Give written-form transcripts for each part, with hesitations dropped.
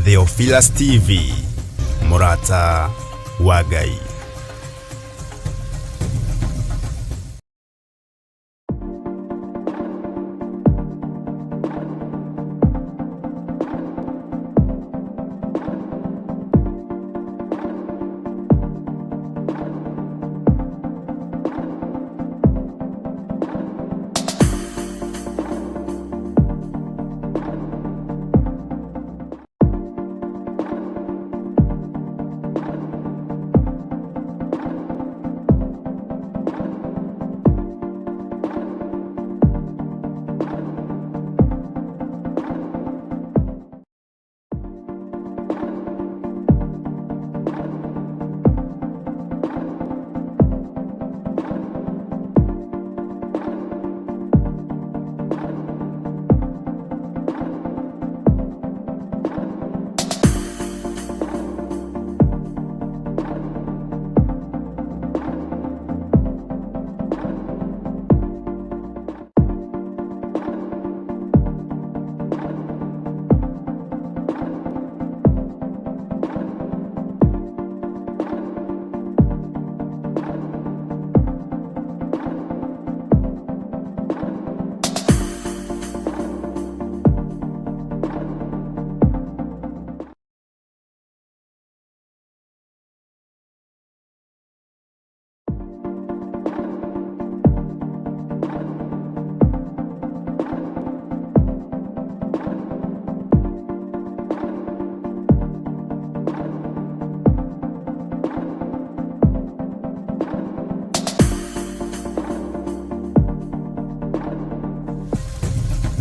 Theophilus TV, Mũrata wa Ngai.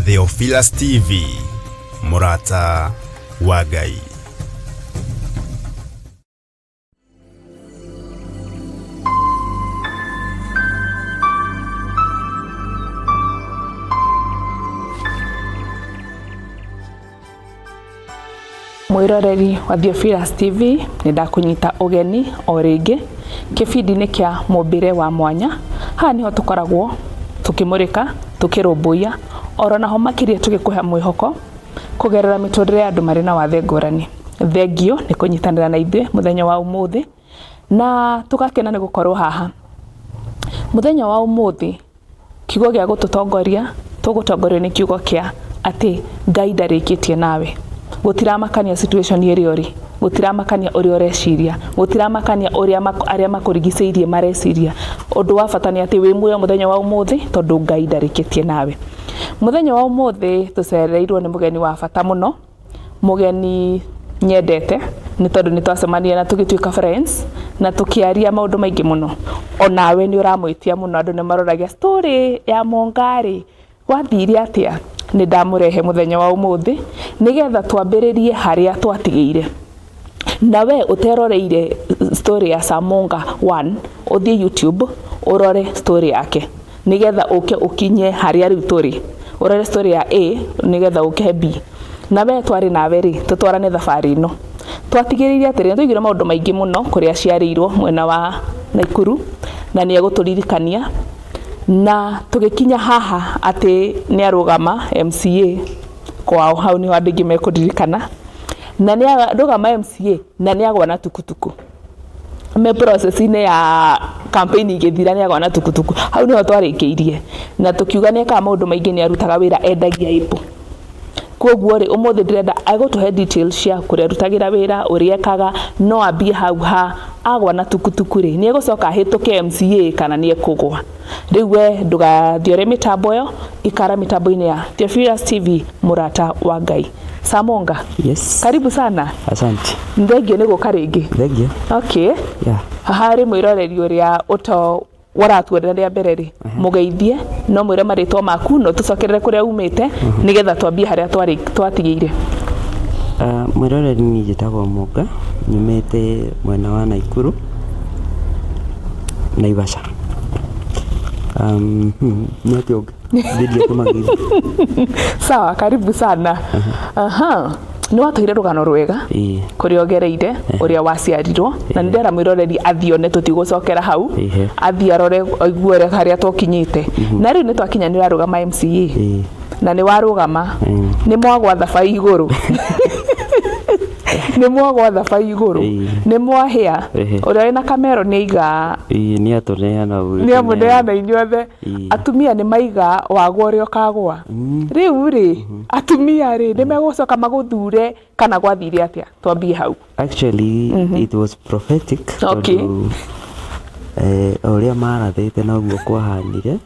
Theophilus TV, Mũrata wa Ngai. Mwĩroreri wa Theophilus TV nĩ ndakũnyita ũgeni o rĩngĩ kĩbindi-inĩ kĩa mũmbĩre wa mwanya. Haha nĩho tũkoragwo tũkĩmũrĩka, tũkĩrũmbũiya oro naho makĩria tũgĩkũhe mwĩhoko kũgerera mĩtũrĩre ya andũ marĩ na wathe ngũrani. Thengiũ nĩ kũnyitanĩra na ithuĩ mũthenya wa ũmũthĩ na tũgakena nĩ gũkorwo haha. Mũthenya wa ũmũthĩ kiugo gĩa gũtũtongoria tũgũtongorio nĩ kiugo kĩa atĩ Ngai ndarĩkĩtie nawe. Gũtiramakania situation ĩrĩa ũrĩ, gũtiramakania ũrĩa ũreciria, gũtiramakania ũrĩa arĩa makũrigicĩirie mareciria. Ũndũ wa bata nĩ atĩ wĩ muoyo mũthenya wa ũmũthĩ tondũ Ngai ndarĩkĩtie nawe. Mũthenya wa ũmũthĩ tũcereirwo nĩ mũgeni wa bata mũno, mũgeni nyendete nĩ tondũ nĩ twacemanirie na tũgĩtuĩka friends na tũkĩaria maũndũ maingĩ mũno. Onawe nĩ ũramwĩtia mũno andũ nĩ maroragia story ya Monga rĩ gwathire atĩa? Nĩ ndamũrehe mũthenya wa ũmũthĩ nĩgetha twambĩrĩrie harĩa twatigĩire. Na we ũteroreire story ya Samonga 1 ũthiĩ YouTube ũrore story yake nĩgetha ũke ũkinye harĩa rĩu tũrĩ. Ũrore story ya A nĩgetha ũke B. Na we twarĩ nawe rĩ, tũtwarane thabarĩ ĩno. Twatigĩrĩire atĩrĩ, nĩ twaiguire maũndũ maingĩ mũno kũrĩa aciarĩirwo mwena wa Naikuru na nĩ egũtũririkania na tũgĩkinya haha atĩ nĩ arũgama MCA kwao, hau nĩho andũ aingĩ mekũririkana. Na nĩ arũgama MCA na nĩ agwa na tukutuku. Me process-inĩ ya campaign igĩthira nĩ agwa na tukutuku. Hau nĩho twarĩkĩirie na tũkiuga nĩ ekaga maũndũ maingĩ, nĩ arutaga wĩra endagia apple. Koguo rĩ, ũmũthĩ ndĩrenda egũtũhe details cia kũrĩa arutagĩra wĩra, ũrĩa ekaga, no ambie hau ha agwa na tukutuku rĩ, nĩ egũcoka ahĩtũke MCA kana nĩ ekũgwa. Rĩu we ndũgathiore mĩtambo ĩyo, ikara mĩtambo-inĩ ya Theophilus TV, mũrata wa Ngai. Samonga. Yes. Karibu sana. Asante. Thengio nĩ gũka rĩngĩ. Thengio. Okay. Yeah. Harĩ mwĩroreri ũrĩa ũto waratuonera rĩa mbere rĩ, mũgeithie no mwĩre marĩtwa maku no tũcokerere kũrĩa umĩte nĩgetha twambie harĩa twarĩ twatigĩire. Mwĩroreri niĩ njĩtagwo Mũnga, nyumĩte mwena wa Naikuru, Naivasha. Nĩ atĩa ũngĩ? Ngeria kũmageithia. Sawa, karibu sana. Aha. Nĩ watũire rũgano rwega Ĩĩ. kũrĩa ũgereire ũrĩa waciarirwo na nĩ ndĩrera mwĩroreri athiĩ one tũtigũcokera hau Ĩhĩ. athiĩ arore aigue ũrĩa harĩa tũkinyĩte na rĩu nĩ twakinya nĩ ũrarũgama MCA Ĩĩ. na nĩ warũgama nĩ mwagwa thabai igũrũ. Nĩ mwagwa thaba igũrũ. Ĩĩ. Nĩ mwahĩa. Ĩhĩ. Ũrĩa wĩna kamero nĩ aiga. Ĩĩ, nĩ atũneana. Nĩ amũneana inyuothe. Ĩĩ. Atumia nĩ maiga wagwa ũrĩa ũkagwa. Rĩu rĩ, atumia rĩ, nĩ megũcoka magũthure kana gwathire atĩa? Twambie hau. Actually, it was prophetic. Tondũ o ũrĩa marathĩte noguo kwahanire.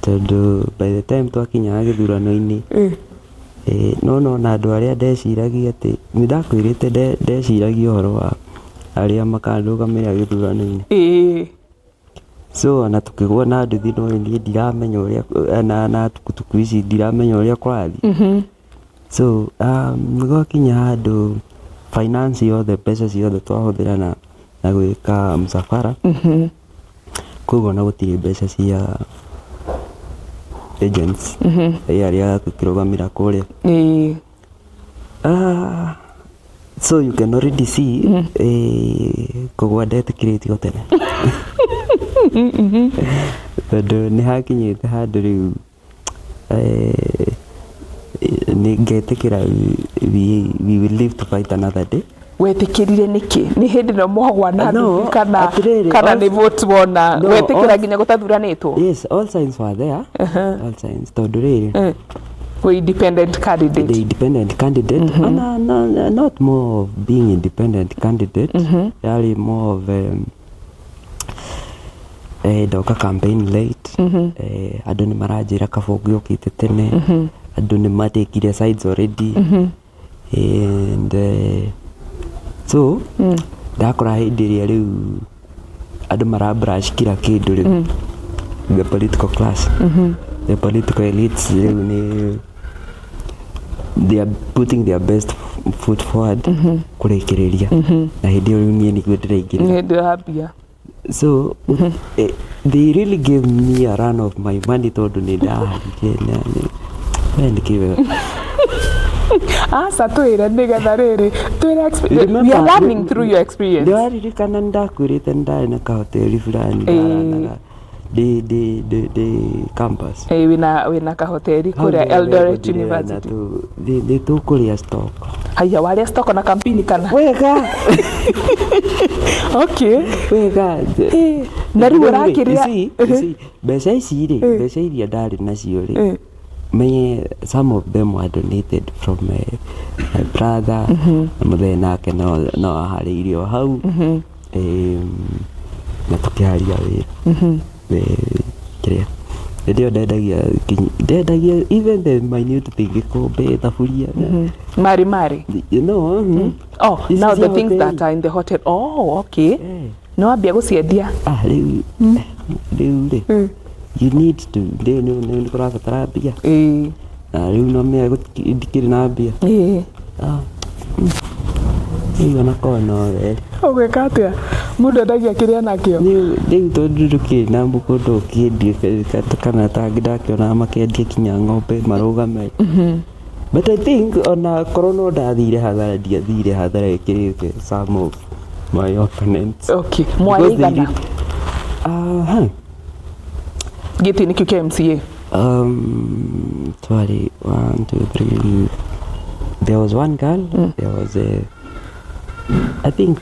Tondũ by the time twakinyaga gĩthurano-inĩ, no nona andũ arĩa ndeciragia atĩ nĩ ndakwĩrĩte ndeciragia ũhoro wa arĩa makandũgamĩrĩra gĩthurano-inĩ. So ona tukĩgwa na nduthi, no niĩ ndiramenya ũrĩa na tukutuku ici, ndiramenya ũrĩa kũrathiĩ. So gwakinya handũ finance yothe, mbeca ciothe twahũthĩra na gwĩka msafara, koguo ona gũtirĩ mbeca cia agents arĩa gũkĩrũgamĩra kũrĩa. Ah, so you can already see, kũgwa ndetĩkĩrĩtio tene, tondũ nĩ hakinyĩte handũ rĩu nĩ ngetĩkĩra we will live to fight another day. Wetĩkĩrire nĩkĩ? Nĩ hĩndĩ ĩno mwagwa na No, nduthi kana atĩrĩrĩ, kana nĩ vote wona? No, Wetĩkĩra nginya gũtathuranĩtwo? Yes, all signs were there, all signs, tondũ rĩrĩ, Wĩ independent candidate. The independent candidate, no, not more of being independent candidate, yarĩ more of ndoka campaign late, andũ nĩ maranjĩra kaba ũngĩokĩte tene, andũ nĩ matekire sides already, and so ndakora hĩndĩ ĩrĩa rĩu andũ mara brush kila kĩndũ rĩu, the political class, the political elites, rĩu nĩ they are putting their best foot forward kũrĩkĩrĩria, na hĩndĩ ĩyo rĩu niĩ nĩguo ndĩraingĩrĩra. Nĩ hĩndĩ wambia. So they really gave me a run of my money, tondũ nĩ ndaharire na we nĩkĩ wega. Aca, twĩre nĩgetha rĩrĩ twĩre we are learning through your experience. Ndĩraririkana nĩ ndakwĩrĩte nĩ ndarĩ na kahoteri fulani ndaranaga ndĩ campus. Wĩna kahoteri kũrĩa Hau Eldoret nĩho University. Nĩ tũkũrĩa stock. Haiya, warĩa stock na kampini kana? Wega. Wega. Na rĩu Rĩu rĩ, ũrakĩrĩa you see, mbeca ici rĩ, mbeca iria ndarĩ nacio rĩ, menye some of them were donated from my brother, na mũthee nake no aharĩirie o hau. Na tũkĩharia wĩra. Kĩrĩa hĩndĩ ĩyo ndendagia ndendagia even the minute thing, gĩkombe, thaburia. Mari mari. Oh, Ici now the cia things hoteli. that are in the hotel. Oh, okay. Nĩ wambia gũciendia. Ah, rĩu rĩ, you need to, rĩu nĩ kũrabatara mbia. Na rĩu no menya ndikĩrĩ na mbia. Ah, rĩu ona korwo no we. Ũgwĩka atĩa? Mũndũ endagia kĩrĩa nakĩo. Rĩu tondũ ndũkĩrĩ na mũgũnda ũkĩendia, kana tangĩ ndakĩona makĩendia kinya ng'ombe marũgame, but I think ona korwo no ndathire hathara, ndiathire hathara ĩkĩrĩte some of my opponents. Okay, mwarĩ Because they igana? Aha. Gĩtĩ-inĩ kĩu kĩa MCA. Twari one, two, three. There was one girl. There was a. I think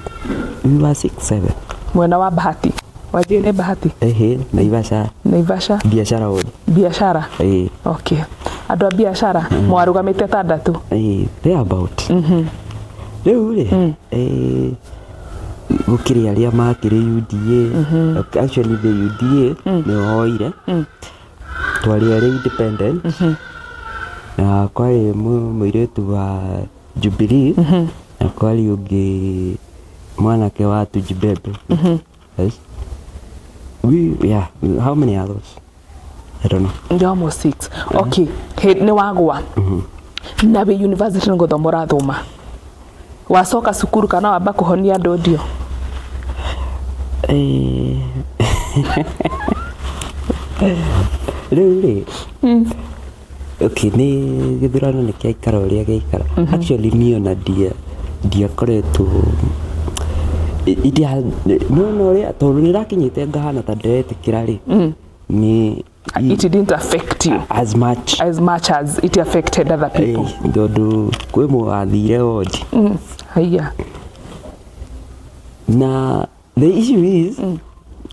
we were six, seven. Mwena wa Bahati, wanjie nĩ Bahati. Ehe, Naivasha. Naivasha. Biashara ward. Biashara. Eh, okay, andũ a biashara mwarũgamĩte atandatũ. Eh, there about. Rĩu rĩ, gũkĩrĩ arĩa makĩrĩ UDA. Actually, the UDA nĩo oire. Twarĩ arĩa independent. Na kwarĩ mũirĩtu wa Jubilee, na kwarĩ ũngĩ mwanake wa Tujibebe. Yes. Yeah, how many are those? I don't know. Nĩ almost six. Okay. Nĩ wagwa na wĩ university, nĩ gũthoma ũrathoma, wacoka cukuru kana wamba kũhonia andũ ndio? Rĩu rĩ, okay, nĩ gĩthurano nĩ kĩaikara ũrĩa gĩaikara. Actually, niĩ ona ndiakoretwo nona ũrĩa, tondũ nĩ ndakinyĩte ngahana ta ndĩretĩkĩra rĩ, nĩ It didn't affect you as much as much as it affected other people. Tondũ kwĩ mũwathire wondi. Haiya. Na the issue is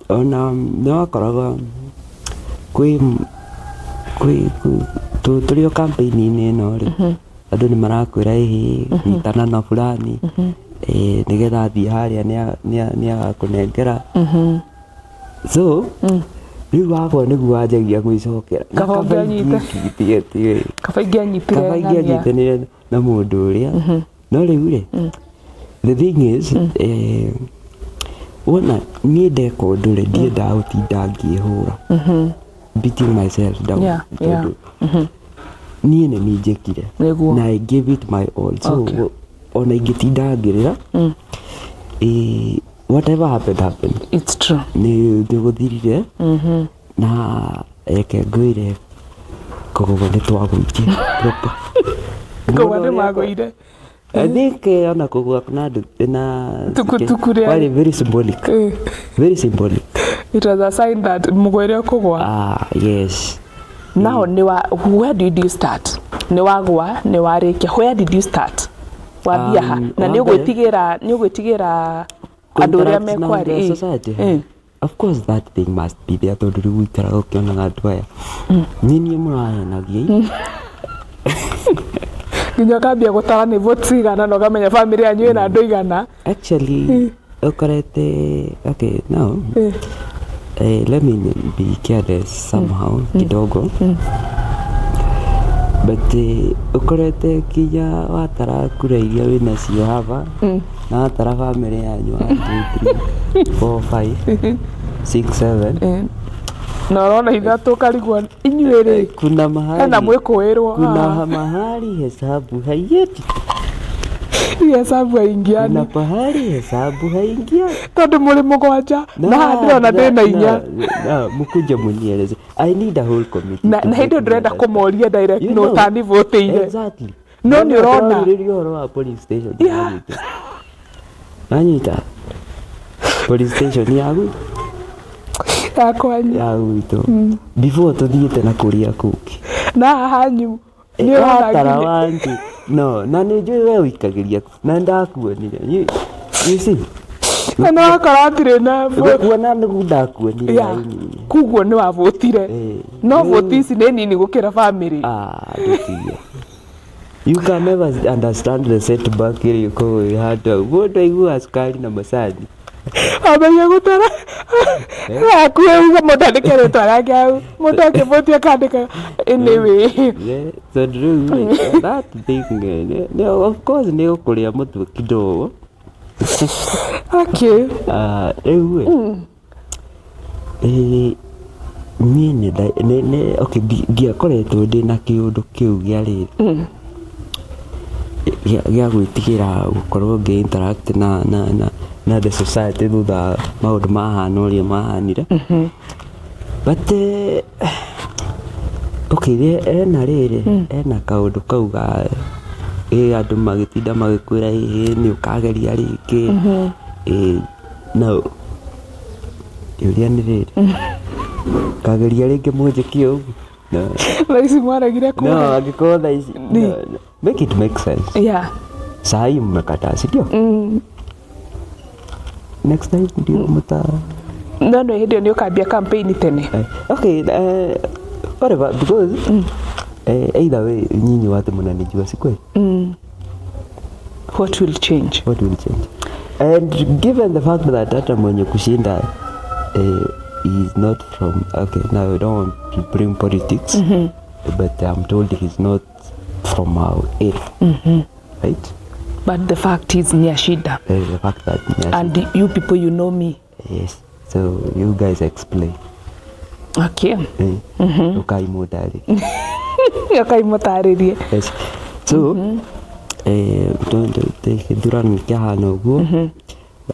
ona nĩ wakoraga kwĩ tũrĩ o campaign-inĩ ĩno rĩ, andũ nĩ marakwĩra, ĩhĩ, nyitana na fulani, nĩgetha athiĩ harĩa nĩ agakũnengera. So rĩu wakwa nĩguo wanjagia gwĩcokera. Na Kaba kaba ũngĩanyite. Kaba ingĩanyitire kaba ng'ania. Ingĩanyitanĩire na mũndũ ũrĩa, no rĩu rĩ, the thing is, wona niĩ ndeka ũndũ rĩ, ndiendaga gũtinda ngĩhũra, beating myself down, tondũ niĩ nĩ niĩ njĩkire na I gave it my all, so ona ingĩtinda ngĩrĩra, whatever happened happened. It's true. Nĩ gũthirire. Na reke ngwĩre, kũgũa nĩ twagũire proper. Kũgũa nĩ magũire. I think ona kũgũa na na Tukutuku rĩa- warĩ very symbolic, very symbolic. It was a sign that mũgwĩre ũkũgwa. Ah, yes. Now nĩ wa where did you start? Nĩ wagwa, nĩ warĩkia, where did you start? Wambia ha? Na nĩ Wa mbere- ũgwĩtigĩra, nĩ ũgwĩtigĩra andũ ũrĩa Interact na mekwari the society. Of course that thing must be there, tondũ rĩu ũikaraga ũkĩonaga andũ aya nĩ niĩ mũrahenagia. Nginya ũkambia gũtara nĩ votes igana na ũkamenya family yanyu ĩna andũ igana. Actually ũkorete, okay, now let me be careless somehow kidogo, but ũkorete kinya watara kura iria wĩnacio haba na watara family yanyu, 1 2 3 4 5 6 7. Na ũrona ithatũ ũkarigwo inyuĩ rĩ kuna mahali hena mwĩkũĩrwo. Kuna mahali hesabu haiendi. Hesabu haingiani. Kuna pahali hesabu haingiani. Tondũ mũrĩ mũgwanja na haha ndĩrona ndĩna inya. Na mkuje munieleze. I need a whole committee. Na hĩndĩ ĩyo ndĩrenda kũmoria direct no tani votĩire. Exactly. No nĩ ũrona. Ũrarĩrĩria ũhoro wa police station. Manyita police station ya gwitũ. Ya kwanyu. Ya gwitũ before tũthiĩte na kũrĩa kũngĩ. Na haha hanyu nĩ ũrona watara nginya- wanju no na nĩ njũĩ we ũikagĩria na ndakuonire, you see. Na nĩ wakora hatirĩ na Gũkuona nĩguo ndakuonire raini-inĩ. Kuguo nĩ wavotire. No voti ici nĩ nini gũkĩra family. Ah, ndũtige. You can never understand the setback ĩrĩa ĩkoragwo ĩ handũ hau. Mũndũ aiguaga cukari na macani. Ambagia gũtara hakuhĩ uga mũndũ andĩke rĩtwa rĩake hau, mũndũ akĩvotia akandĩka anyway. Yeah, tondũ rĩu rĩ, that thing, of course nĩ ũkũrĩa mũtwe kidogo. Ah, rĩu rĩ, niĩ okay, ndiakoretwo ndĩna kĩũndũ kĩu gĩa rĩrĩ gĩa gwĩtigĩra gũkorwo ngĩ interact na the society thutha wa maũndũ mahana ũrĩa mahanire, but okay, ena rĩrĩ, ena kaũndũ kau ga andũ magĩtinda magĩkwĩra, ĩhĩ, nĩ ũkageria rĩngĩ, no kĩũria nĩ rĩrĩ, kageria rĩngĩ mũnjĩke ũguo? No. Thaa ici mwaregire No. kuona. Angĩkorwo thaa ici no, no. Make it make sense. Saa hii mmekataa, si ndio? Next time ndio mta No nĩ hĩndĩ ĩyo nĩ ũkambia campaign tene. Okay, whatever, because either way nyinyi watu mnanijua, si kweli? What will change? What will change? And given the fact that hata mwenye kushinda is not from, okay, now I don't want to bring politics, but I'm told he's not from our area, right? But the fact is ni shida. There is the fact that yes, And you people, you know me. Yes, so you guys explain. Ukaimudari. Ũkaimũtarĩrie. Yes, so gĩthurano kĩahana ũguo,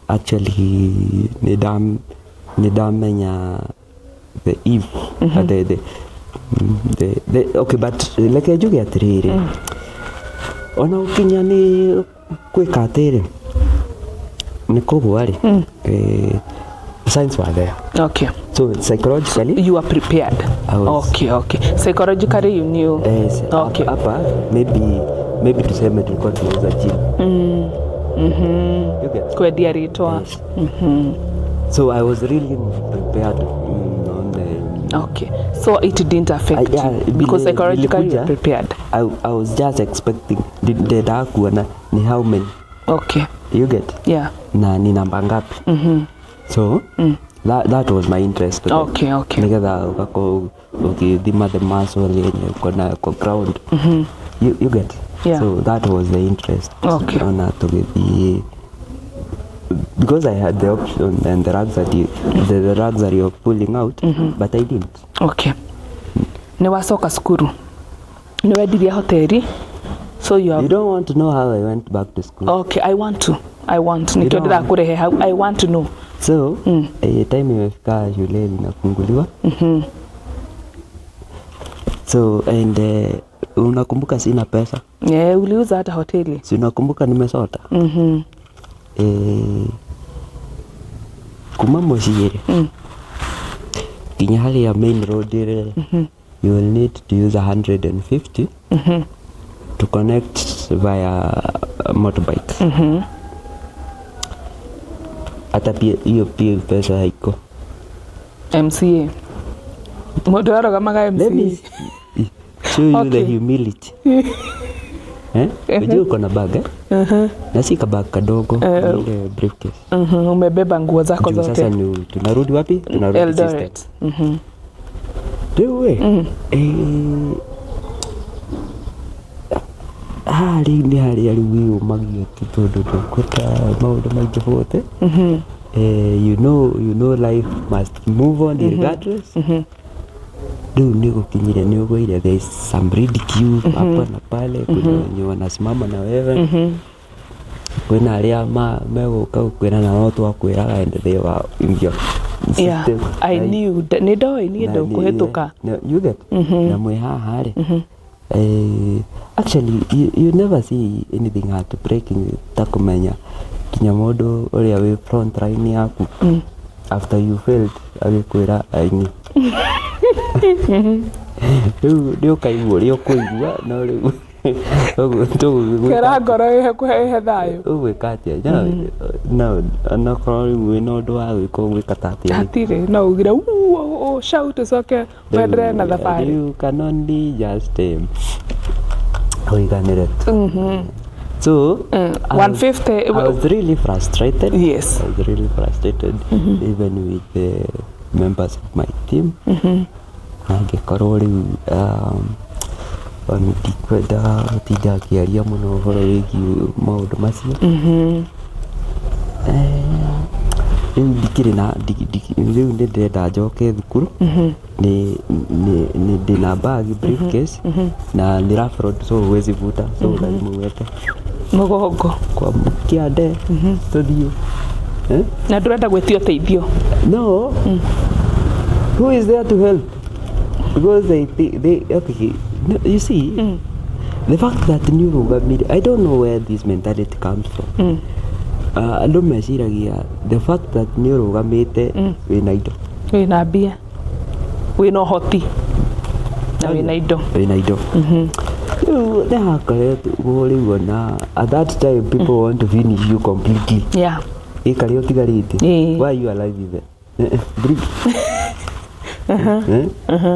actually nĩ ndamenya the eve, the okay, but reke njuge atĩrĩrĩ, ona gũkinya nĩ gwĩka atĩrĩ, nĩ kũgwa rĩ, signs were there. So So psychologically You are prepared. I was. Okay. Psychologically you knew. Yes, hapa maybe tuseme tulikuwa tunauza chini. You get? Kwendia rĩtwa. Yes. So I was really prepared on the Okay. So it didn't affect you because psychologically you nilikuja, were prepared. I was just expecting ndendaga kuona ni how many. You get? Yeah. Na ni namba ngapi. So that was my interest then. Nigetha ugakorwo ũgĩthima the muscle yenye uko nayo kwa ground. You get? Yeah. So that was the interest. Ona tũgĩthiĩ because I had the option and the luxury of pulling out, but I didn't. Okay. Nĩ wacoka cukuru. Nĩ wendirie hoteli. So you have You don't want to know how I went back to school. Okay, I want to. I want. You Nikio don't want- ndĩrakũrehe hau. I want to know. So, time imefika shule linafunguliwa. So, and unakumbuka sina pesa. Yeah, uliuza hata hoteli. Si unakumbuka nimesota? Kuma mũciĩ rĩ, nginya harĩa main road rĩ, you will need to use 150 to connect via motorbike. Hata pia hiyo pia pesa haiko. MCA. Mũndũ arũgamaga Let me MCA. show you the humility. Eh? Unajua uko na bag, eh? Na si kabag kadogo, ni ile briefcase. Umebeba nguo zako Juu sasa zote. ni tunarudi wapi? Tunarudi system. Eldoret. Rĩu ĩ, haha rĩu nĩ harĩa rĩu wĩyũmagia tu tondũ ndũkwenda maũndũ maingĩ bote. You know life must move on regardless. Rĩu nĩ gũkinyire nĩ ũgũire, there is some ridicule hapa na pale, kuna wenye wanasimama na wewe, kwĩna arĩa megũka gũkwĩra na no twakwĩraga, and they were in your system. I knew. Nĩ ndoĩ niĩ Na ndũkũhĩtũka. You get? Na mwĩ haha rĩ, actually you never see anything heartbreaking ta kũmenya nginya mũndũ ũrĩa wĩ front line yaku after you failed agĩkwĩra aini rĩu nĩ ũkaigua ũrĩa ũkũigua, no rĩu tũgũgĩgwĩka Kera ngoro ĩhe thayũ. Ũgwĩka atĩa? No onokorwo rĩu wĩna ũndũ wa gwĩka, ũgwĩka ta atĩa? Hatirĩ, no ugire shout ũcoke wenderee na thabarĩ. You can only just ũiganĩre tu. So 150. I was really frustrated. I was really frustrated even with the members of my team, na ngĩkorwo rĩu ona ndikwenda gũtinda ngĩaria mũno ũhoro wĩgiĩ maũndũ macio. Rĩu ndikĩrĩ na rĩu nĩ ndĩrenda njoke thukuru, nĩ ndĩna bag, briefcase, na nĩ rough road, so huwezi vuta, so lazima uweke mũgongo kwa kĩande tũthiĩ. Eh? Na ndũrenda gwĩtia ũteithio. No, who is there to help? Because they okay, no, you see, the fact that nĩ ũrũgamire, I don't know where this mentality comes from. Andũ meciragia the fact that nĩ ũrũgamĩte wĩna indo. Wĩna mbia, wĩna ũhoti na wĩna indo. Wĩna indo. Rĩu nĩ hakoretwo rĩu ona at that time people want to finish you completely. Ĩ karĩa ũtigarĩte. Why you alive even? Bring. Eh?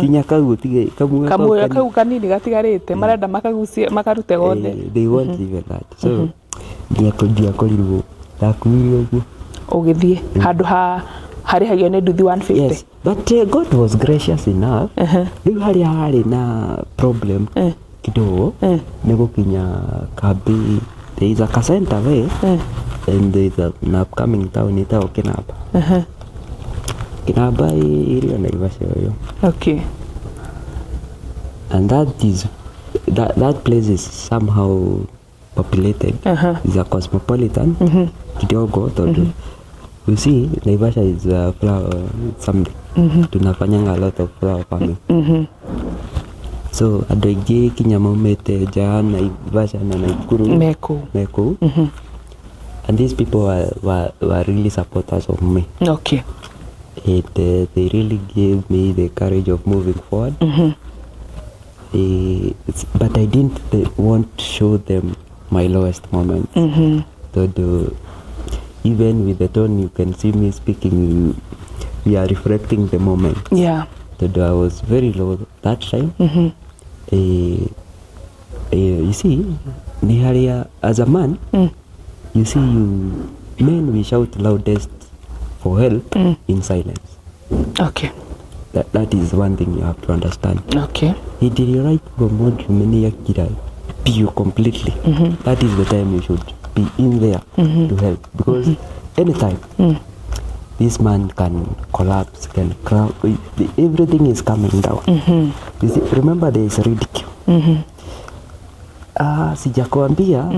Kinya kau ũtige kamuoyo. Kamuoyo kau kanini gatigarĩte marenda makagucie makarute gothe. They want even that. So ndiakorirwo ndakuire ũguo. Ũgĩthiĩ handũ ha harĩhagio nĩ nduthi 150. Yes, but God was gracious enough. Rĩu harĩa harĩ na problem kidogo nĩ gũkinya kambi. There is a center there and there is an upcoming town ĩtagwo Kinamba. Kinamba ĩrĩ o Naivasha ũyũ. And that place is somehow populated. It's a cosmopolitan kidogo tondũ you see Naivasha is a flower something, tunafanyanga a lot of flower farming, so andũ aingĩ kinya maumĩte nja ya Naivasha na Nakuru Me kũu. Me kũu, and these people were really supporters of me. It they really gave me the courage of moving forward. But I didn't want to show them my lowest moments. Tondũ even with the tone you can see me speaking, we are reflecting the moment. Tondũ I was very low that time. You see, nĩ harĩa as a man, you see, you men, we shout loudest for help in silence. That is one thing you have to understand. Hĩndĩ ĩrĩa ũraigua mũndũrũme nĩ akira biũ completely, that is the time you should be in there to help, because anytime this man can collapse, can crack, everything is coming down. You see, remember there is ridicule. Ah, sijakwambia,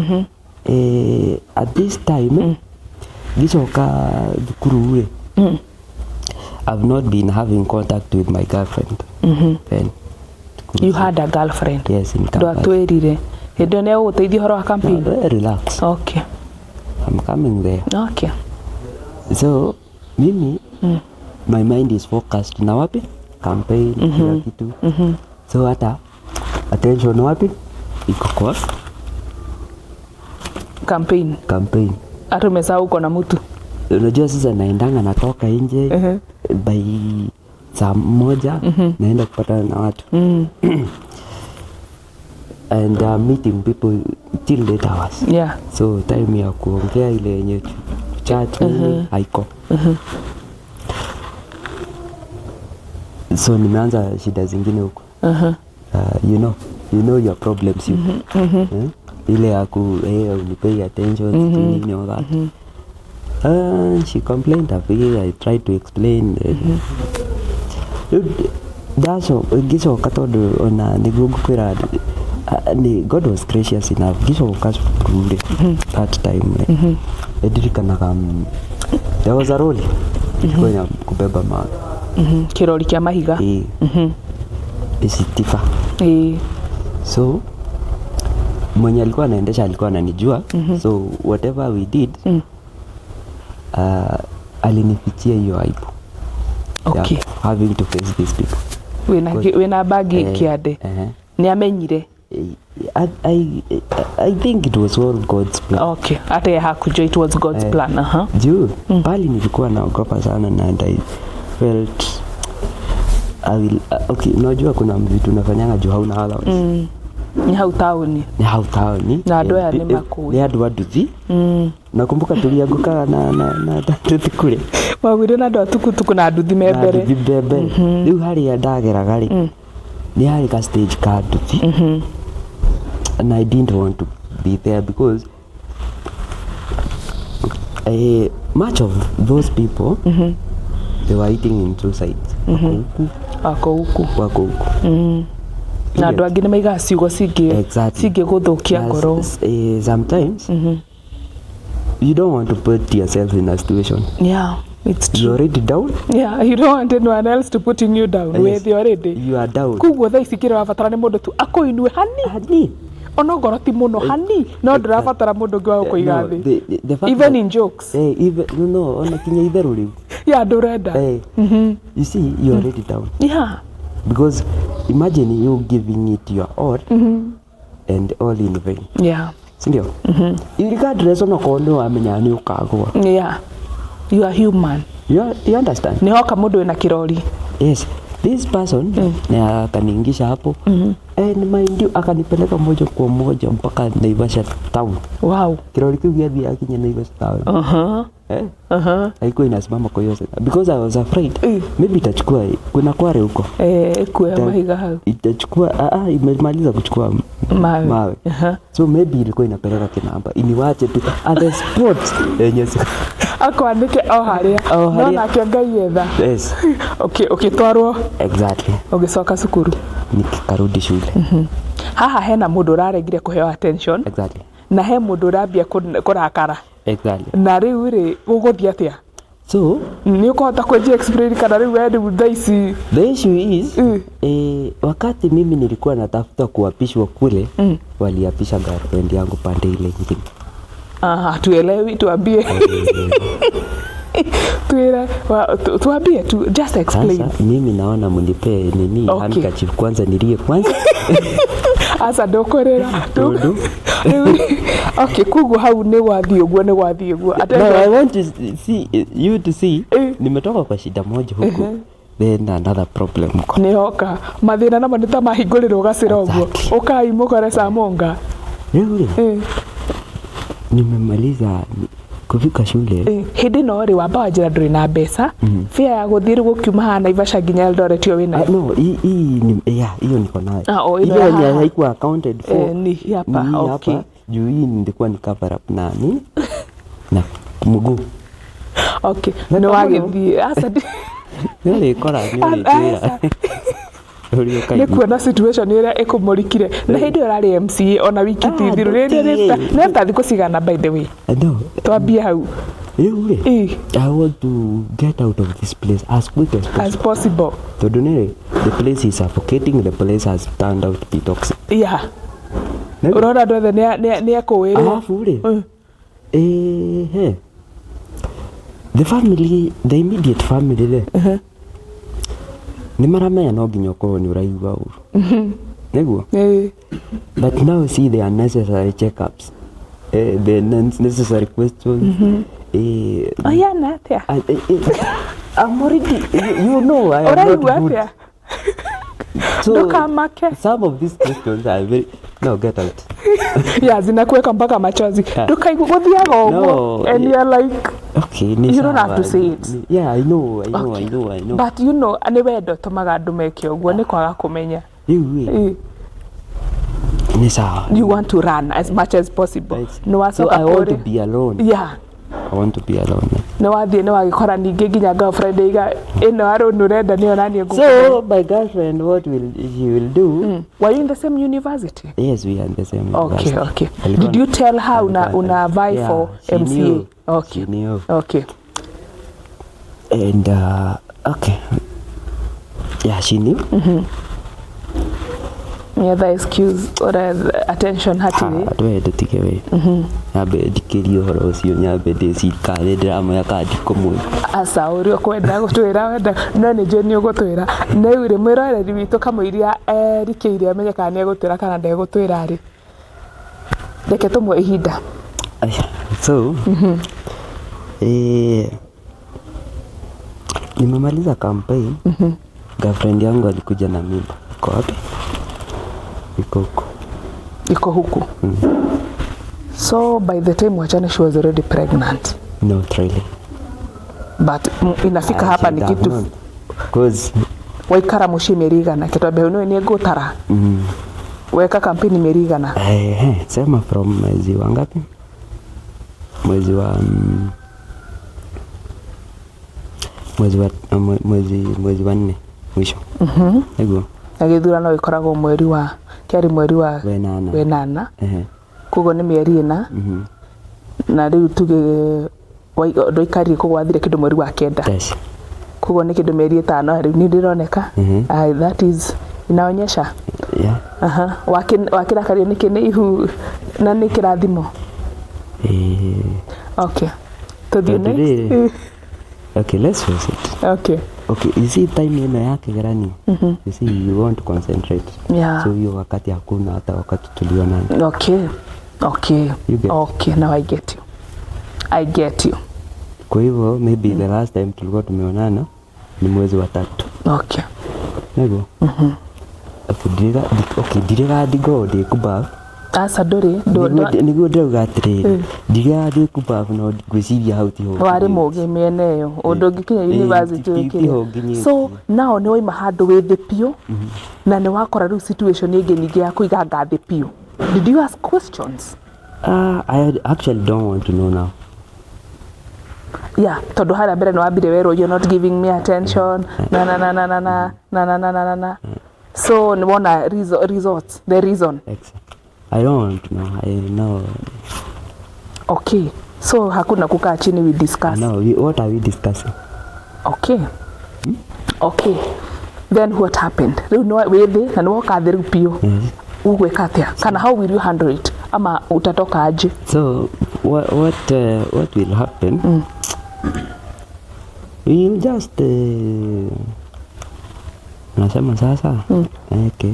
at this time ngicoka thukuru rĩ, I've not been having contact with my girlfriend then. You had a girlfriend? Yes, in campus. Ndwatwĩrire hĩndĩ ĩyo nĩ egũgũteithia ũhoro wa campaign? No, relax. I'm coming there. So mimi, my mind is focused na wapi? Campaign, kila kitu. So hata attention wapi iko? Kwa Campaign. Campaign. Hata umesahau uko na mtu. Unajua sasa naendanga, natoka nje by saa 1, naenda kupatana na watu and meeting people till late hours. So time ya kuongea ile yenye chat nini haiko. So nimeanza shida zingine huko. You know your problems, you, eh? Ile ya ku unipay attention, sijui nini, all that. She complained a bit. I tried to explain. Ndaco ngĩcoka tondũ ona nĩguo ngũkwĩra, nĩ God was gracious enough. Ngĩcoka cukuru rĩ, that time rĩ, nĩndirikanaga, there was a lorry ilikuwa ya kubeba mawe. Kĩrori kĩa mahiga. Ĩĩ, ici tiba. So mwenye alikuwa anaendesha alikuwa ananijua, so whatever we did, alinifichia hiyo aibu ya having to face these people. Wĩna bagi kĩande. Nĩ amenyire? I think it was all God's plan. Okay, hata ye hakujua it was God's plan. Aha. Juu pali nilikuwa naogopa sana na and I felt I will, okay, unajua kuna vitu unafanyanga juu hauna otherwise. Nĩ hau taũni. Nĩ hau taũni. Na andũ aya nĩ makũĩ. Nĩ andũ a nduthi. Nakumbuka tuliangukaga na nduthi kũrĩa. Wagwire na andũ a tukutuku na nduthi me Na mbere. nduthi mbere. Rĩu harĩa ndageraga rĩ, nĩ harĩ ka stage ka nduthi and I didn't want to be there because much of those people, they were eating in two sides. Wako huku, wako huku. Wako huku. Na andũ angĩ nĩ maigaga ciugo cingĩ cingĩgũthũkia Na ngoro. Sometimes you don't want to put yourself in a situation. Yeah, it's You're true. Already down. Yeah, you don't want anyone else to putting you down. Yes. Wĩ thĩ already. You are down. Koguo thaa ici kĩrĩa ũrabatara nĩ mũndũ tu akũinue hani. Hani. Ona ngoro ti mũno hani, no ndũrabatara mũndũ ũngĩ wa gũkũiga No, thĩ. the fact Even that- in jokes. Even, no, ona kinya itherũ rĩu. Ya, ndũrenda. You see, you're already down. Because imagine you giving it your all and all in vain. Sindio? Regardless, onakorwo nĩ wamenya nĩ ũkagũa. Yeah, you are human. You understand? Nĩ hoka mũndũ wĩna kĩrori. Yes. This person na akaniingisha hapo and mind you akanipeleka moja kwa moja mpaka Naivasha town. Kirori kiu gĩathiaga kinya Naivasha town. Eh? Haikuwa inasimama kwa hiyo sasa. Because I was afraid maybe itachukua, kuna kware huko. Kuoya mahiga hau. Itachukua, imemaliza kuchukua mawe. Mawe. So maybe ilikuwa inapeleka kinamba iniwache tu at the spot yenye Akwanĩke o harĩa. O No harĩa. nake Ngai etha. Yes. Ũgĩtwarwo. Exactly. Ũgĩcoka cukuru. Nikarudi shule. Haha hena mũndũ ũraregire kũheo attention na he mũndũ ũrambia kũrakara. Na rĩu rĩ, gũgũthiĩ atĩa? So nĩ ũkũhota kwenjia explain kana rĩu we rĩu thaa ici? The issue is, wakati mimi nilikuwa natafuta kuapishwa kule, waliapisha girlfriend yangu pande ile ingine. Aha, tuelewi, tuambie. Twĩre, tuambie tu, just explain. Sasa mimi naona mnipee nini, handkerchief kwanza nilie kwanza. Aca, ndũkũrĩra. Tondũ Okay, koguo hau nĩ gwathiĩ ũguo, nĩ gwathiĩ ũguo. No, I want to see you to see, Eh. nimetoka kwa shida moja huku, then another problem huko. Nĩ yoka mathĩna namo nĩ ta mahingũrĩrwo gacĩra ũguo. Exactly. Ũkai mũkore Samonga. Rĩu rĩ, nimemaliza kufika shule. Hĩndĩ ĩno rĩ, wamba wanjĩra ndũrĩ na mbeca, fare ya gũthiĩ rĩu gũkiuma haha Naivasha nginya Eldoret ĩyo wĩnayo? Ah, no, hii ni, yeah, hiyo niko nayo. Ah, oh, ino Ile ya yenye haha. haikuwa accounted for. Eh, ni hii hapa, Ni hii okay. hapa, juu hii nilikuwa ni cover up na nini na mguu. Okay, Na nĩ kama wagĩthiĩ aca Nĩ ũrĩkora, nĩ ũrĩtwĩra Aca. ũrĩa Nĩ ũkaigua. kuona situation ĩrĩa ĩkũmũrikire na hĩndĩ ĩyo ũrarĩ MCA ona wiki Ah, ti thiru. ndũtige. Nĩ ta thikũ cigana, by the way? No, Twambie hau. Rĩu rĩ, I want to get out of this place as quick as possible. As possible. Tondũ nĩ the place is suffocating, the place has turned out to be toxic. Ũrona andũ othe nĩ ekũĩrwo. Alafu rĩ, ehe, the family, the immediate family rĩ, nĩ maramenya no nginya ũkorwo nĩ ũraigua ũru nĩguo. But now see the unnecessary checkups, the necessary questions, Ũhiana atĩa? I'm already, you know I am not Ũraigua good. atĩa? So Ndũkamake. some of these questions are very, no, get out. Yeah, zinakuweka mpaka machozi. Ndũkaigua gũthiaga ũguo. No, And you're like, okay, ni You don't sawa. have to say it. Yeah, I know, I know, I know, I know. But nĩ wendo tũmaga andũ meke ũguo, nĩ kwaga kũmenya. Rĩu rĩ, ni sawa. You want to run as much as possible. Right. Nĩ So wacoka I want to kũrĩa. be alone. I want to be alone. Nĩ wathiĩ, nĩ wagĩkora ningĩ nginya girlfriend iga ĩno arũnu ũrenda nĩyo naniĩ ngũkũhe. So my girlfriend, what will she will do? Were you in the same university? Yes, we are in the same Okay, university. okay. Alikuwa Did you tell her una una vie Yeah, for she MCA? knew. Okay. She knew. Okay. And okay. Yeah, she knew. Any other excuse or attention hatirĩ? Twende tũtige we, nyambe ndikĩrie ũhoro ũcio, nyambe ndĩcikarĩ ndĩramwĩra kana ndikũmwĩra. Aca, ũrĩa ũkwenda gũtwĩra wenda, no nĩ njũĩ nĩ ũgũtwĩra. Na rĩu rĩ, mwĩroreri witũ kamũiria erikĩire amenye kana nĩ egũtwĩra kana ndegũtwĩra rĩ, reke tũmwe ihinda. Aya, so nimemaliza campaign, girlfriend yangu alikuja na mimba. Iko wapi? Iko huko. Iko huku. So by the time wachane, she was already pregnant? Not really. But inafika hapa ni kitu Cause waikara muciĩ mĩeri igana kĩtwambe hau nĩ ngũtara weka kampeni mĩeri igana. Sema from mwezi wa ngapi? Mwezi wa mwezi wa mwezi wa nne mwisho. Nĩguo. Na gĩthurano gĩkoragwo mweri wa kĩarĩ mweri wa Wenana. Wenana. Koguo nĩ mĩeri 4. Na rĩu tuge ndwaikarire, koguo wathire kĩndũ mweri wa 9. Yes. Koguo nĩ kĩndũ mĩeri 5 rĩu nĩ ndĩroneka. Ah, that is inaonyesha. Aha, wakĩrakario nĩkĩ? Nĩ ihu na nĩ kĩrathimo? Okay, tũthiĩ Tondũ next. rĩrĩ, okay, let's face it. Okay, you see, time ĩno ya kĩgeranio, you see, you want to concentrate. So hiyo wakati hakuna hata wakati tulionana. Okay. You get? Okay, now I get you, I get you. Kwa hivyo maybe the last time tulikuwa tumeonana ni mwezi wa 3. Nĩguo. Okay, okay, ndirĩgathiĩ ndĩ kubafu. Aca, ndũrĩ Nĩguo ndĩrauga atĩrĩrĩ, ndirigathiĩ kubafu, no ngwĩciria hau tiho warĩ nginyĩtie. Mũgĩ mĩena ĩyo ũndũ ũngĩkinya university Tiho wĩkĩre. nginyĩtie. So now nĩ waima handũ wĩ thĩ biũ na nĩ wakora rĩu situation ĩngĩ ningĩ ya kũiga ngathĩ biũ. Did you ask questions? Ah, I actually don't want to know now. Yeah, tondũ harĩa mbere nĩ wambire werwo, "You're not giving me attention," na na na na na na na na na na na na, so nĩ wona results, the reason. Exactly. I don't want to know. I know. Okay, so hakuna kukaa chini we discuss? No, what are we discussing? Okay, then what happened? Rĩu nĩ wĩ thĩ na nĩ woka thĩ rĩu biũ. Yes. Ũgwĩka atĩa, kana how will you handle it, ama utatoka aje? So what will happen? We'll just nasema sasa, okay,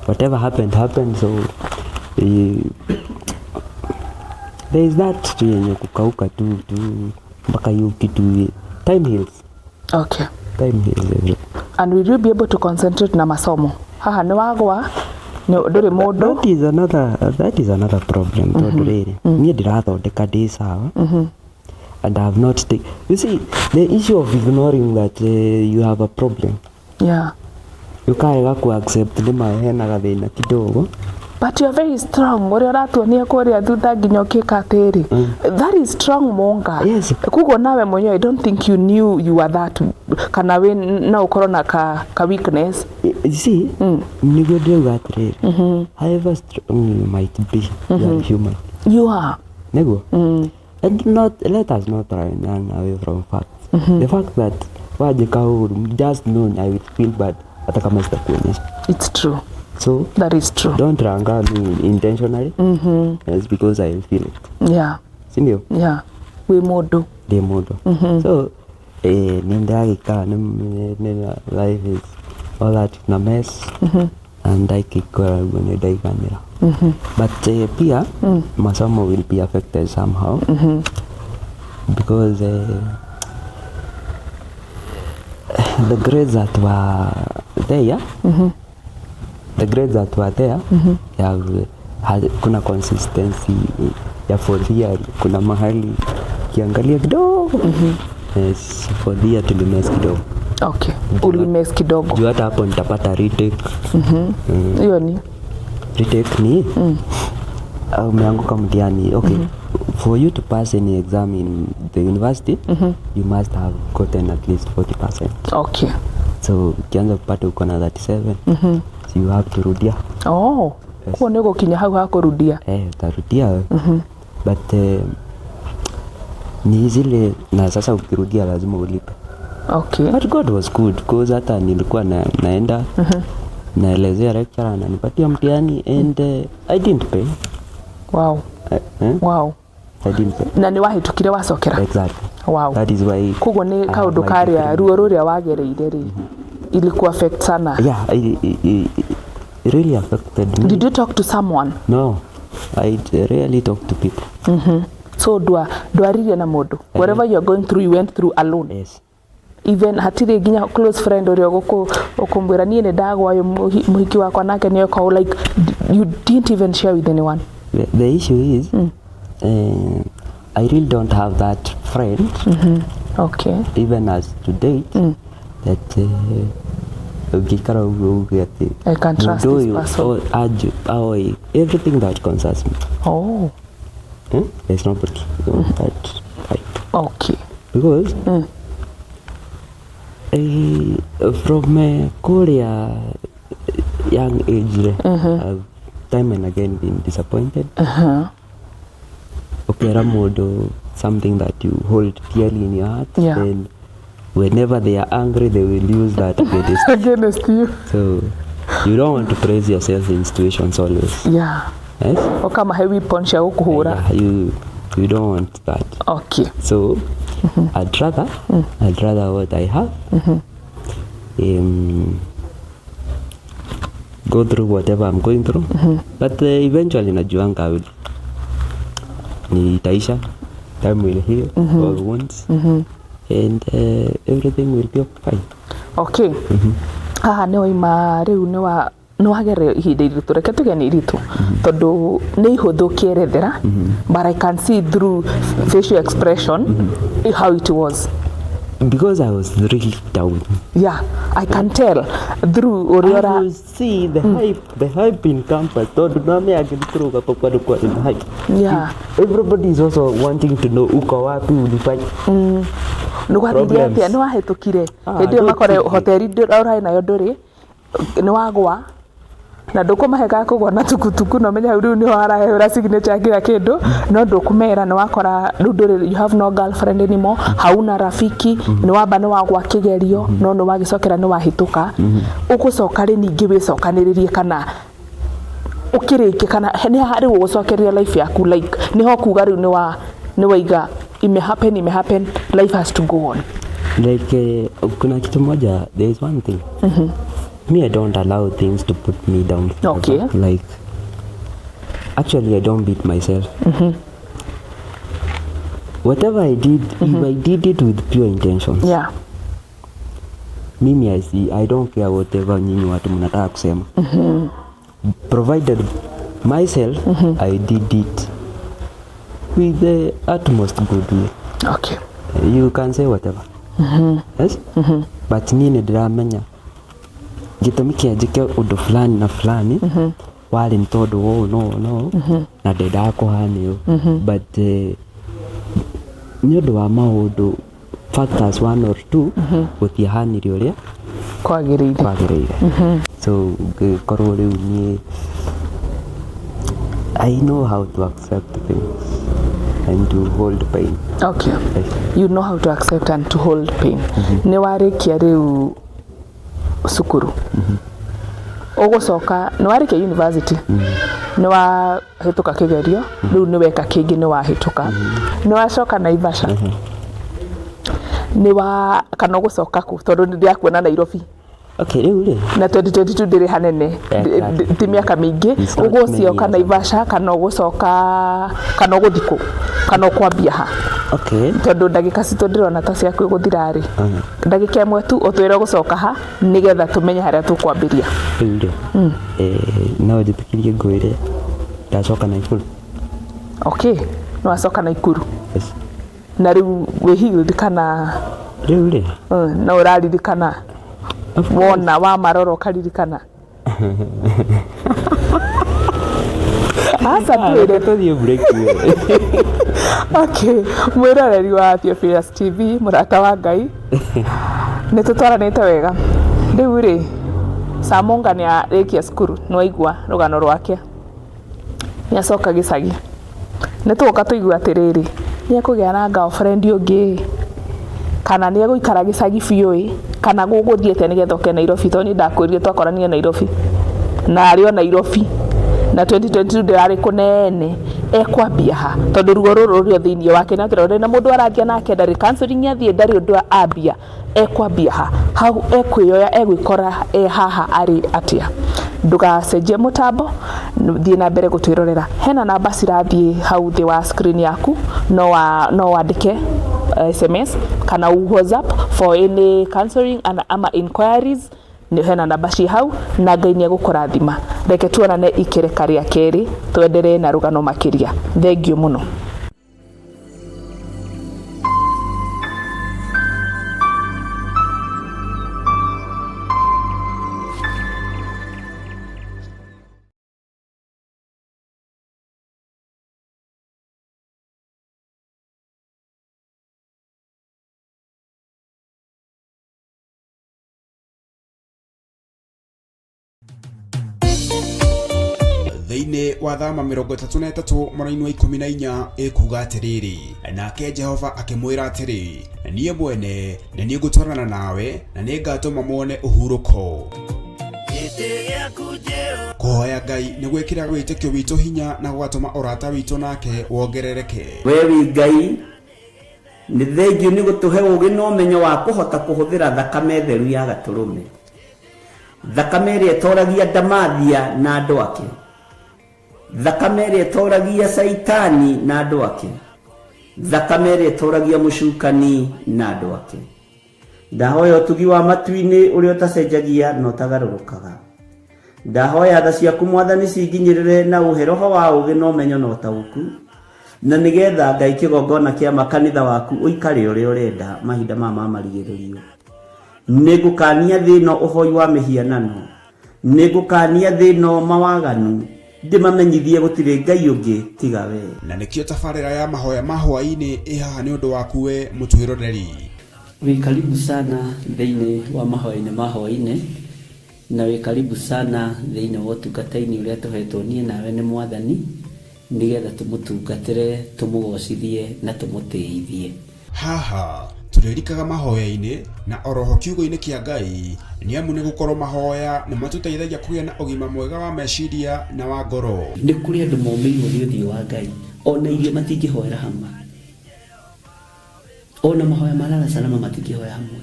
whatever happened happened. So there is that tu yenye kukauka tu tu mpaka hiyo kitu, time heals. Time heals everything. And will you be able to concentrate na masomo haha nĩ wagwa ndũrĩ mũndũ? That is another problem, tondũ rĩrĩ, niĩ ndĩrathondeka ndĩ sawa and I have not take, you see, the issue of ignoring that you have a problem, ukarega ku accept nĩ hena gathĩna kidogo. But you are very strong, ũrĩa ũratuonia kũrĩa thutha nginya ũkĩka atĩrĩ, that is strong monga. Koguo nawe mwenyewe, I don't think you knew you are that, kana we no ũkorwo na ka weakness. You see, nĩguo ndĩrauga atĩrĩrĩ, however strong you might be, you are human. You are. Nĩguo, and not, let us not try and run away from facts. The fact that wajĩka ũru, just know I will feel bad hata kama sitakuonyesha. It's true. So That is true. Don't anger me intentionally. Yes, because I will feel it. Sindio? Yeah, wĩ mũndũ. Ndĩ mũndũ. So nĩ ndagĩikara nĩ life is all that na mess and ndakĩikara ũguo nĩ ndaiganĩra, but pia masomo will be affected somehow because the grades that were there, the grades that were there have, kuna consistency ya fourth year, kuna mahali kiangalia kidogo. Yes, fourth year tulimess kidogo. Okay, ulimess kidogo. Juu hata hapo nitapata retake. Hiyo ni? Retake ni umeanguka mtihani. Okay, for you to pass any exam in the university, you must have gotten at least 40%. So ukianza kupata uko na 37, so you have to rudia. Oh. Yes. Kuo nĩ gũkinya hau ha kũrudia. Eh, utarudia, but ni zile na sasa ukirudia lazima ulipe. But God was good, cause hata nilikuwa naenda naelezea lecturer, ananipatia mtihani and I didn't pay. Eh? I didn't pay. Na nĩ wahĩtũkire wacokera? Exactly. That is why Koguo nĩ I have kaũndũ my karĩa degree. Ruo rũrĩa wagereire rĩ, ilikuwa affect sana? Yeah, it really affected me. Did you talk to someone? No, I rarely talk to people. So ndwaririe na mũndũ? Whatever you are going through, you went through alone? Yes. Even hatirĩ nginya close friend ũrĩa ũkũmwĩra niĩ nĩ ndagwa ũyũ mũhiki wakwa nake nĩ oka, like you didn't even share with anyone? The issue is I really don't have that friend, even as to date, that ũngĩikara ũguo uge atĩ I can trust mũndũ this ũyũ person. Aoĩ everything that concerns me. Eh? There's nobody of that type. Because from kũrĩa young age rĩ, I've time and again been disappointed. Ũkera mũndũ something that you hold dearly in your heart, then whenever they are angry, they will use that against Against you. So you don't want to praise yourself in situations always. Yes. Ũkamahe weapon cia gũkũhũra. Yeah, you don't want that. So I'd rather what I have, go through whatever I'm going through, but eventually najuanga will nitaisha, time will heal all wounds and everything will be fine. Okay, haha nĩ waima rĩu nĩ wagerera ihinda iritũ, reke tuge nĩ iritũ tondũ nĩ ihũthũ ũkĩerethera, but I can see through facial expression how it was. Because I was really down. Yeah, I can tell through ũrĩa I ũra will see the hype in campus, tondũ name angĩkũrũga bado kwa in hype. Everybody is also wanting to know uko wapi, ulifanya Nĩ gwathire Problems. atĩa? Nĩ wahĩtũkire? Ah, Hĩndĩ ĩyo makore ndũkire. hoteli ũrarĩ nayo ndũrĩ, nĩ wagwa na ndũkũmahe ga kũgwa na tukutuku, na ũmenye hau rĩu nĩho harahehũra signature ya kila kĩndũ, no ndũkũmera nĩ wakora rĩu ndũrĩ, you have no girlfriend anymore, hauna rafiki, nĩ wamba nĩ wagwa kĩgerio, no nĩ wagĩcokera, nĩ wahĩtũka. Ũgũcoka rĩ ningĩ wĩcokanĩrĩrie kana ũkĩrĩkie, kana nĩ ha rĩu ũgũcokeria life yaku, like nĩho kuga rĩu nĩ waiga ime happen, ime happen, life has to go on? Like kuna kitu moja, there is one thing. Me, I don't allow things to put me down forever. Like, actually, I don't beat myself. Whatever I did, if I did it with pure intentions, mimi I see, I don't care whatever nyinyi watu mnataka kusema. Provided myself, I did it with the utmost goodwill. You can say whatever. Yes? But niĩ nĩ ndĩramenya gĩtũmi kĩa njĩke ũndũ fulani na fulani warĩ nĩ tondũ wa ũũ no no na ndendaga kũhana ũũ, but nĩ ũndũ wa maũndũ, factors one or two, gũtiahanire ũrĩa kwagĩrĩire. Kwagĩrĩire. So ngĩkorwo rĩu niĩ I know how to accept things and to hold pain. Yes. You know how to accept and to hold pain. Nĩ warĩkia rĩu cukuru, ũgũcoka, nĩ warĩkia university, nĩ wahĩtũka kĩgerio, rĩu nĩ weka kĩngĩ, nĩ wahĩtũka, nĩ wacoka Naivasha, nĩ wa kana ũgũcoka kũ? Tondũ nĩ ndĩrakuona Nairobi. Okay, rĩu rĩ, na 2022 ndĩrĩ hanene. Ti mĩaka mĩingĩ. It's not many Ũgũcoka years. Naivasha kana ũgũcoka, kana ũgũthiĩ kũ, kana ũkwambia ha? Tondũ ndagĩka citũ ndĩrona ta ciaku ĩgũthira rĩ, ndagĩka ĩmwe tu ũtwĩre ũgũcoka ha, nĩgetha tũmenye harĩa tũkwambĩria. Rĩu rĩ, no njĩtĩkĩrie ngwĩre ndacoka Naikuru. Okay, nĩ wacoka Naikuru. Yes. Na rĩu wĩ healed kana? Rĩu rĩ, No ũraririkana? Of course. Wona wamarora ũkaririkana? Aca, twĩre. Tũthiĩ break we. Okay, mwĩroreri wa Theophilus TV, mũrata wa Ngai, nĩ tũtwaranĩte wega. Rĩu rĩ, Samunga nĩ arĩkia cukuru, nĩ waigua rũgano rwake, nĩ acoka gĩcagi. Nĩ tũgũka tũigue atĩrĩrĩ, nĩ ekũgĩa na girlfriend ũngĩ, kana nĩ egũikara gĩcagi biũ ĩ, kana gũgũthiĩ atĩa nĩgetha oke Nairobi? Tondũ niĩ ndakwĩrire twakoranire Nairobi na arĩ o Nairobi na 2022 ndĩrarĩ kũnene. Ekwambia ha? Tondũ ruo rũrũ rũrĩ o thĩinĩ wake, na atĩrĩ na mũndũ aragia nake ndarĩ counseling athiĩ, ndarĩ ũndũ ambia. Ekwambia ha? Hau ekwĩyoya, egwĩkora e haha arĩ atĩa? Ndũgacenjie mũtambo, thiĩ na mbere gũtwĩrorera. Hena namba cirathiĩ hau thĩ wa screen yaku, no wandĩke SMS kana WhatsApp for any counseling and ama inquiries. Nĩ hena namba ci hau, na Ngai nĩ egũkũrathima. Reke tuonane ikereka rĩa kerĩ, twenderee na rũgano makĩria. Thengiũ mũno. Thĩinĩ wa Thama 33 mwena-inĩ wa 14 ĩkuga atĩrĩrĩ, nake Jehova akĩmwĩra atĩrĩ, niĩ mwene nĩ niĩ ngũtwarana nawe na nĩ ngatũma muone ũhurũko. Kũhoya Ngai nĩ gwĩkĩraga wĩtĩkio witũ hinya na gũgatũma ũrata witũ nake wongerereke. We wĩ Ngai, nĩ thengiũ nĩ gũtũhe ũũgĩ na ũmenyo wa kũhota kũhũthĩra thakame theru ya gatũrũme, thakame ĩrĩa ĩtoragia ndamathia na andũ ake, thakame ĩrĩa ĩtoragia caitani na andũ ake, thakame ĩrĩa ĩtoragia mũcukani na andũ ake. Ndahoya ũtugi wa matu-inĩ ũrĩa ũtacenjagia na ũtagarũrũkaga. Ndahoya tha ciaku, Mwathani, cinginyĩrĩre na ũhe roho wa ũũgĩ na ũmenyo na ũtaũku, na nĩgetha Ngai kĩgongona kĩa makanitha waku ũikare ũrĩa ũrenda mahinda maya ma marigĩrĩrio. Nĩ ngũkania thĩ ĩno ũhoi wa mĩhianano, nĩ ngũkania thĩ ĩno mawaganu, ndĩmamenyithie gũtirĩ Ngai ũngĩ tiga we. Na nĩkĩo tabarĩra ya mahoya ma hwaĩ-inĩ ĩ haha nĩ ũndũ waku we mũtwĩroreri. Wĩ karibu sana thĩinĩ wa mahoya-inĩ ma hwaĩ-inĩ, na wĩ karibu sana thĩinĩ wa ũtungata-inĩ ũrĩa tũhetwo niĩ nawe nĩ Mwathani, nĩgetha tũmũtungatĩre, tũmũgocithie na tũmũtĩithie. Haha tũrĩrikaga mahoya-inĩ na oroho kiugo-inĩ kĩa Ngai, nĩ amu nĩ gũkorwo mahoya nĩ matũteithagia kũgĩa na ũgima mwega wa meciria na wa ngoro. Nĩ kũrĩ andũ momĩirwo nĩ ũthiũ wa Ngai, ona irio matingĩhoera hamwe. Ona mahoya ma lala salama matingĩhoya hamwe.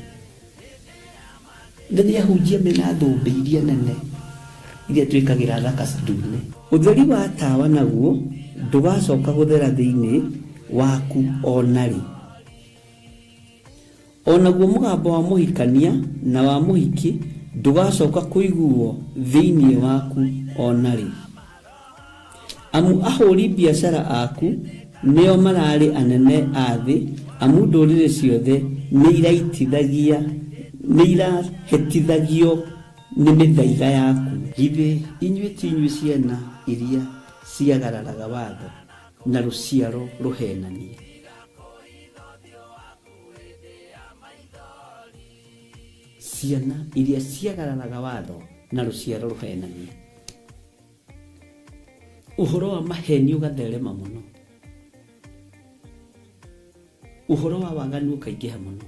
Na nĩ ahunjia mena thũmbĩ iria nene iria twĩkagĩra thaka ndune. Ũtheri wa tawa naguo ndũgacoka gũthera thĩinĩ waku o na rĩ. O naguo mũgambo wa mũhikania na wa mũhiki ndũgacoka kũiguo thĩinĩ waku o na rĩ. Amu ahũri biacara aku nĩo mararĩ anene a thĩ, amu ndũrĩrĩ ciothe nĩirahĩtithagio nĩ mĩthaiga yaku. Githĩ inyuĩ ti inyuĩ ciana iria ciagararaga watho na rũciaro rũhenanie? Ciana iria ciagararaga watho na rũciaro rũhenanie. Ũhoro wa maheni ũgatherema mũno, ũhoro wa waganu ũkaingĩha mũno.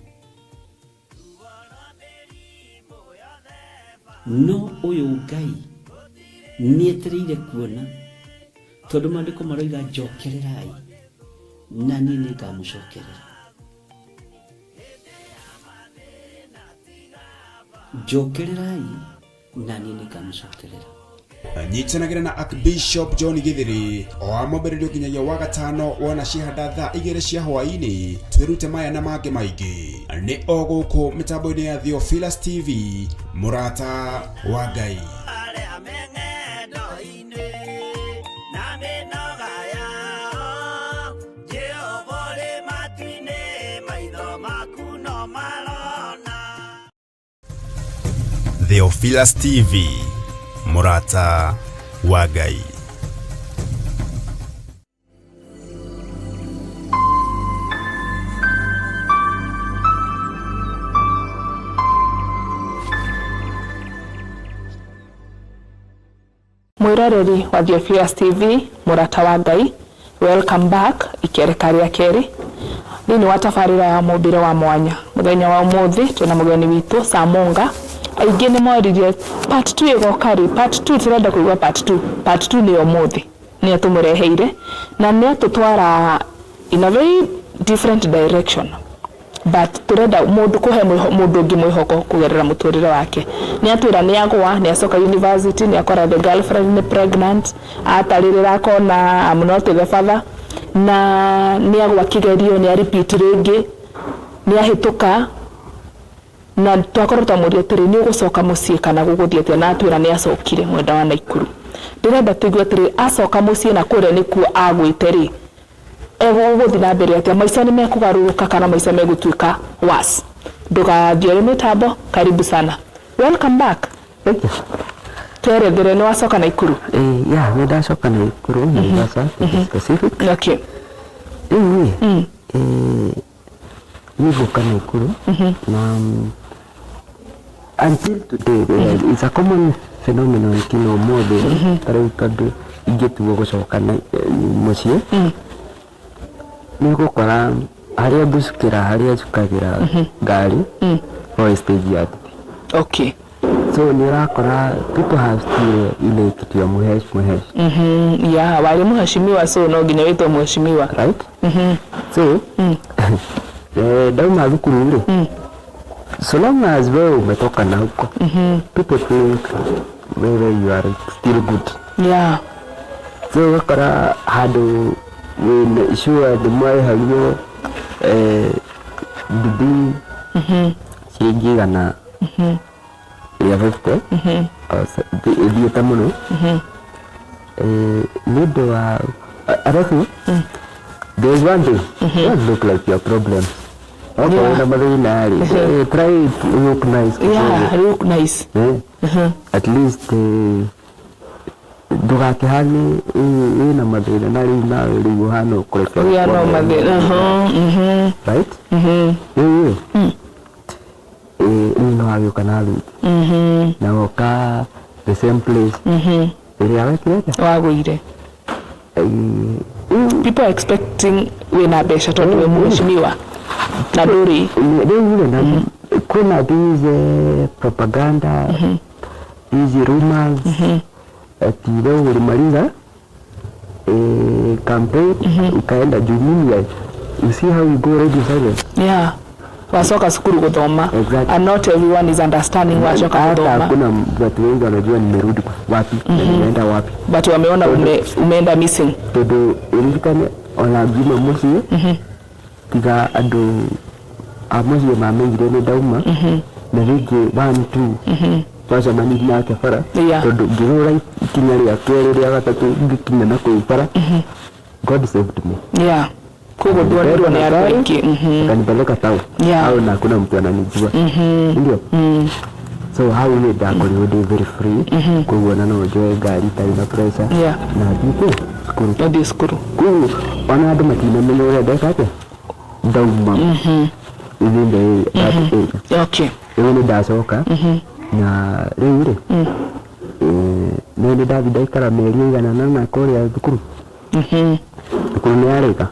No ũyũ Ngai nĩetereire kuona, tondũ maandĩko maroiga njokererai na niĩ nĩngamũcokerera. Njokererai na niĩ nĩngamũcokerera. Nyitanagĩra na Archbishop John Githiri o wa mwambĩrĩrio nginyagia wa gatano wona ciahanda thaa 2 cia hwaĩ-inĩ, twĩrute maya na mangĩ maingĩ nĩ o gũkũ mĩtambo-inĩ ya Theophilus TV, mũrata wa Ngai. Theophilus TV, mũrata wa Ngai. Mwiroreri wa Theophilus TV, mũrata wa Ngai, welcome back ikereka rĩa kerĩ thĩinĩ wa tabarĩra ya mũmbĩre wa mwanya. Mũthenya wa ũmũthĩ twĩna mũgeni witũ Samunga. Aingĩ nĩ moririe part 2 ĩgoka rĩ, part 2 tũrenda kũigua part 2. Part 2 nĩ ũmũthĩ nĩyo tũmũreheire na nĩ atũtwara in a very different direction, but tũrenda mũndũ kũhe mũndũ ũngĩ mwĩhoko kũgerera mũtũrĩre wake. Nĩ atwĩra nĩ agwa, nĩ acoka university, nĩ akora the girlfriend nĩ pregnant, atarĩrĩra akona I'm not the father, na nĩ agwa kĩgerio, nĩ a repeat rĩngĩ, nĩ ahĩtũka, na twakorwo twamũria atĩrĩ nĩ ũgũcoka mũciĩ kana gũgũthiĩ atĩa, na atwĩra nĩ acokire mwenda wa Naikuru. Ndĩrenda tũigue atĩrĩ acoka mũciĩ na kũrĩa nĩkuo agwĩte rĩ, egũgũthiĩ na mbere atĩa, maica nĩ mekũgarũrũka kana maica megũtuĩka worse. Ndũgathiore mĩtambo, karibu sana. Welcome back. Thank you. Twerethere nĩ wacoka Naikuru? Yeah, nĩ ndacoka Naikuru, Naivasha, to be specific. Okay. Rĩu rĩ, niĩ ngũka Naikuru na until today it's a common phenomenon kinya ũmũthĩ, ta rĩu tondũ ingĩtua gũcoka mũciĩ nĩ ũgũkora harĩa ngũcukĩra, harĩa njukagĩra ngari no stage ya nduthi. Okay. So nĩ ũrakora people have still ile kitu ya muhesh muhesh. Yeah, warĩ mũheshimiwa, so no nginya wĩtwo mũheshimiwa. Right? So ndauma thukuru rĩ, so long as wewe umetoka na huko, people think wewe you are still good. So ũgakora handũ wĩna sure nĩ mwarĩhagio nduthi ciringi 150 ĩthiĩte mũno, nĩ ũndũ wa arabu there is one thing, don't look like your problems. Okorwo wĩna mathĩna rĩ, try to look nice. Yeah, look nice. At least ndũgakĩhane wĩna mathĩna na rĩu nawe rĩu ũhana ũkũrekera. Ũgĩa no mathĩna. Right? Rĩu rĩ, rĩu no wagĩũka na thuti na woka the same place ĩrĩa wekire atĩa? Wagũire. People are expecting wĩna mbeca tondũ wĩ mũheshimiwa na ndũrĩ. Rĩu rĩ, na kwĩna these propaganda, these rumors ati wewe ulimaliza campaign ukaenda juu. Mimi You see how you go radio silent. Yeah, wacoka cukuru guthoma. Exactly. And not everyone is understanding wacoka Hata guthoma. hakuna watu wengi wanajua nimerudi wapi na nimeenda wapi. But wameona umeenda missing. Tondu uririkane ona ngiuma muciĩ, tiga andũ a mũciĩ mamenyire nĩ ndauma na rĩngĩ one two twacemanirie nake bara. Tondũ ngĩgũra ikinya rĩa kerĩ, rĩa gatatũ, ngĩkinya na kũu bara, God saved me. Yeah, koguo ndwonirwo nĩ andũ aingĩ. Akanipeleka town. Hau na hakuna mtu ananijua, ndio so hau nĩ ndakorirwo ndĩ very free, koguo ona no njoe ngari itarĩ na pressure na thiĩ kũ cukuru. Ũthiĩ cukuru. Koguo ona andũ matinamenya ũrĩa ndeka atĩa ndauma within the area, that area. Rĩu nĩ ndacoka na rĩu rĩ, nĩ ndathiĩ ndaikara mĩeri ĩigana na kũrĩa thukuru. Thukuru nĩ yarĩka.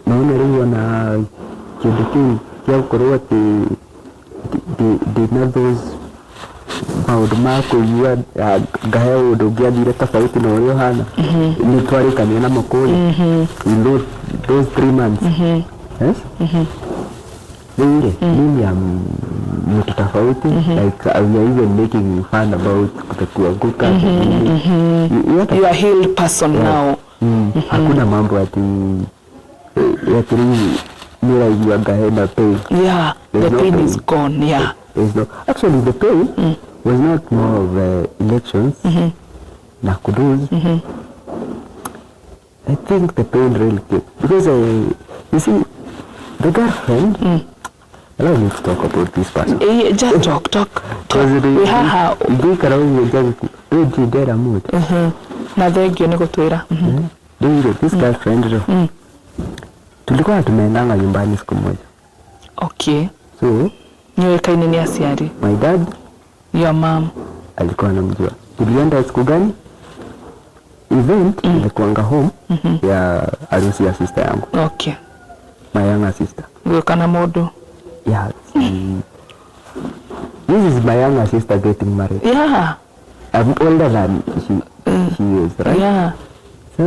Nona rĩu ona kĩndũ kĩu gĩa gũkorwo atĩ ndĩna those maũndũ ma kũigua, ah, ngahe ũndũ ũngĩ athire tofauti na ũrĩa ũhana, nĩ twarĩkania namo kũrĩa in those 3 months. Yes, rĩu rĩ, mimi am mtu tofauti, like we are even making fun about the kuanguka. You are healed person now. Hakuna mambo ati ati rĩu nĩũraigua ngahena pain. The There's no pain pain. is gone, yeah. There's no, actually the pain was not more of elections na kudus. I think the pain really came because you see the girlfriend, allow me to talk about this person. Just talk, talk, talk. Wĩ haha. Ingĩikara ũguo njage rĩu ndindera mũndũ. Na thengio nĩ gũtwĩra. Rĩu rĩ, this girlfriend rĩ, tulikuwa tumeendanga nyumbani siku moja. So Nĩũĩkaine nĩ aciari? My dad. Your mom. Alikuwa anamjua. Tulienda siku gani? Event ilikuanga home ya harusi ya sister yangu. My younger sister. Gwĩka na mũndũ. Yeah. This is my younger sister getting married. I'm older than she is, right? Yeah. So,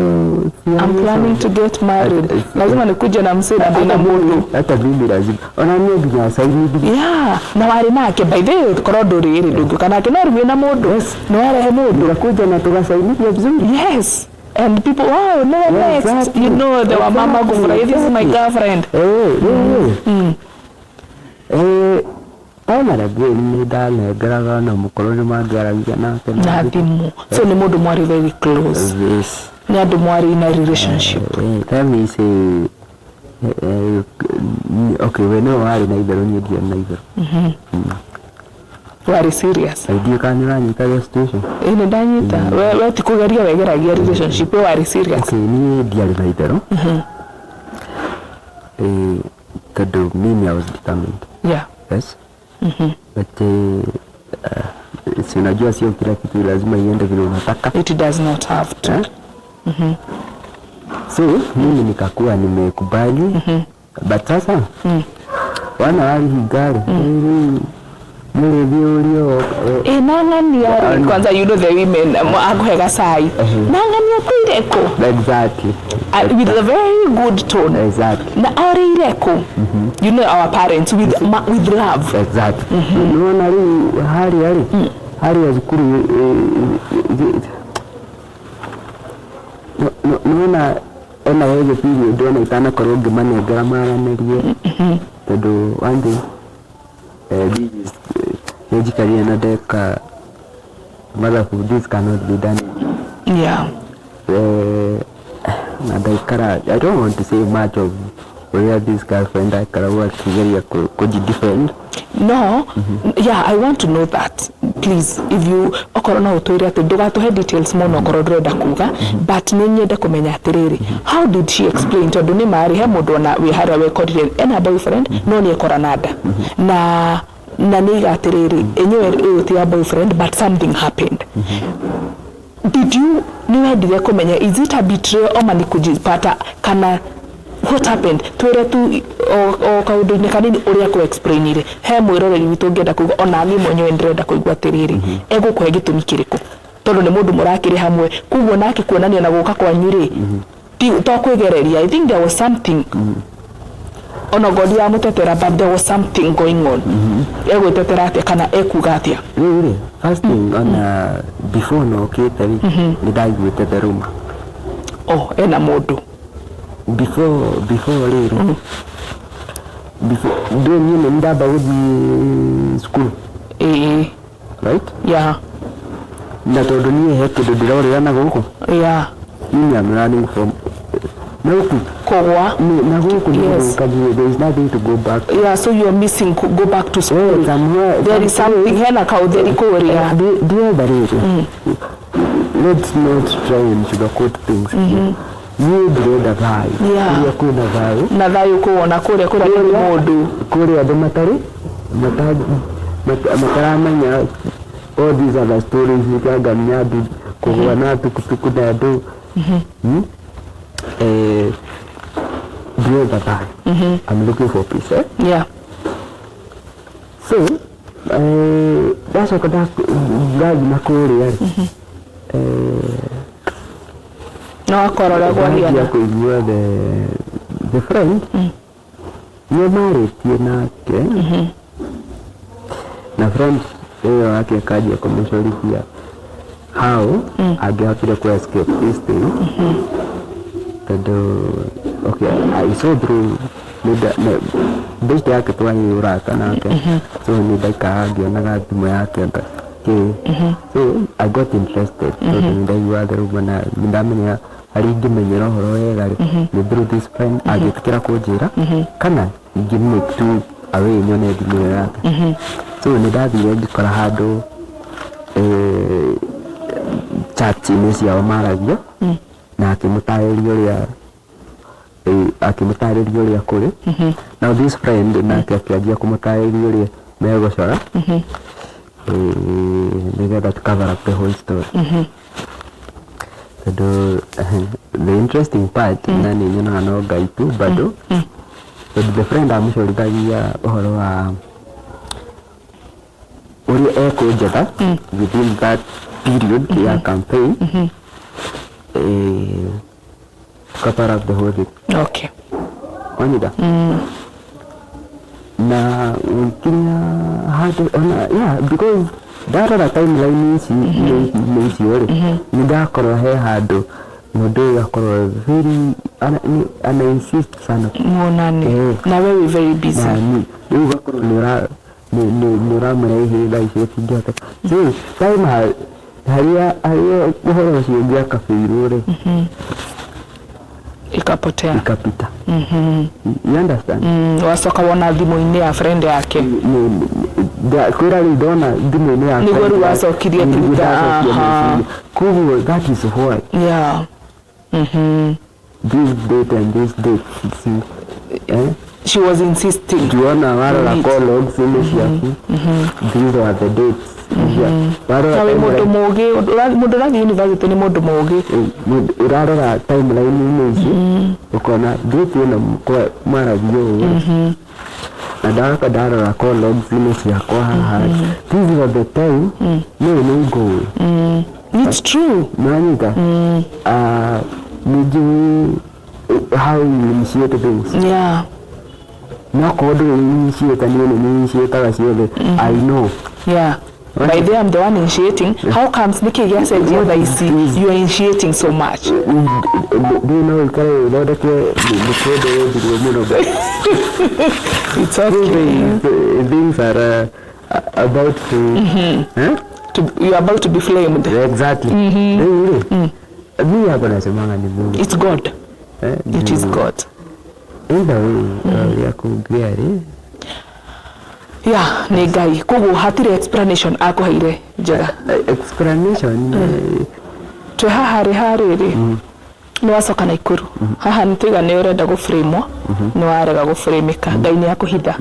si I'm planning to get married. Lazima nikuje na msee na ndĩna mũndũ. Hata mimi lazima. Ona niĩ nginya saini. Yeah, na warĩ nake, by the way, korwo ndũrĩ rĩ, ndũngĩũka nake, no rĩu wĩna mũndũ nĩ warehe mũndũ. Nikakuja na tukasainithia vizuri. Yes, and people, wow, no one next. You know the wamama kufurahia, this is my girlfriend. Eh, time and again nĩ ndanengeraga na mũkorwo nĩ mangĩaragia nake. Na thimũ, so nĩ mũndũ mwarĩ very close? Yes. Nĩ andũ mwarĩ in a relationship? Let me say, okay, we no warĩ na itherũ, niĩ ndiarĩ na itherũ. Warĩ serious? Ndiũĩ kana nĩ ũranyita the situation. Ĩ, nĩ ndanyita. We ti kũgeria wegeragia relationship, we warĩ serious? Okay, niĩ ndiarĩ na itherũ. Tondũ mimi I was determined. Yes. But si unajua sio kila kitu lazima iende vile unataka. It does not have to. Eh? So mimi nikakuwa nimekubali, but sasa wana walihiga rĩ nĩrĩthiũrio. Ĩ, nang'ania rĩ, kwanza you know the women akũhe gacai, nang'ania kũire kũ? With a very good tone. Na arĩire kũ? You know our parents with, with love. Exactly. Nĩwona rĩu harĩa rĩ, harĩa cukuru, nĩwona ena age period ona itanakorwo ngĩmanengera maranĩrie, tondũ one thing, this is, nĩ njikarire na ndeka mathabu, this cannot be done. Na ndaikara, I don't want to say much of ũrĩa this girlfriend aikaragwo akĩgeria kũjidefend. No, yeah, I want to know that, please, if you okorwo no ũtwĩre atĩ ndũgatũhe details mũno okorwo ndũrenda kuga, but nĩ nyende kũmenya atĩrĩrĩ, how did she explain? Tondũ nĩ marĩ he mũndũ ona wĩ harĩa wekorire ena boyfriend no nĩ ekora na nda na nĩ iga atĩrĩrĩ, enyewe ĩyo ti ya boyfriend, but something happened. Did you, nĩ wendire kũmenya is it a betrayal ama ni kujipata kana what happened? Twĩre tu o kaũndũ-inĩ kanini ũrĩa kũ explainire he mwĩroreri witũ ũngĩenda kũigua, ona niĩ mwenyewe ndĩrenda kũigua atĩrĩrĩ, egũkũhe gĩtũmi kĩrĩkũ, tondũ nĩ mũndũ mũrakĩrĩ hamwe, koguo nake kuonania na gũka kwanyu rĩ. Ti to kwĩgereria. I think there was something ona ngodi ya mũtetera, but there was something going on. Egwĩtetera atĩa kana ekuga atĩa? Rĩu rĩ, first thing, ona before nokĩte rĩ, nĩ ndaiguĩte the rumor. Oh, ena mũndũ. Before rĩrĩ, before ndũ niĩ nĩ ndamba gũthiĩ cukuru. Right. Na tondũ niĩ he kĩndũ ndĩrorĩra na gũkũ. Mimi am running from na gũkũ. Kũgwa. Na gũkũ nĩ gũthũkagia. There is nothing to go back. Yeah, so you're missing go back to school. Eh, somewhere. There is something, hena kautheri kũrĩa. Ndiretha rĩrĩ, let's not try and sugarcoat things here. Niĩ ndĩrenda thayũ. Kũrĩa kwĩna thayũ. Na thayũ kũwona kũrĩa kũrĩa nĩ mũndũ. Kũrĩa andũ matarĩ mataramenya all these other stories nĩkangania andũ kũgũa na tukutuku na andũ. Eh, ndĩrenda thayũ. I'm looking for peace, eh? So ndacoka ndathiĩ na kũrĩa rĩ, no akorora ndanjia gwahiana kũigua the friend nĩ marĩtie nake, na friend ĩyo yake akanjia kũmũcorithia how angĩhotire ku escape this thing, tondũ okay, I saw through best yake twarĩ ũrata nake, so nĩ ndaikaraga ngĩonaga thimũ yake kĩ, so I got interested tondũ nĩ ndaiguaga the rumor na nĩ ndamenya harĩa ingĩmenyera ũhoro wega rĩ nĩ through this friend angĩtĩkĩra kũnjĩra kana ingĩ make two away nyone thimũ ĩyo yake. So nĩ ndathire ngĩkora handũ chat-inĩ ciao maragia na akĩmũtarĩria ũrĩa kũrĩ. Now this friend nake akĩanjia kũmũtarĩria ũrĩa megũcora nĩgetha to cover up the whole story, tondũ the interesting part na nĩ nyonaga no Ngai tu bado, tondũ the friend amũcorithagia ũhoro wa ũrĩa ekũnjetha within that period ya campaign to cover up the whole thing. Wanyita na nginya handũ ona, yeah, because ndarora timeline ici nĩ icio rĩ, nĩ ndakorwo he handũ mũndũ ũyũ akorwo very ana insist sana. Muonane. Na wewe very busy. Na ni rĩu ũgakorwo nĩ ũra nĩ ũramũrehe thaa ici gũtingĩhoteka, so time harĩa ũhoro ũcio ũngĩakabĩirwo rĩ, ikapotea. Ikapita, you understand? Wacoka wona thimũ-inĩ ya friend yake. Kwĩra rĩu ndona thimũ-inĩ ya Nĩguo friend rĩu wacokirie nĩguo Twitter, ndacokia aha. meciria. Koguo that is why this date and this date, see, eh? She was insisting. Tuona warora Meet. call logs inĩ ciaku, these are the dates. Yeah. Warora Na wĩ mũndũ timeline- mũgĩ, mũndũ ũrathiĩ university nĩ mũndũ mũgĩ. Ũrarora timeline-inĩ ici ũkona date ĩno mwaragia ũũ, na ndacoka ndarora call logs inĩ ciakwa haha, this was the time no nĩ ngũĩ. It's true. Nanyita nĩ njũĩ how you initiate things. No korwo ndũrĩ initiate, niĩ nĩ initiataga ciothe, I know. Yeah, by the I'm the one initiating. How comes nĩkĩ gĩacenjia thaa ici you are initiating so much? Ndĩ no ũikare ũthondeke mũkũndũ wendirwo mũno, but It's okay. things are about to eh? You are about to be flamed. Exactly. Rĩu rĩ, mimi hapo nasemanga ni Mungu. It's God. Eh, It is God. Either way, ũrĩa kũngĩarĩ. Yeah, nĩ Ngai. Koguo hatirĩ explanation akũheire njega? Explanation Twĩ haha rĩ, harĩrĩ nĩ wacoka Naikuru haha nĩ tuiga nĩ ũrenda gũbũrĩmwo, nĩ warega gũbũrĩmĩka, Ngai nĩ akũhitha.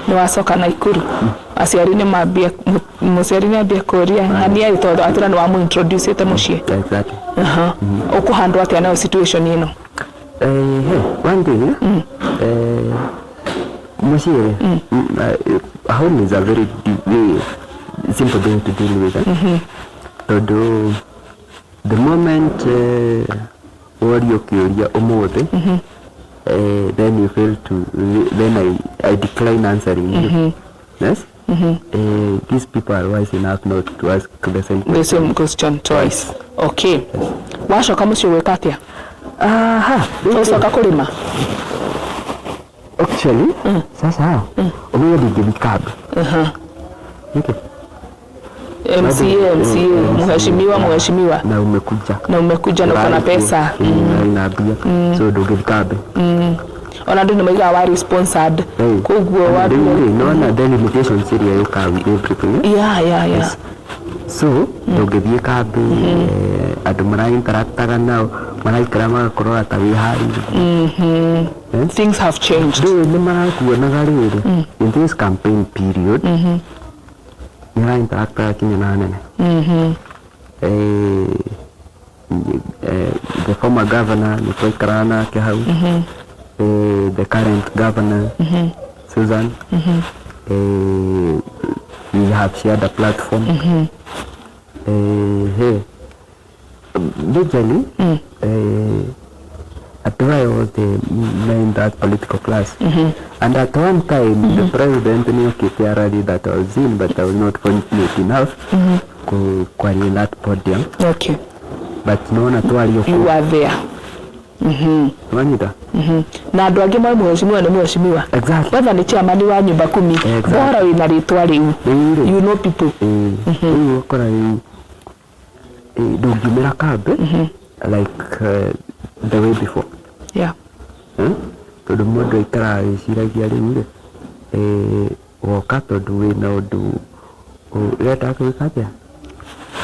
Nĩ wacoka Naikuru, aciari nĩ mambia, mũciari nĩ ambia kũria ng'ania rĩ, tondũ atĩra nĩ wamũ mũciĩ. Exactly. Aha. Ũkũhandwo atĩa nayo situation ĩno? Hey, one thing, mũciĩ rĩ, home is a very very simple thing to deal with, eh? Tondũ the moment Worio kĩũria ũmũthĩ, then you fail to, then I decline answering you. Yes. These people are wise enough not to ask the same The same question twice. Okay, wacoka mũciĩ gwĩka atĩa? Aha. Ũcoka kũrĩma? Actually, sasa ũmenya ndingĩthi kambi. Nĩkĩ? MCA, MCA, mheshimiwa, mheshimiwa. Na umekuja. Na umekuja na uko na pesa. Na mbia, so ndũngĩthi kambi. Ona andũ nĩ maigaga warĩ sponsored, koguo Rĩu rĩ, nona the limitations iria yũkaga with everything, eh? Yeah. So ndũngĩthiĩ kambĩ, andũ marainteractaga nao maraikara magakorora ta wĩ harĩirie. Things have changed. Ndũĩ nĩ marakuonaga rĩrĩ in this campaign period nĩ ũrainteractaga kinya na nene. The former governor nĩ twaikaraga nake hau, the current governor Susan, we have shared a platform. Hey, majorly, andũ aya othe me in that political class, and at one time the president nĩ okĩte a rally that I was in, but I was not fortunate enough kwaria in that podium. But nona twario. You are there. Wanyita. Na andũ angĩ moĩ mheshimiwa nĩ mheshimiwa. Exactly. Whether nĩ chairman wa nyumba kumi. Exactly. Bora wĩna rĩtwa rĩu. Rĩu rĩ. You know people. Rĩu ũkora rĩu ndũngiumĩra kambi like the way before. Eh? Tondũ mũndũ aikaraga agĩciragia rĩu rĩ, woka tondũ wĩna ũndũ ũrenda gwĩka atĩa,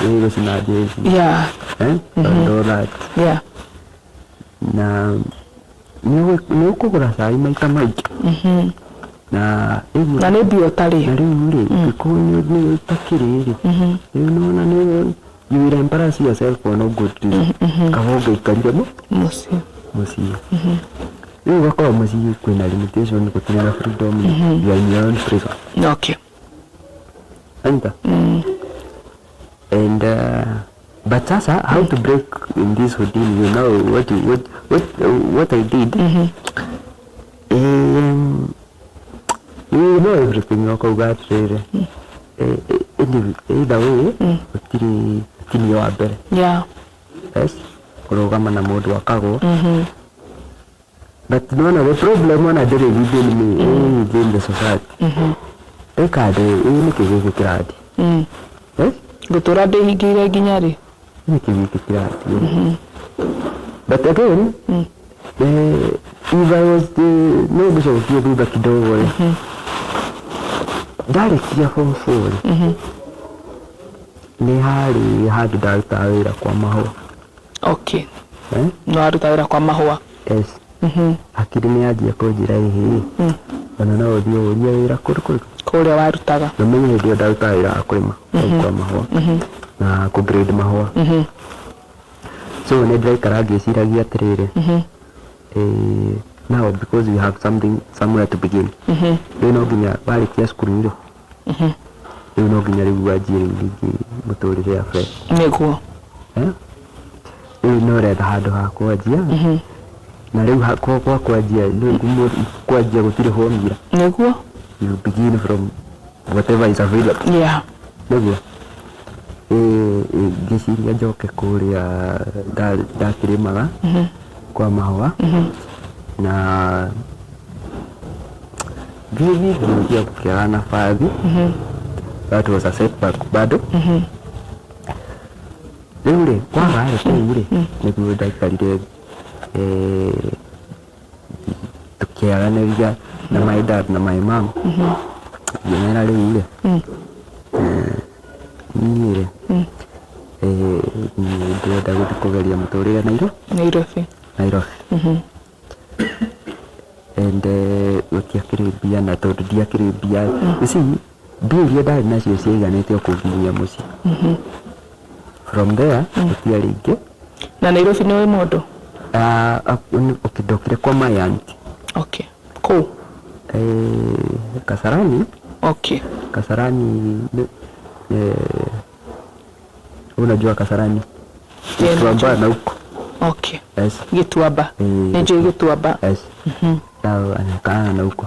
wĩ gũcina jezi. Eh? And all that. Na nĩ ũkũgũra cai maita maingĩ na rĩu Na nĩ mbia ũtarĩ. Na rĩu rĩ, ũngĩkorwo nĩ ũtakĩrĩ rĩ, rĩu nĩwona nĩ you will embarrass yourself for no good reason. Kaba ũngĩikarire mũciĩ. Mũciĩ. Rĩu ũgakorwo mũciĩ kwĩna limitation, gũtirĩ na freedom, you are in your own prison. Anyita. And but sasa how to break in this ordeal, you know what you, what I did, you know everything ũkauga atĩrĩrĩ, either way gũtirĩ tini wa mbere. Yes, kũrũgama na mũndũ akagwo. But nona the problem ona ndĩrĩ within me, ĩ within the society. Ĩkandĩ ĩ nĩkĩ gĩkĩ kĩrathiĩ? Yes. Ngũtũra ndĩhingĩire nginya rĩ? Nĩkĩ gĩkĩ kĩrathiĩ? But again, if I was the no ngũcokie thutha kidogo rĩ, ndarĩkia form 4 rĩ, nĩ harĩ handũ ndarutaga wĩra kwa mahũa. Eh? No waruta wĩra kwa mahũa. Yes. Hakiri nĩ yanjia kũnjĩra ĩhĩ, ona no ũthiĩ ũrie wĩra kũrĩ kũrĩ kũrĩa warutaga. Na menye hĩndĩ ĩyo ndarutaga wĩra wa kũrĩma hau kwa mahũa na kũ grade mahũa. So nĩ ndĩraikara ngĩciragia atĩrĩrĩ, now because we have something somewhere to begin, rĩu no nginya warĩkia cukuru rĩ, rĩu no nginya rĩu wanjie rĩu rĩngĩ mũtũrĩre afresh. Nĩguo. Eh? Rĩu no ũretha handũ ha kwanjia, na rĩu kwa kwanjia rĩu kwanjia gũtirĩ formula. Nĩguo. You begin from whatever is available. Nĩguo. Ngĩciria njoke kũrĩa ndakĩrĩmaga kwa mahũa, na ngĩthiĩ ngĩũria gũkĩaga nabathi. That was a setback bado. Rĩu rĩ, kwaga rĩ, kũu rĩ nĩguo ndaikarire, tũkĩaranĩria na my dad na my mom, ngĩmera rĩu rĩ, niĩ rĩ, niĩ ndĩrenda gũthiĩ kũgeria mũtũrĩre Nairobi. Nairobi. And gũtiakĩrĩ mbia, na tondũ ndiakĩrĩ mbia, you see, mbia iria ndarĩ nacio ciaiganĩte o kũnginyia mũciĩ. From there gũtiarĩ ingĩ. Na Nairobi nĩ wĩ mũndũ? Okay, ndokire kwa my aunt. Okay, kũ? Kasarani. Kasarani, unajua Kasarani? Yeah, Tuambaa najua. na huko. Okay. Yes. Gĩtuamba. Ĩĩ. Nĩ njũĩ Gĩtuamba. Yes. Now anakaa na huko.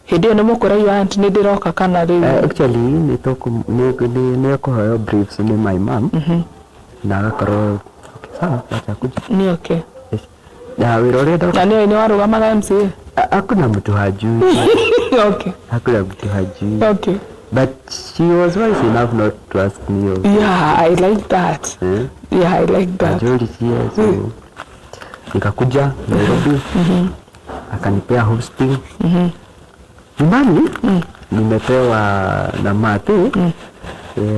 Hĩndĩ ĩyo nĩ mũkũraigua aunty nĩ ndĩroka kana rĩu? Actually nĩ tũkũ nĩ nĩ nĩ ekũheo briefs nĩ my mom na agakorwo okay, sawa wacha kuja. Nĩ okay. Yes. Na wĩra ũrĩa ndoka Na nĩ nĩ warũgamaga MCA? Hakuna mtu hajui. Okay. Hakuna mtu hajui. Okay. But she was wise enough not to ask me of Yeah, I like that. eh? Yeah, I like that. Ajolisie so nikakuja Nairobi akanipea hosting nyumbani nimepewa na mate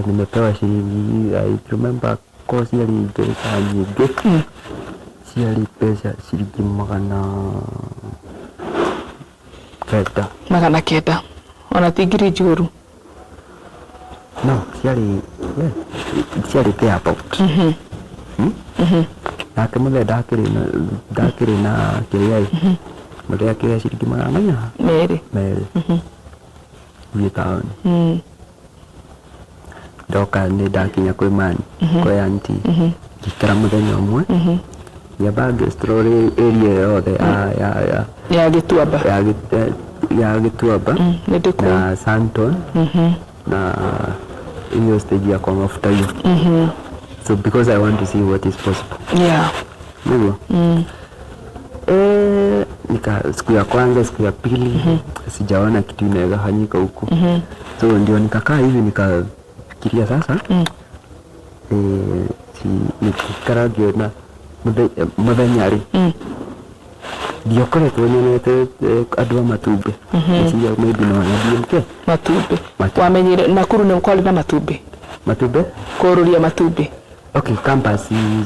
nimepewa shilingi, I remember ko ciarĩ mbeca nyingĩ, ciarĩ mbeca ciringi 900. 900. Ona ti ngiri njũru. No ciarĩ, yeah, ciarĩ there about. Nake mũthee ndakĩrĩ na kĩrĩa ĩ mũthee akĩrĩa ciringi 400 2. 2 thiĩ taũni. Ndoka nĩ ndakinya kwĩ mani kwĩ aunty ngĩikara mũthenya ũmwe, ngĩamba ngĩ-explore area yothe ya Ya Gĩtuamba. Ya Gĩtuamba Nĩ ndĩkũĩ. Na Sandton na hiyo stage ya kwa mafuta hiyo, so because I want to see what is possible. Niguo nika siku ya kwanza, siku ya pili sijaona kitu inaweza fanyika huku, so ndio nikakaa hivi nikafikiria sasa si nikikara ngĩona mũthenya rĩ ndiokoretwo nyonete andũ a matumbĩ. Ngĩciria maybe no nyambie mke Matumbĩ. Matumbĩ. Wamenyire Nakuru nĩ kwarĩ na matumbĩ? Matumbĩ. Kũrũria matumbĩ. Okay, campus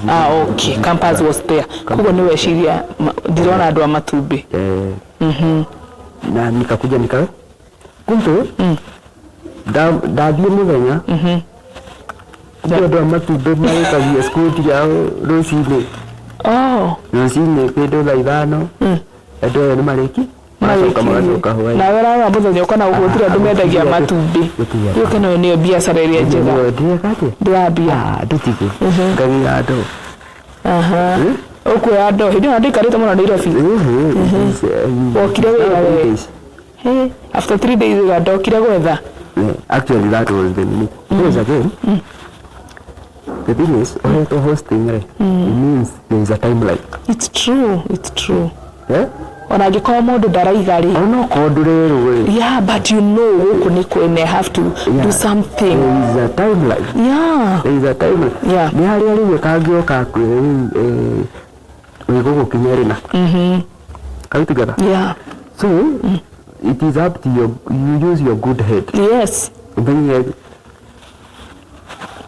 Ah, okay. Campus was there. Koguo nĩ weciria ndirona andũ a matumbĩ. Na nikakuja nikawe kumbe ndathiĩ mũthenya kumbe andũ a matumbĩ marĩkagia skuti yao rũcinĩ. Oh. Rũcinĩ kĩndũ thaa 5 andũ aya nĩ marĩki magacoka magacoka hwaĩ. Nawe ũrarora mũthenya ũkona gũkũ gũtirĩ andũ mendagia gũtirĩ matumbĩ. Gũtirĩ andũ. Rĩu ũkona ĩyo nĩyo biacara ĩrĩa njega. Ndĩreka atĩa? Ndĩrambia. Ah, ndũtigũ ngagĩra andũ. Aha. Ũkuoya ndoo hĩndĩ ĩyo ndĩikarĩte mũno Nairobi. Wokire wĩra we? Hey, after 3 days wĩra ndokire gwetha. Yeah, actually that was the minute. Because again, the thing is, ohetwo hosting rĩ, it means there is a timeline. It's true, it's true. Yeah? Ona angĩkorwo mũndũ ndaraiga rĩ. Onokorwo ndũrerwo rĩ, Yeah, but you know gũkũ nĩ kwene, I have to do something. There is a timeline. There is a timeline. Nĩ harĩa rĩu kangĩoka akwĩre rĩu wĩ gũgũkinya rĩna. Are we together? Yeah. So, it is up to your, you use your good head. Ũmenye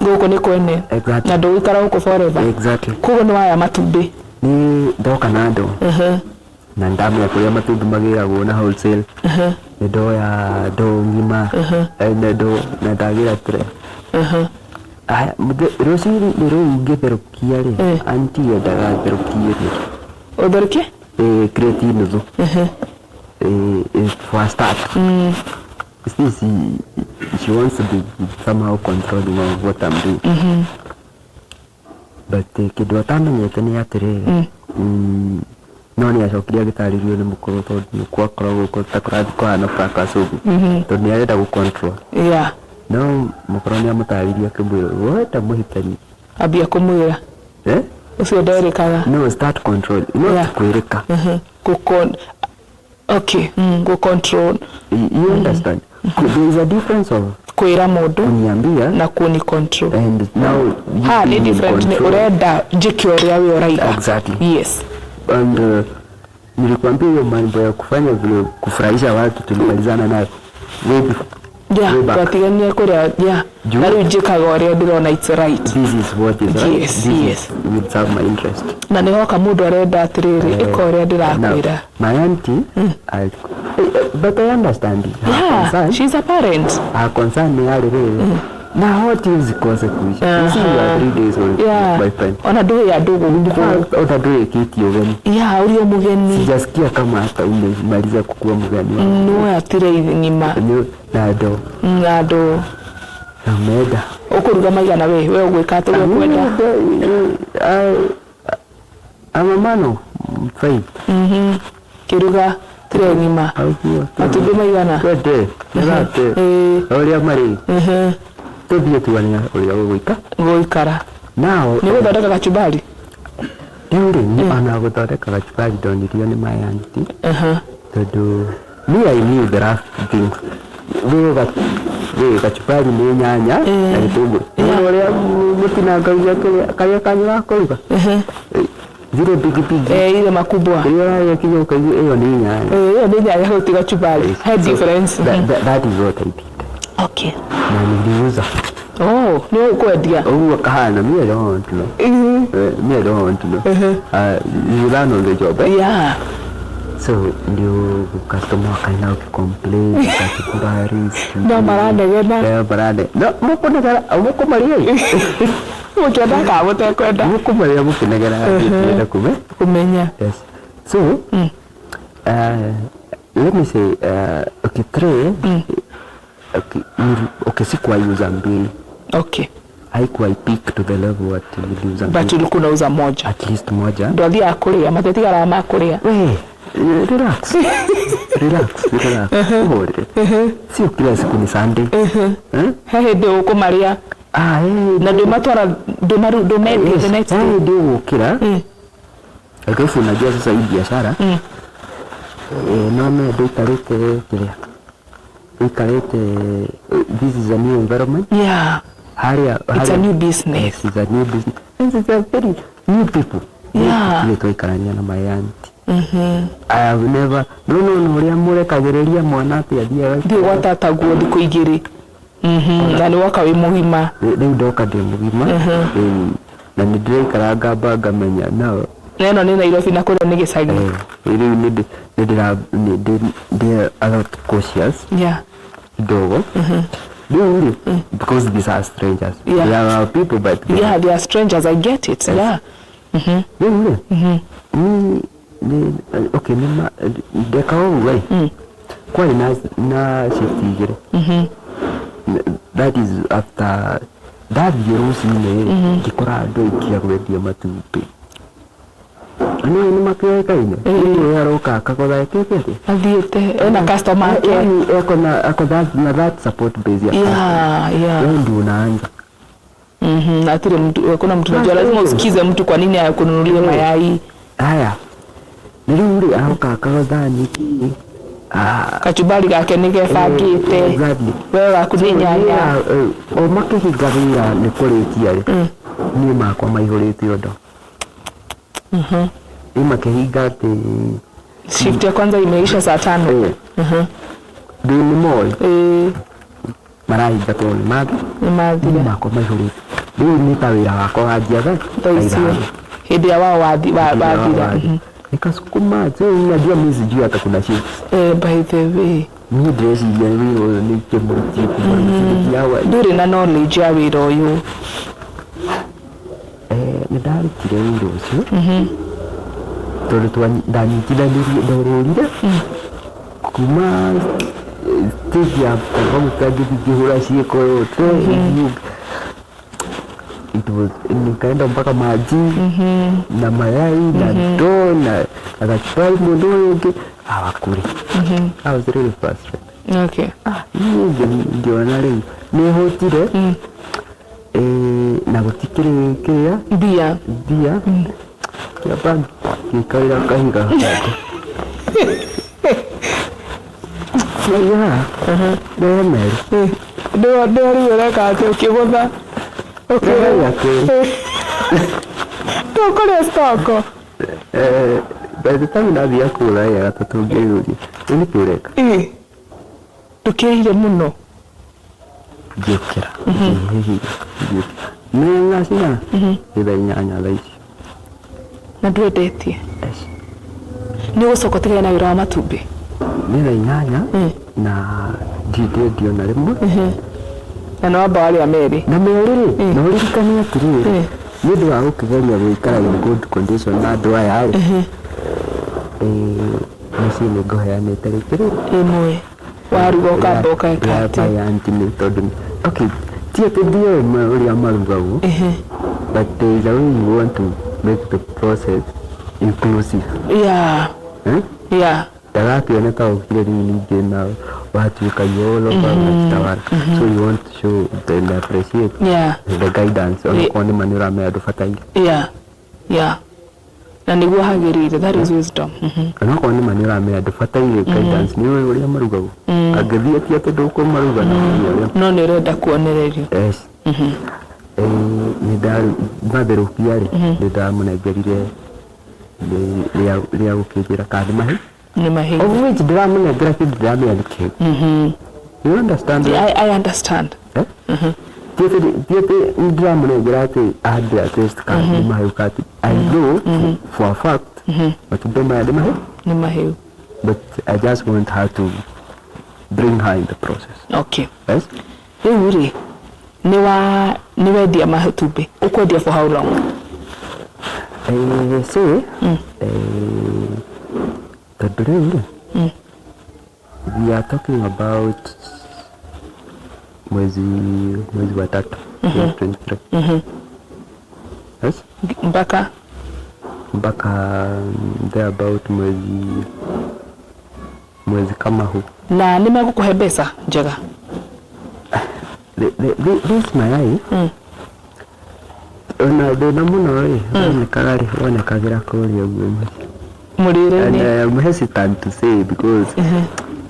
Gũkũ nĩ kwene. Exactly. Na ndũgũikara gũkũ forever. Exactly. Koguo nĩ waya matumbĩ. Nĩ ndoka na ndoo na ndamenya kũrĩa matumbĩ magĩragwo na wholesale, nĩ ndoya ndoo ng'ima na ndoo na ndagĩra tray. Aya, rũcinĩ rũu ngĩtherũkia rĩ, aunty endaga therũkie nuthu. Ũtherũkie? Crate nuthu. For a start. See, she wants to be somehow controlling of what I'm doing. But kĩndũ atamenyete nĩ atĩrĩrĩ, no nĩ acokire agĩtarĩrio nĩ mũkũrũ tondũ nĩ gwakoragwo ta kũrathiĩ kũhana fracas ũguo tondũ nĩ arenda gũ control. No mũkũrũ nĩ amũtarĩirie akĩmwĩra wenda mũhĩtani. Ambia kũmwĩra. Eh? Ũcio nderĩkaga. No start control no kwĩrĩka. Gũkon okay, gũ control. You understand? There is a difference of kwĩra mũndũ kuniambia na kuni control. And now you Ha nĩ being in different nĩ control. ũrenda njĩke ũrĩa we ũraiga. Exactly. Yes. And nilikwambia hiyo mambo ya kufanya vile kufurahisha watu tulimalizana nayo way before, way back. Twatiganire kũrĩa, yeah. Na rĩu njĩkaga ũrĩa ndĩrona it's right. This is what is right. Yes, This yes. is will serve my interest. Na nĩ hoka mũndũ arenda atĩrĩrĩ, ĩka ũrĩa ndĩrakwĩra. Now, my auntie, but I understand her concern. She's a parent. Her concern ni yarĩ rĩrĩ na what if zikose kuisha? You see, you are 3 days old, my friend. Ona ndũĩ andũ In gũkũ. fact, ona ndũrĩkĩtie ũgeni. Yeah, ũrĩ o mũgeni. Sijasikia kama hata umemaliza kukuwa mgeni wangu. No atire ng'ima. Na ndo Na andũ na umeenda ũkũruga maigana we ũgwĩka atĩ ũrĩa ũkwenda. I'm a man of faith. Kĩruga tire ng'ima. Ũguo. Matumbĩ maigana? Twende, mĩgate. Ĩĩ. Ũrĩa marĩ. Tũthiĩ tuone ũrĩa gũgũika. Gũikara. Now, Nĩ gũthondeka kachumbari? Rĩu rĩ, ona gũthondeka kachumbari ndonirio nĩ my auntie. Tondũ me I knew the rough things. Wĩ kachumbari nĩ nyanya na gĩtũngũrũ. Nĩ ũrĩa mũtinangagia kĩrĩa karĩa kanyu ga kũruga. Zile bigi bigi. Eh, ile makubwa. Kĩrĩa ũrarĩa kinya ũkaigua ĩyo nĩ nyanya. Eh, hiyo ni nyanya gũti kachumbari. He difference. That is what I did. Na niliuza. Oh, nĩ ũkwendia. Ũguo kahana, me I don't want to know. Me I don't want to know. You learn on the job, eh? Yeah. So ndio customer wakaenda wakicomplain kachumbari. No maranegena. Eh, marane. No, mũkũnegera, mũkũmaria. Mũkĩenda kana mũtekwenda. Mũkũmaria mũkĩnegera ndĩrenda kume. Kũmenya. Yes. So, let me say, okay, three, okay, okay, sikuwahi uza mbili. Haikuwahi peak to the level ati niliuza But mbili. ulikuwa unauza moja. At least moja. Andũ athiaga kũrĩa, matitigaraga ma kũrĩa. We, relax. Relax, relax. Uhorere. Sio kila siku ni Sunday. Eh? He hĩndĩ ũkũmarĩa Ah, eh. na ndũmatwara ndũmendia the next day. Ndio gũkĩra. Alafu unajua sasa hii biashara no me ndũikarĩte kĩrĩa ũikarĩte, this is a new environment. Yeah. Harĩa It's a new business. Yes, it's a new business. This is a very new people. Ithuĩ twaikarania na my auntie. I have never, no ũrĩa mũrekagĩrĩria mwana atĩ athiaga Thiĩ gwa tataguo thikũ igĩrĩ. Na nĩ woka wĩ mũgima. Rĩu ndoka ndĩ mũgima. Rĩu, na nĩ ndĩraikara ngamba ngamenya no Na ĩno nĩ Nairobi na kũrĩa nĩ gĩcagi. Rĩu nĩ ndĩra nĩ ndĩ a lot cautious kidogo rĩu rĩ, because these are strangers. They are our people, but they Yeah, they are strangers. I get it. Yeah. Rĩu rĩ, ni okay, nĩ ma ndeka ũguo rĩ, kwarĩ na shift igĩrĩ. That is after ndathiĩ rũcinĩ rĩ, ngĩkora andũ aingĩ a kwendia matumbĩ na nĩ nĩ makĩoĩkaine. Rĩu aroka akagũra ekĩte atĩa? Athiĩte ena customer ake. Yani ako that na that support base ya wewe ndio unaanza. Hatirĩ mtu, hakuna mtu unajua, lazima usikize mtu kwa nini akununulie mayai. Haya, na rĩu rĩ, aroka akagũra niki. Ah, Kachumbari gake nĩ gebangĩte. Exactly. We waku nĩ nyanya. Yeah, o makĩhinga wĩra nĩ kũrĩkia rĩ, niĩ makwa maihũrĩte ũndũ rĩu makĩhinga atĩ Shift ya kwanza imeisha saa 5. Rĩu nĩ moĩ marahinga tondũ nĩ mathi Nĩ mathira. Niĩ makwa maihũrĩte rĩu nĩ ta wĩra wakwa wanjia Thaa icio. ithano. Hĩndĩ ya wao wathira. Nikasukuma so unajua mimi sijui hata kuna shifts. Eh, by the way. Niĩ ndĩreciria wĩra ũyũ nĩ kĩmũrĩtie kuma rũcinĩ nginya Ndũrĩ na knowledge ya wĩra ũyũ. Nĩ ndarutire wĩra ũcio tondũ ndanyitithanirie ndorũrire kuma stage ya maguta ngĩthiĩ ngĩhũra ciĩko yote. It was nikaenda mpaka maji na mayai na ndoo na kachumbari mũndũ ũyũ ũngĩ hawakuri. I was really frustrated. Ah, niĩ ngĩona rĩu nĩ hũtire na gũtikĩrĩ kĩrĩa Mbia. Mbia kĩamba ngĩikarĩra kahiga gakwa. Yeah, nĩ merĩ. Ndĩo rĩu ũreka atĩ ũkĩgũtha. Rĩrĩa kerĩ. Ndũkũrĩa stoko. By the time ndathiĩ kũgũra ya gatatũ ngĩyũria rĩu nĩkĩ ũreka. Ndũkĩrĩire mũno. Ngĩũkĩra ngĩhihinya ngĩũkĩra nĩ thaa cigana? Nĩ thaa 8 thaa ici. Na ndwendetie. Yes. Nĩ ũgũcoka ũtigane na wĩra wa matumbĩ? Nĩ thaa 8 na ndindendio na rĩmwe. Na nĩ wamba warĩa merĩ. Na merĩ rĩ, na ũririkane atĩrĩrĩ, nĩ ũndũ wa gũkĩgeria gũikara in good condition na andũ aya rĩ, mũciĩ nĩ ngũheanĩte rĩngĩ rĩ Ĩmwe. Waruga ũkamba ũkeka atĩ. ya auntie nĩ tondũ okay, ti atĩ ndiũĩ ũrĩa marugagwo, but there is a way you want to make the process. Inclusive. Yeah. Eh? Yeah. Ndagakĩone ta ũkire rĩu ningĩ na watuĩka you all over unajitawala, so you want to show and appreciate the guidance, onakorwo nĩ ma nĩ ũramenya ndũbataire. Yeah, na nĩguo hagĩrĩire. That is wisdom. Onakorwo nĩ ma nĩ ũramenya ndũbataire guidance, nĩ ũĩ ũrĩa marugagwo, angĩthiĩ ti atĩ ndũkũmaruga na ũmenye ũrĩa. No nĩ ũrenda kuonererio. Yes. Nĩ ndarĩ matherũkia rĩ, nĩ ndamũnengerire rĩa gũkĩnjĩra kana nĩ mahiũ. Nĩ mahiũ. Of which ndĩramũnengera kĩndũ ndĩramenya nĩ kĩhĩu. You understand? I understand. Eh? Ti atĩ ndĩramũnengera atĩ ambia test kana nĩ mahiũ kati I know for a fact matumbĩ maya nĩ mahiũ. Nĩ mahiũ. But I just want her to bring her in the process. Okay. Yes. Rĩu rĩ, nĩ wa nĩ wendia matumbĩ, ũkwendia for how long? So tondũ rĩu rĩ, we are talking about mwezi wa tatu 2023, yes. Mpaka? Mpaka there about mwezi kama huu. Na nĩ megũkũhe mbeca njega? This mayai ona thĩna mũno rĩ, wonekaga rĩ, wonekagĩra kũrĩa ũguo mũciĩ. And Mũrĩre-inĩ. I am hesitant to say because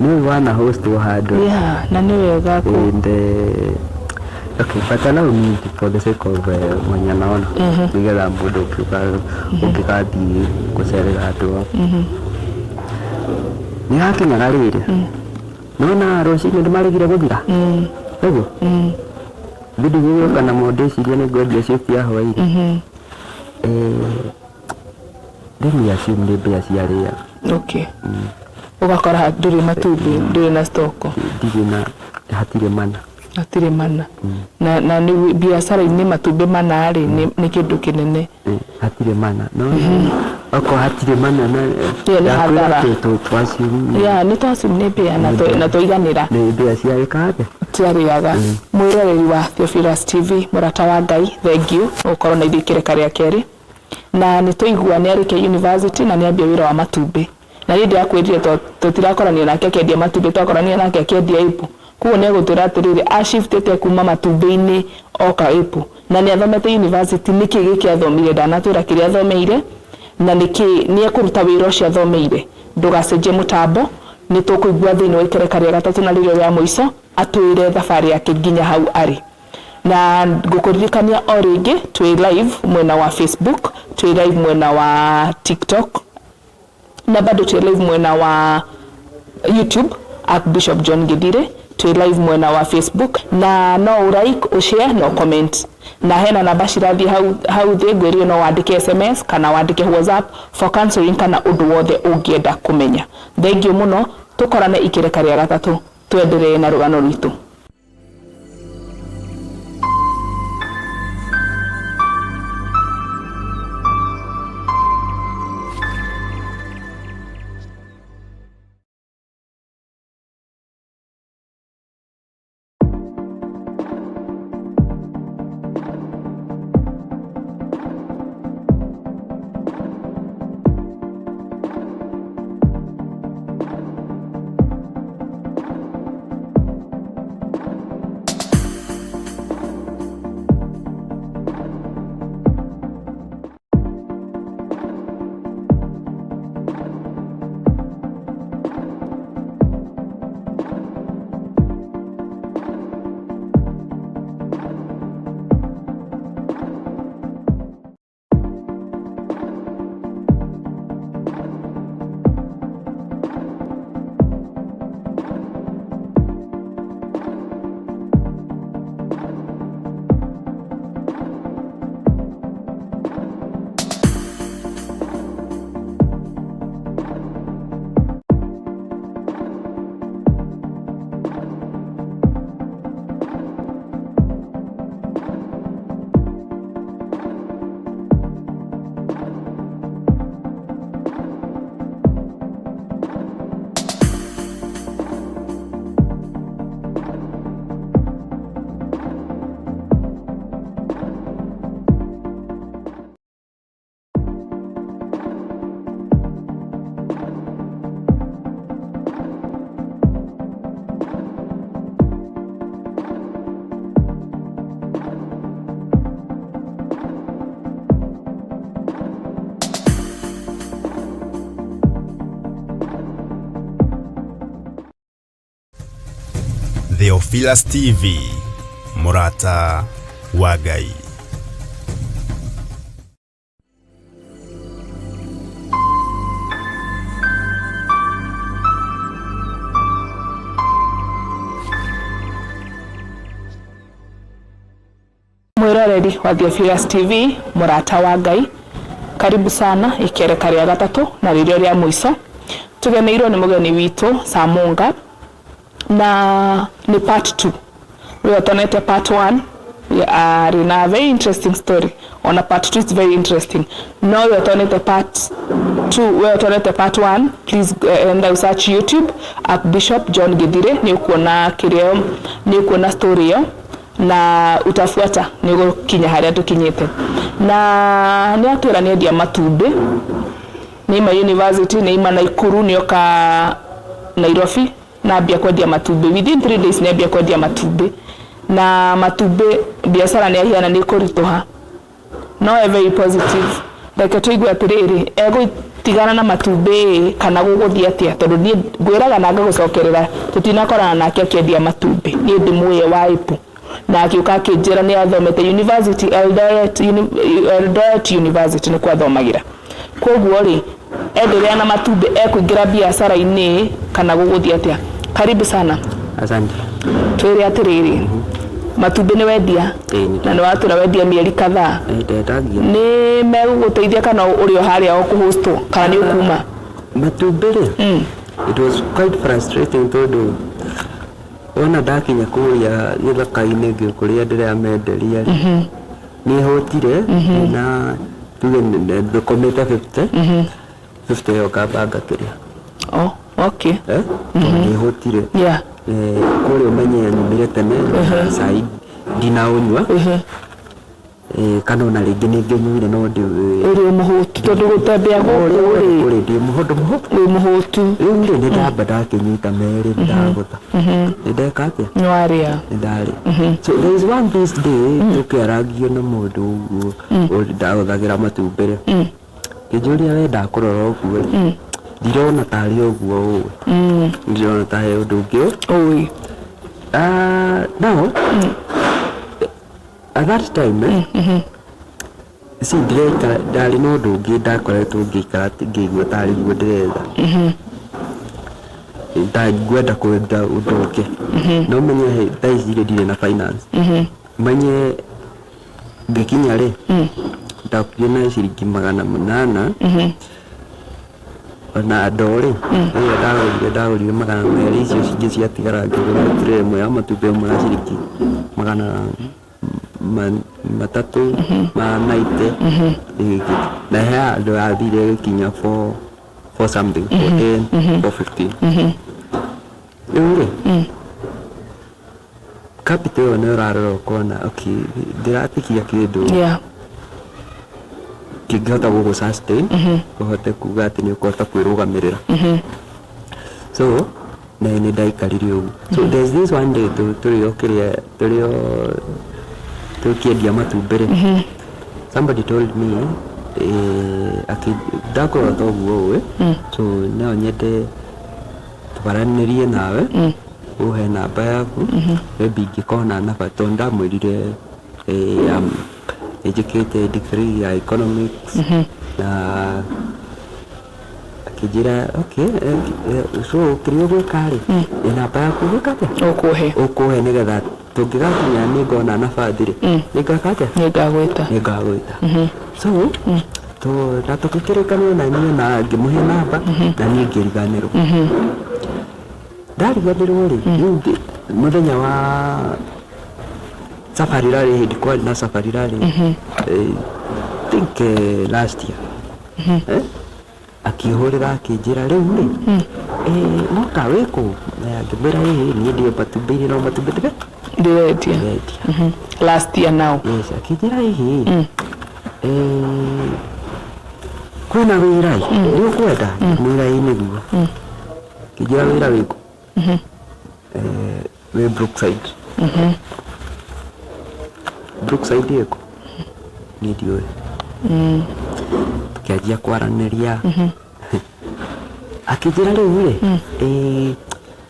nĩ wana host wo handũ. Yeah, na nĩ wega kũ And okay, but allow me for the sake of mwenye anaona, nigetha mũndũ ũngĩũka ũngĩgathiĩ gũcerera andũ ao nĩ hakinyaga rĩrĩ, nona rũcinĩ nĩ maregire gũthira ũguo thĩ ndigũgĩũka na mũndũ ĩciria nĩ ngwendia shift ya hwaĩ-inĩ. Let me assume nĩ mbĩa ciarĩa. Okay, ũgakora ndũrĩ matumbĩ, ndũrĩ na stock. Ndirĩ na, hatirĩ mana. Hatirĩ mana, na nĩ biacara-inĩ matumbĩ mana rĩ, nĩ kĩndũ kĩnene. Hatirĩ mana, no okorwo hatirĩ mana na Ĩyo nĩ ndakwĩra hathara. Twassume Yeah, nĩ twassume nĩ mbĩa na twaiganĩra. Nĩ mbĩa ciarĩka atĩa. Tiarĩaga. Mwĩroreri wa Theophilus TV, mũrata wa Ngai, thank you gũkorwo na ithuĩ kĩreka rĩa kerĩ, na nĩ tũigua nĩ arĩkia university na nĩ ambia wĩra wa matumbĩ, na niĩ ndĩrakwĩrire tũtirakorania nake akĩendia matumbĩ, twakorania nake akĩendia apple. Koguo nĩ egũtwĩra atĩrĩrĩ, ashiftĩte kuma matumbĩ-inĩ oka apple, na nĩ athomete university. Nĩkĩ gĩkĩ athomire? Ndanatwĩra kĩrĩa athomeire na nĩkĩ nĩ ekũruta wĩra ũcio athomeire. Ndũgacenjie mũtambo, nĩ tũkũigua thĩinĩ wa ikereka rĩa gatatũ na rĩrĩa rĩa mũico atwĩre thabarĩ yake nginya hau arĩ. Na ngũkũririkania o rĩngĩ, twĩ live mwena wa Facebook, twĩ live mwena wa TikTok, na bado twĩ live mwena wa YouTube, Archbishop John Githire. Twĩ live mwena wa Facebook, na no ũlike, ũshare no comment, na hena namba cirathiĩ hau hau thĩ. Ngwĩrire no wandĩke SMS kana wandĩke WhatsApp for counseling kana ũndũ wothe ũngĩenda kũmenya. Thank you mũno, tũkorane ikĩreka rĩa gatatũ, twenderee na rũgano rwitũ. Theophilus TV, mũrata wa Ngai. Mwiroreri wa Theophilus TV, mũrata wa Ngai, karibu sana ikereka rĩa gatatũ na rĩrĩo rĩa mũico. Tugeneirwo nĩ mũgeni witũ Samunga na nĩ part 2. We tonete part 1 arĩ na very interesting story, ona part 2 is very interesting. No we tonete part 2, we tonete part 1, please enda search YouTube Archbishop John Githire, nĩ ũkuona kĩrĩa, nĩ ũkuona story ĩyo na utafuata nĩ ũgũkinya harĩa tũkinyĩte. Na nĩ atwĩra nĩ endia matumbĩ, nĩ ima university, nĩ ima Naikuru, nĩ oka Nairobi na ambia kwendia matumbĩ. Within 3 days nĩ ambia kwendia matumbĩ, na matumbĩ biacara nĩ ahiana nĩ kũritũha, no e very positive. Reke tũigue atĩrĩrĩ, egũtigana na matumbĩ kana gũgũthiĩ atĩa, tondũ niĩ ngwĩraga na ngagũcokerera tũtinakorana nake akĩendia matumbĩ. Niĩ ndĩmũĩ wa ĩpu na agĩũka akĩnjĩra nĩ athomete university Eldoret, Eldoret University nĩkuo athomagĩra. Koguo rĩ, endelea na matumbĩ, ekũingĩra biacara-inĩ kana gũgũthiĩ atĩa? Karibu sana. Asante. Twĩre atĩrĩrĩ, matumbĩ nĩ wendia? Ĩĩ, nĩ na nĩ watwĩra wendia mĩeri kadhaa. Ndendagia. Nĩ megũgũteithia kana ũrĩ o harĩa o kũhostwo kana nĩ ũkuma? Matumbĩ rĩ, it was quite frustrating tondũ wona ndakinya kũrĩa gĩthaka-inĩ kũrĩa ndĩramenderia rĩ, nĩ hũtire na tuge thũkũmĩte 50 50 ĩyo ngamba ngakĩrĩa. Oh, okay. Eh? Tondũ nĩ hũtire. Kũrĩa ũmenye nyumire tene cai ndinaũnyua, kana ona rĩngĩ nĩ ngĩnyuire no ndĩ Ũrĩ mũhũtu tondũ gũtembea gũkũ rĩ, kũrĩ ndĩ mũhũndũ mũhũ. Wĩ mũhũtu. Rĩu rĩ, nĩ ndamba ndakĩnyita merĩ, ndagũtha, nĩ ndeka atĩa? Nĩ warĩa. Nĩ ndarĩa. So there is one this day tũkĩaragio na mũndũ ũguo ndagũthagĩra matumbĩ rĩ, kĩnjũria, we ndakũrora ũguo rĩ, ndirona tarĩ ũguo ũĩ, ndirona ta he ũndũ ũngĩ ũĩ. Now at that time, si ndĩreka, ndarĩ na ũndũ ũngĩ ndakoretwo ngĩikara ngĩigua tarĩ guo ndĩretha, ngwenda kwenda ũndũ ũngĩ. No menye thaa ici rĩ, ndirĩ na finance. Menye ngĩkinya rĩ, ndokire na ciringi 800 ona ndoo rĩ, ĩrĩa ndagũrire 200, icio cingĩ ciatigara ngĩgũra tray ĩmwe ya matumbĩ ĩmwe ya ciringi 390 ĩgĩkĩ na he handũ yathire ĩgĩkinya four something, 410, 415. Rĩu rĩ, capital ĩyo nĩ ũrarora ũkona, okay, ndĩratigia kĩndũ kĩngĩhota gũgũ sustain, ũhote kuga atĩ nĩ ũkũhota kwĩrũgamĩrĩra. So na nĩ ndaikarire ũguo. So there's this one day tũrĩ o kĩrĩa, tũrĩ o tũkĩendia matumbĩ rĩ, somebody told me, akĩ ndakũrora ta ũguo ũĩ, so no nyende twaranĩrie nawe, ũhe namba yaku, maybe ingĩkona namba, tondũ ndamwĩrire nĩnjĩkĩte degree ya economics, na akĩnjĩra, okay, so kĩrĩa ũgwĩka rĩ, ĩ namba yaku ũgwĩka atĩa? Ũkũhe. Ũkũhe nĩgetha tũngĩgakinya nĩ ngona nabathi rĩ, nĩ ngeka atĩa? Nĩ ngagwĩta. Nĩ ngagwĩta. So na tũgĩkĩrĩkanĩra na niĩ na ngĩmũhe namba na niĩ ngĩriganĩrwo. Ndariganĩrwo rĩ, rĩu mũthenya wa safari rally, hĩndĩ kwarĩ na safari rally, think last year, akĩhũrĩra akĩnjĩra, rĩu rĩ, moka wĩkũ? Na ngĩmwĩra, ĩĩ, niĩ ndĩ matumbĩ-inĩ, no matumbĩ ndĩre ndĩrendia. Ndĩrendia. Last year now. Yes, akĩnjĩra, ĩhĩ, kwĩna wĩra ĩ, nĩ ũkwenda? Ngĩmwĩra, ĩ nĩguo. Akĩnjĩra, wĩra wĩkũ? Wĩ Brookside. Brookside ĩkũ? Niĩ ndiũĩ. Tũkĩanjia kwaranĩria, akĩnjĩra, rĩu rĩ,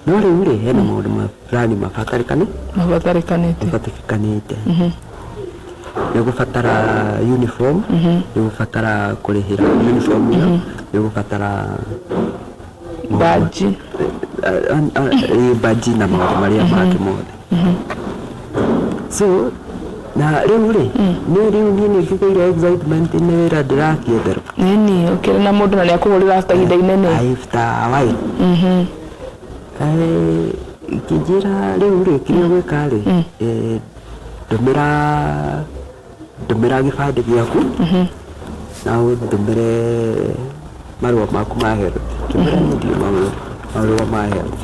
No rĩu rĩ, hena maũndũ ma fulani mabatarĩkane Mabatarĩkanĩte. Mabatarĩkanĩte. Nĩ ũgũbatara uniform, nĩ ũgũbatara kũrĩhĩra uniform ĩyo, nĩ ũgũbatara Badge. Badge na maũndũ marĩa mangĩ mothe. So na rĩu rĩ, nĩ rĩu niĩ nĩ ngĩgĩire excitement nĩ wĩra ndĩrakĩetherwo. Nini ũkĩrĩ na mũndũ na nĩ akũhũrĩra after ihinda inene. After a while. Ngĩnjĩra rĩu rĩ, kĩrĩa ũgwĩka rĩ, ndũmĩra ndũmĩra gĩbandĩ gĩaku na ũndũmĩre marũa maku ma health. Ngĩmwĩra niĩ ndirĩ marũa ma health.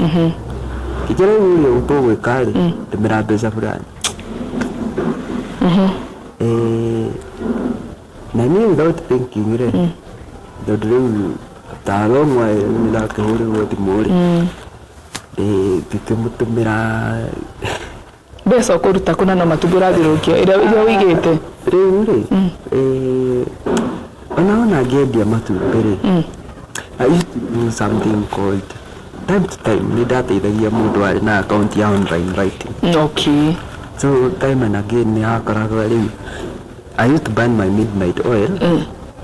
Ngĩnjĩra rĩu rĩ, ũndũ ũgwĩka rĩ, ndũmĩra mbeca fulani. Na niĩ without thinking rĩ, tondũ rĩu after a long while nĩ ndakĩhũrĩrwo thimũ rĩ, ngĩkĩmũtũmĩra. Mbeca ũkũruta kũna no matumbĩ ũrathiũrũrũkia ĩrĩa ũigĩte? Rĩu rĩ, ona ngĩendia matumbĩ rĩ, I used to do something called, time to time nĩ ndateithagia mũndũ warĩ na account ya online writing. So time and again nĩ hakoragwo rĩu I used to burn my midnight oil,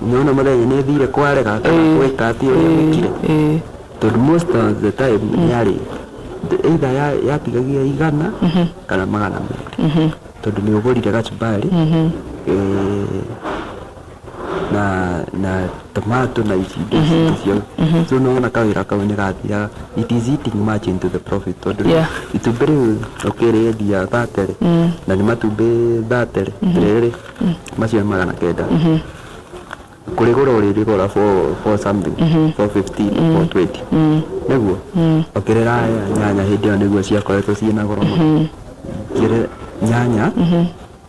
nyona mũthenya nĩ thire kwarega kana gwĩka atĩ ũrĩa gwĩkire, tondũ most of the time yarĩ either yatigagia 100 kana 200, tondũ nĩ ũgũrire gacumbari na tomato na ici indo ici ingĩ ciothe. So nĩwona kawĩra kau nĩ gathiaga, it is eating much into the profit, tondũ rĩu itumbĩ rĩu ũkĩrĩendia 30 rĩ, na nĩ matumbĩ 30 rĩ, rĩrĩ macio nĩ 900, kũrĩgũra ũrĩrĩgũra four something, 415, 420, nĩguo ongerera nyanya. Hĩndĩ ĩyo nĩguo ciakoretwo ciĩna goro mũno. Ongerera nyanya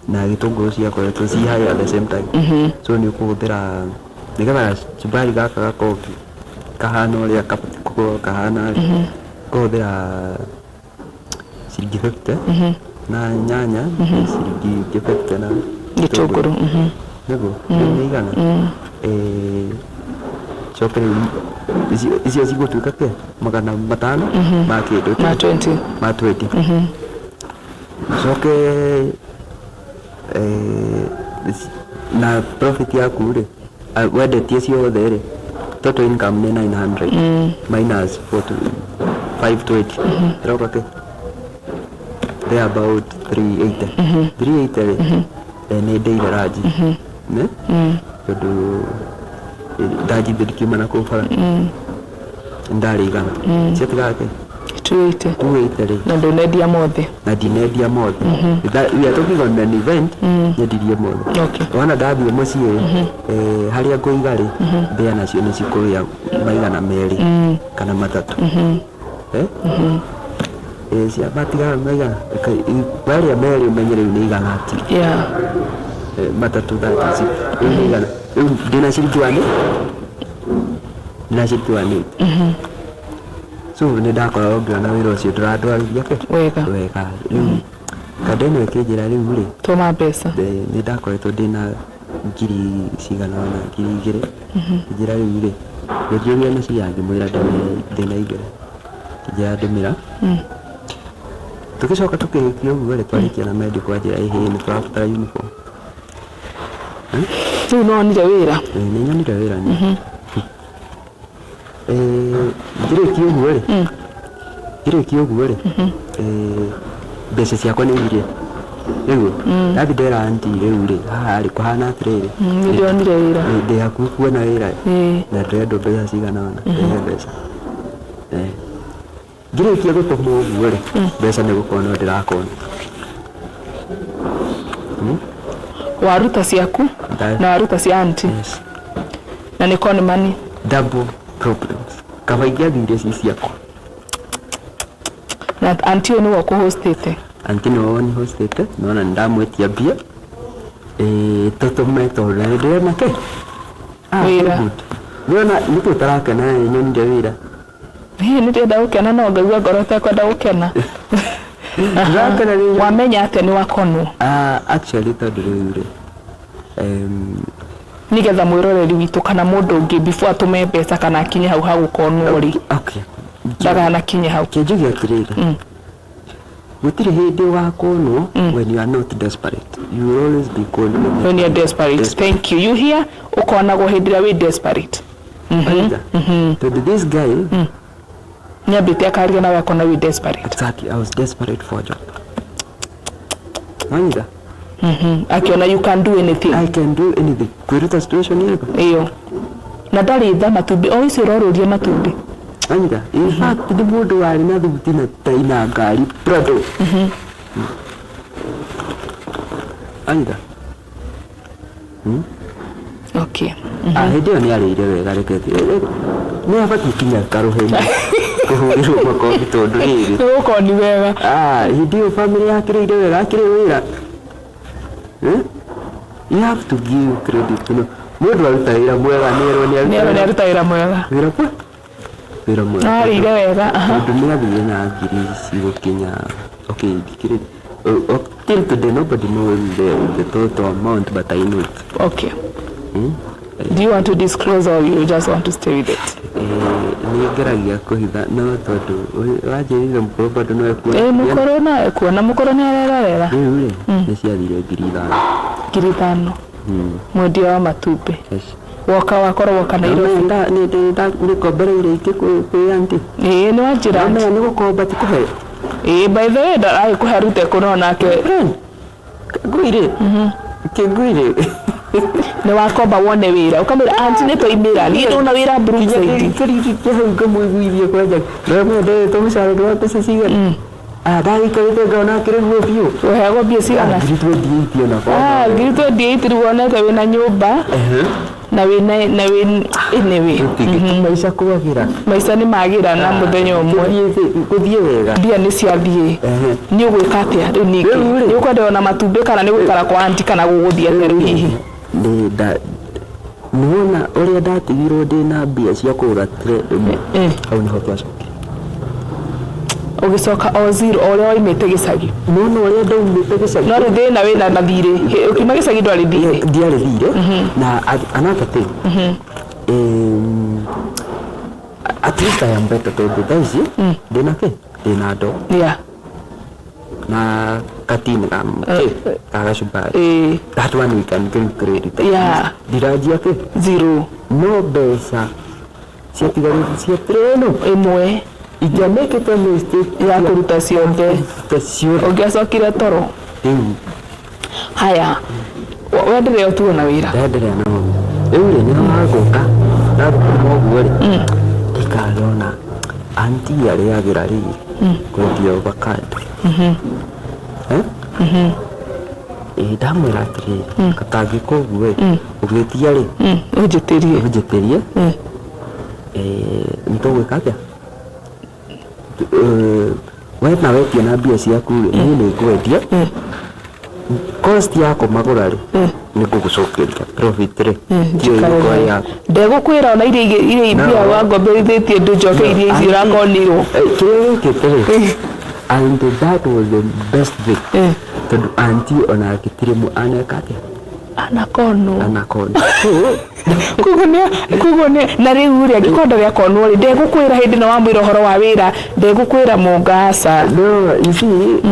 na gĩtũngũrũ, ciakoretwo ci high at the same time. So nĩ ũkũhũthĩra nĩgetha gacumbari gaka gakorwo kahana ũrĩa kabatiĩ gũkorwo kahana rĩ, ũkũhũthĩra ciringi 50 na nyanya nĩ ciringi ingĩ 50 na gĩtũngũrũ. Nĩguo rĩu nĩ 100. Coke rĩu icio cigũtuĩka kĩ 500 ma kĩndũ. Ma 20. Ma 20. Coke na profit yaku rĩ, wendetie ciothe rĩ, total income nĩ 900 minus 4 to 520, ĩroka kĩ there about 380. 380 rĩ, nĩ ndĩire ranji ne tondũ ndanji ndikiuma na kũu bara ndarĩ 100 ciatigaga kĩ 280. 280 rĩ. Na ndũnendia mothe. Na ndinendia mothe. We are talking on an event nyendirie mothe. Wona ndathiĩ mũciĩ, harĩa ngũiga rĩ, mbĩa nacio nĩ cikũrĩa 200 kana 300. Cia matigara maigana marĩa merĩ, ũmenye rĩu nĩ 100 ati 3, that is it. Rĩu nĩ 100. Rĩu ndĩna ciringi wane, ndĩna ciringi 180. So nĩ ndakoragwo ngĩona wĩra ũcio ndũrandwarithia kĩ Wega. Wega. Rĩu kanda ĩno ĩkĩnjĩra rĩu rĩ, tũma mbeca. Nĩ ndakoretwo ndĩna ngiri cigana ũna, 2000. Njĩra rĩu rĩ, ngĩnjũria nĩ cigana, ngĩmwĩra ndĩna 2, njĩra ndũmĩra. Tũgĩcoka tũkĩrĩkia ũguo rĩ, twarĩkia na medical, anjĩra ĩhĩ nĩ tũrabatara uniform. Rĩu nĩ wonire wĩra. Nĩ nyonire wĩra niĩ. Ngĩrĩkia ũguo rĩ, mbeca ciakwa nĩ irie rĩu ndathi ndera aunty rĩu rĩ, haha rĩ kũhana atĩrĩrĩ. Nĩ ndĩronire wĩra. Ndĩ hakuhĩ kuona wĩra na ndĩrendwo mbeca cigana ũna, ndehe mbeca. Ngĩrĩkia gũtũmwo ũguo rĩ, mbeca nĩ gũkonwo ndĩrakona. Waruta ciaku na waruta cia aunty. Yes. Na nĩ con money. Double problems, kaba ingĩathire ci ciakwa. Na aunty ũyũ nĩwe ũkũhostĩte? Aunty nĩwe ũnihostĩte, nona nĩ ndamwĩtia mbia tũtũme tondũ nĩ ndĩrona kĩ. Ah, Wĩra. so good. Nĩona nĩkĩ ũtarakena nĩ nyonire wĩra. Hihi nĩ ndĩrenda gũkena no ngaigua ngoro ĩtekwenda gũkena. Ndĩrakena nĩ Wamenya atĩa nĩ wakonwo? Ah, actually tondũ rĩu rĩ, Nĩgetha mwĩroreri witũ kana mũndũ ũngĩ before atũme mbeca kana akinye hau ha gũkonwo rĩ. Okay. Ndaganakinye hau. Kĩnjuge atĩrĩrĩ, gũtirĩ hĩndĩ ũgakonwo when you are not desperate. You will always be conned when you are desperate. Thank you. You hear, ũkonagwo hĩndĩ ĩrĩa wĩ desperate. Aidha, tondũ this guy Nĩambĩte akaria nawe akona wĩ desperate. Exactly, I was desperate for a job. Wanyita? Akiona you can do anything. I can do anything. Kwĩruta situation ĩrĩkũ? Ĩyo na ndarĩ tha, matumbĩ o icio ũrorũria matumbĩ. Wanyita? In fact, nĩ mũndũ warĩ na thuti na tai na ngari Prado. Wanyita? Okay. Ah, hĩndĩ ĩyo nĩ arĩire wega, reke nĩ abatiĩ kinya karũheni kũhũrĩrwo makobi tondũ rĩrĩ Nĩ gũkorwo ni wega. Ah, hĩndĩ ĩyo family yakĩrĩire wega, akĩrĩ wĩra. Eh? You have to give credit. Mũndũ aruta wĩra mwega nĩ erwo nĩ nĩ aruta nĩ aruta wĩra mwega. Wĩra kwa wĩra mwega. Arĩire wega, aha. Tondũ nĩ athire na ngiri cigũkinya, okay, ndikĩrĩ till today nobody knows the total amount, but I know it. Okay, do you want to disclose or you just want to stay with it? Eh, nĩ ngeragia kũhitha, no tondũ wanjĩrire mũkũrũ bado no ekuona. Ĩ, mũkũrũ no ekuona, mũkũrũ nĩ arerorera. Rĩu rĩ, nĩ ciathire 5,000. 5,000, mwendia wa matumbĩ. Yes. Woka wakorwo woka Nairobi. Nĩkombereire ingĩ kwĩ aunty. Ĩĩ, nĩ wanjĩra. Namenya nĩ gũkomba ti kũhe. Ĩĩ, by the way, ndaragĩkũhe arute kũ no nake. Ngũirĩ kĩngũirĩ. Nĩ wakomba wone wĩra, ũkamwĩra, "Aunty, nĩ twaimĩra, niĩ ndona wĩra Brookside." Kĩririkia hau ngamũiguithia kwanja ndamenya ndetwo mũcara ndwa mbeca cigana. Ah, ndagĩikarĩte ngona akĩrĩguo biũ. Ũheagwo mbia cigana? 28,000 ona. Ah, 28,000. Rĩu wonete wĩna nyũmba na wĩna na wĩ anyway. Maica kwagĩra. Maica nĩ magĩra na mũthenya ũmwe. Gũthiĩ wega. Mbia nĩ ciathiĩ. Nĩ ũgwĩka atĩa rĩu ningĩ? Rĩu rĩ. Nĩ ũkwenda ona matumbĩ kana nĩ gũikara kwa aunty kana gũgũthiĩ atĩa rĩu hihi? Nĩ nda nĩwona ũrĩa ndatigirwo ndĩna mbia cia kũgũra tray ĩmwe. Hau nĩho twacokire. Ũgĩcoka o zero, o ũrĩa waimĩte gĩcagi. Nĩwona ũrĩa ndaumĩte gĩcagi. No rĩu thĩna wĩna mathirĩ. Ũkiuma gĩcagi ndwarĩ thirĩ. Ndiarĩ thirĩ na another thing, at least I am better tondũ thaa ici ndĩna kĩ, ndĩna ndoo na katini ka kĩ ka gacumbari. That one we can give credit. Ndiranjia kĩ? Zero. No mbeca ciatigarĩte cia tray ĩno ĩmwe ingĩamĩkĩte mistake ya kũruta ciothe, ta ciothe, ũngĩacokire toro. Rĩu Haya, wendelee ũtuo na wĩra. Ndenderea na mami. Rĩu rĩ, nĩho hagũka ndathukuma ũguo rĩ, ndikarona aunty arĩagĩra rĩ kwendia avocado. Eh? Ĩ, ndamwĩra atĩrĩrĩ, katangĩka ũguo ĩ, ũgĩtia rĩ, Ũnjĩtĩrie. Ũnjĩtĩrie. Nĩ tũgwĩka atĩa? We na wetia na mbia ciaku rĩ, niĩ nĩ ngwendia cost ya kũmagũra rĩ, nĩ ngũgũcokeria profit rĩ, tiyo ĩgũkorwo yaku. Ndegũkwĩra ona iria iria mbia wangomberithĩtie ndũnjoke iria icio ũrakonirwo. Kĩrĩa gĩkĩte rĩ, and that was the best thing, tondũ aunty ona gĩtirĩ aneka atĩa? Anakonwo. Anakonwo. Koguo nĩ na rĩu rĩ, angĩkorwo ndarĩ akonwo rĩ, ndegũkwĩra hĩndĩ ĩno wamwĩra ũhoro wa wĩra, ndegũkwĩra mũngaca. No you see,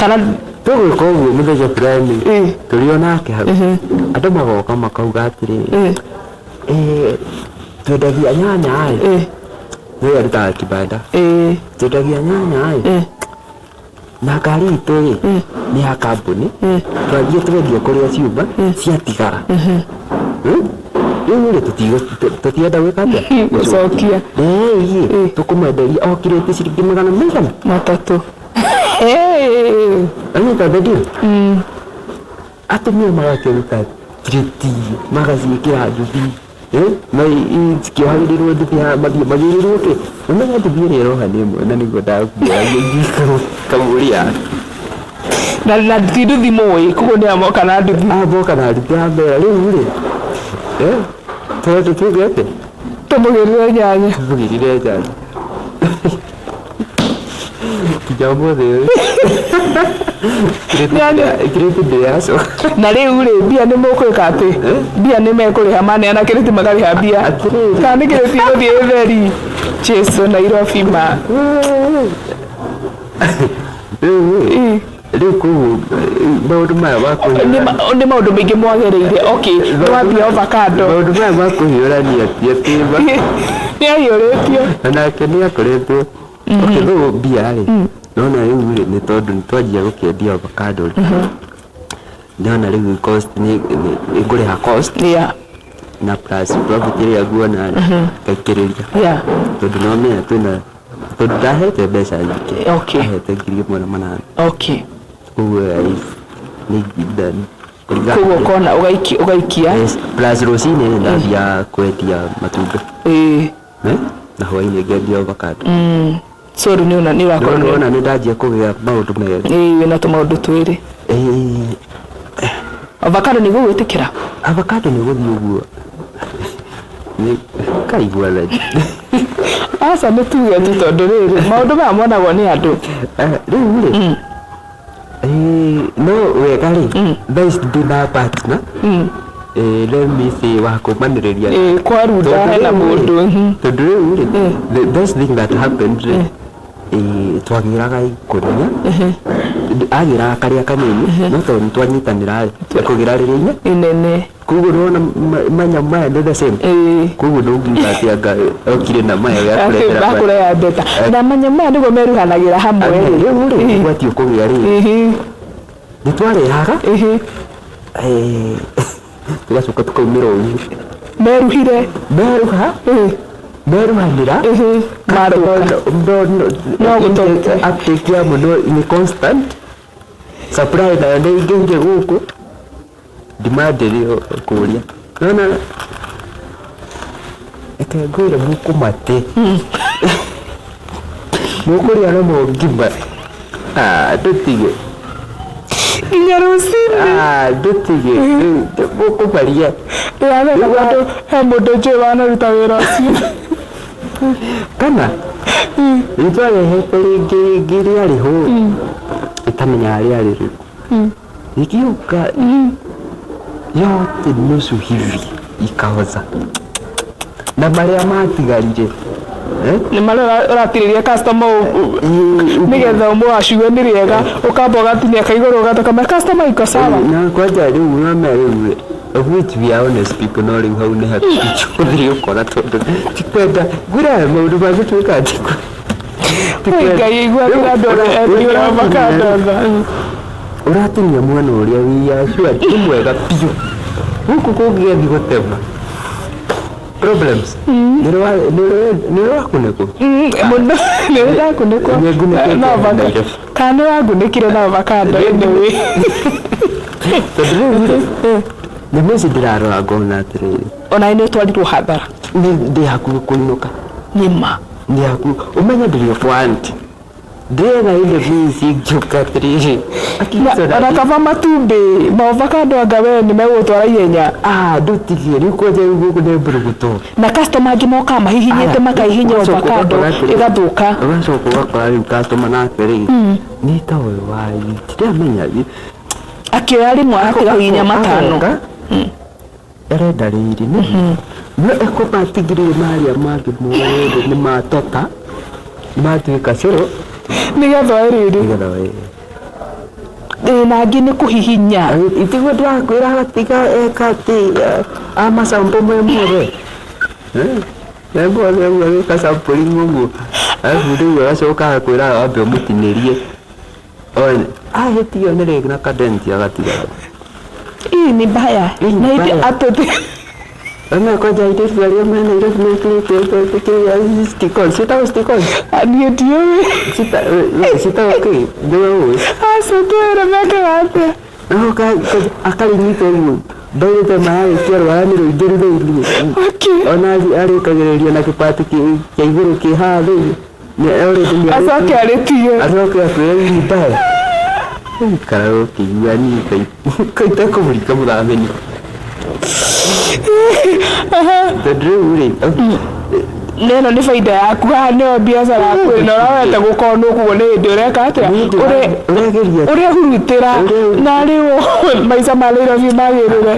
kana tũgwĩka ũguo mũthenya fulani tũrĩ o nake hau, andũ magoka makauga atĩrĩrĩ, twendagia nyanya ĩ, nĩwe arutaga kibanda, twendagia nyanya ĩ, na ngari itũ ĩ nĩ ya kambuni, twathiĩ twendie kũrĩa ciuma ciatigara. Rĩu rĩ, tũtienda gwĩka atĩa? Gũcokia. Ĩĩ, tũkũmwenderia o kirĩti ciringi magana maigana? 3. Anyita the deal. Atumia magakĩruta kirĩti magaciĩkĩra nduthi. Na cikĩohagĩrĩrwo nduthi haha, mathiĩ magĩrĩrwo kĩ, ũmenya nduthi ĩrĩa ĩroha nĩ ĩmwe, na nĩguo ndakuoragia kamũria. Na ti nduthi mũĩ, koguo nĩ amoka na nduthi. Amoka na nduthi ya mbera. Rĩu rĩ, tũrenda tuge atĩ tũmũgĩrĩre nyanya. Tũmũgĩrĩre nyanya. Nginya ũmũthĩ ũyũ. Kirĩti ndĩracoka. Na rĩu rĩ, mbia nĩ mũkwĩka atĩ mbia nĩ mekũrĩha maneana kĩrĩti makarĩha mbia? Atĩrĩrĩ. Kana nĩ kĩrĩti gũthiĩ ĩtheri? Jesu, Nairobi ma. Rĩu rĩ, rĩu koguo maũndũ maya ma Nĩ kũhiũrania nĩ maũndũ maingĩ mwagereire. Okay, nĩ wambia avocado. Maũndũ maya ma kũhiũrania ti atĩ Nĩ ahiũrĩtio. Onake nĩ akoretwo. Okay, rĩu mbia rĩ, nona rĩu rĩ, nĩ tondũ nĩ twanjia gũkĩendia avocado rĩ, ndĩrona rĩu cost nĩ ngũrĩha cost na plus profit ĩrĩa nguona rĩ, ngaikĩrĩria, tondũ no menya twĩna, tondũ ndahete mbeca nyingĩ. Ahete 1800. Koguo nĩ kũringana. Koguo ũkona ũgaikia. Yes, plus rũcinĩ nĩ ndathiaga kwendia matumbĩ. Eh? Na hwainĩ ngendia avocado. So rĩu nĩ ũrakorwo nĩ wona nĩ ndanjia kũgĩa maũndũ merĩ. Ĩĩ, wĩna tũmaũndũ twĩrĩ. Avocado nĩ gũgwĩtĩkĩra? Avocado nĩ gũthiĩ ũguo, nĩ kaigua thengi. Aca, nĩ tuge tu, tondũ rĩrĩ, maũndũ maya monagwo nĩ andũ. Rĩu rĩ, no wega rĩ, thaa ici ndĩna partner, let me say wa kũmanĩrĩria. Ĩĩ, kwarunda Tondũ hena rĩu rĩ, mũndũ. Tondũ rĩu rĩ, the best thing that happened rĩ, twagĩraga ikũnia, agĩraga karĩa kanini, no tondũ nĩ twanyitanĩra rĩ, ekũgĩra rĩrĩa inene. Koguo nĩwona manyamũ maya nĩ the same. Koguo ndũngiuga atĩ anga okire na maya gakũrehera maya. Bakũreha beta na manyamũ maya nĩguo meruhanagĩra hamwe rĩ. Rĩu rĩ, ũgwati ũkũgĩa rĩ, nĩ twarehaga, tũgacoka tũkaumĩra ũguo. Meruhire. Meruha, meruhanĩra. Marũka. No gũtũke. Uptake ya mũno nĩ constant, supply nayo nĩ ingĩire gũkũ, demand ĩrĩ o kũrĩa. Nona reke ngwĩre, mũkũmate mũkũrĩa namo ngima. Ah, ndũtige. Nginya rũcinĩ. Ah, ndũtige. Rĩu mũkũmaria. Ndĩramenya mũndũ, he mũndũ njũĩ wanaruta wĩra ũcio. Kana nĩ twarehete rĩngĩ rĩngĩ rĩarĩ ho, ĩtamenyaga rĩarĩ rĩrĩkũ, rĩgĩũka yote nusu hivi ikaoza na marĩa matigarire, eh? Nĩ marĩa ũratirĩria customer nĩgetha ũmũaciwe nĩ rĩega, ũkamba ũgatinia kaigũrũ ũgatũkame customer iko sawa. Na kwanja rĩu nona rĩu, of which we are honest people, no rĩu hau nĩ hatigũthiĩ ũkora, tondũ tikwenda ngwĩra maũndũ mangĩ twĩkaga. Oi, Ngai iguagĩra andũ arĩa endagia avocado tha. Ũratinia mwena ũrĩa we are sure ti mwega biũ, gũkũ kũngĩgathiĩ gũtema problems nĩ rwakunĩkwo. Mũno nĩ ndakunĩkwo. Nĩ ngunĩkĩte na avocado. Nairobi. Kana nĩ wangunĩkire na avocado anyway. Tondũ rĩu rĩ, nyamũ ici ndĩrarora ngona atĩrĩrĩ, Ona nĩ ũtwarirwo hathara. Nĩ ndĩ hakuhĩ kũinũka. Nĩma. Ndĩ hakuhĩ, ũmenye ndĩrĩ o kwa aunty, ndĩrenda indo ici ngĩũka atĩrĩrĩ. Ona kaba matumbĩ ma avocado, anga we nĩ megũgũtwara ihenya. Ah, ndũtigie, rĩu kwanja rĩu gũkũ nĩ mburugutũ. Na customer angĩ mokaga mahihinyĩte, makaihinya avocado ĩgathũka. Ũgacoka ũgakora rĩu customer nake rĩ, nĩ ta ũyũ wa ndiramenya. Akĩoya rĩmwe agatiga kũhihinya matano. Agoka, arenda rĩrĩ nĩ no ekũmatigĩrĩre marĩa mangĩ mothe nĩ matota, nĩ matuĩka cũrũ. Nĩgetha oe rĩrĩ. Nĩgetha oe. Ĩĩ, na angĩ nĩ kũhihinya. Itiguo ndĩrakwĩra, agatiga eka atĩ amacampo me mothe, me mothe ũguo, agĩka sampling ũguo, arabu rĩu agacoka agakwĩra wambe ũmũtinĩrie one ahĩtio nĩ rĩngĩ na kadenti agatiga. Hii ni mbaya. Hii ni Na iti mbaya. atũti. Ona kwanja airĩtu arĩa me Nairobi mekĩrĩte kĩrĩa stick-on, ciĩtagwo stick-on. Niĩ ndiũĩ. Ciĩtagwo kĩ, nĩwe ũĩ? Aca, twĩre mekaga atĩa. Naho akarĩnyita ũguo mbairĩte mararĩkia rwara nĩ rũingĩru thĩiniĩ. Ona arĩkagĩrĩria na kĩbati kĩa igũrũ kĩ haha thĩiniĩ. Already nĩ Acoke arĩtige. Acoke akwĩre hii ni mbaya. Ikara ũkĩigua niĩ Ngai itekũmũringa mũthameni, tondũ rĩu rĩ, Neno nĩ baida yaku haha nĩyo biacara yaku ĩno ũrawete gũkorwo nũguo nĩ hĩndĩ ũreka atĩa. Nĩ hĩndĩ ũregeria. Ũrehurutĩra na rĩu maica ma Nairobi magĩrĩre.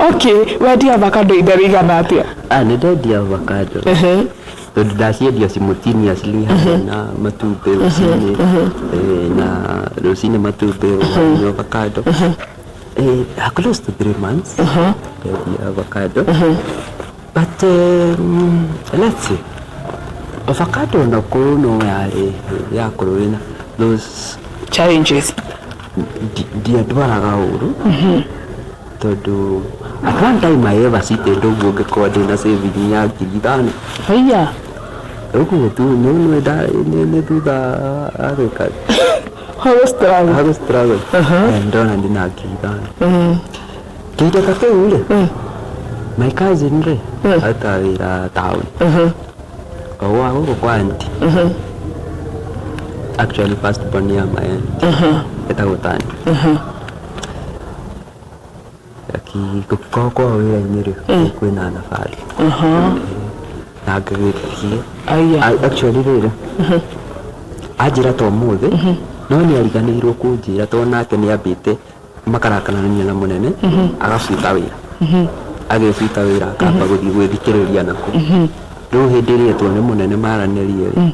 Okay, wendia avocado ihinda rĩigana atĩa? Ah, nĩ ndendia avocado tondũ ndaciendia simultaneously hamwe na matumbĩ rũcinĩ, na rũcinĩ matumbĩ, hwaĩ-inĩ avocado. Close to 3 months ndendia avocado, but let's see, avocado onakorwo no yarĩ yakorwo ĩna those challenges. Ndiandwaraga ũru tondũ at one time I ever seated ũguo ngĩkorwo ndĩna saving ya 5,000. Haiya. Ũguo tu nĩ thutha agĩka Hagũ struggle. Hagũ struggle. Ndona ndĩna 5,000 kĩhinda ta kĩu rĩ, my cousin rĩ arutaga wĩra town o gwa gũkũ kwa auntie, actually first born ya my aunt etagwo Tani. Gũkorwo kwao wĩra-inĩ rĩ kwĩna nabathi na ngĩgĩthiĩ. Aya. Actually rĩrĩ anjĩra to ũmũthĩ no nĩ ariganĩirwo kũnjĩra tondũ nake nĩ ambĩte makarakarania na mũnene agabuta wĩra, agĩbuta wĩra akamba gũthiĩ gwĩthikĩrĩria nako. Rĩu hĩndĩ ĩrĩa etwo nĩ mũnene maranĩrie rĩ,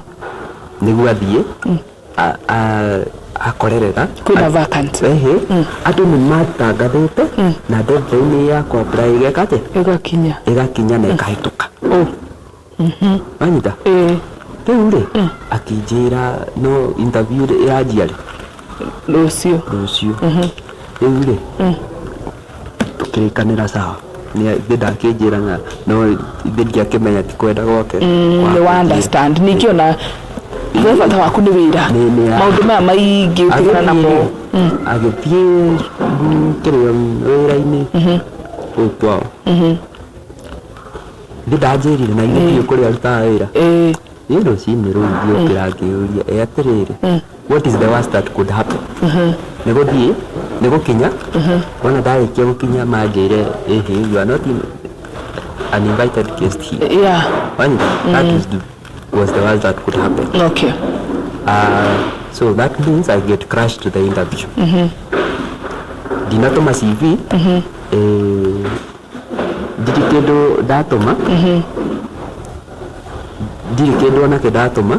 nĩguo athiĩ akorerera Kwĩna vacant. Ehe, andũ nĩ matangathĩte na deadline ya kũ apply ĩgeka atĩa? Ĩgakinya. Ĩgakinya na ĩkahĩtũka. Oh. Wanyita? Ĩĩ. Rĩu rĩ akĩnjĩra no interview rĩ ĩranjia rĩ? Rũciũ. Rũciũ. Rĩu rĩ tũkĩrĩkanĩra sawa, nĩ ndakĩnjĩra na no ithe ndiakĩmenya ti kwenda gwake. Nĩ wa understand ningĩ ona we bata waku nĩ wĩra. Maũndũ maya maingĩ tigana namo. Agĩthiĩ kĩrĩa wĩra-inĩ kũu kwao ithe ndanjĩrire na ithe ndiũĩ kũrĩa arutaga wĩra. Niĩ rũcinĩ rũu ngĩũkĩra ngĩũria ĩ atĩrĩrĩ, what is the worst that could happen? Nĩ gũthiĩ nĩ gũkinya wona ndarĩkia gũkinya manjĩre ĩhĩ, you are not an invited guest here. Wanyita? That was the worst that could happen. So that means I get crushed to the interview. Ndinatũma CV, ndirĩ kĩndũ ndatũma, ndirĩ kĩndũ onakĩ ndatũma,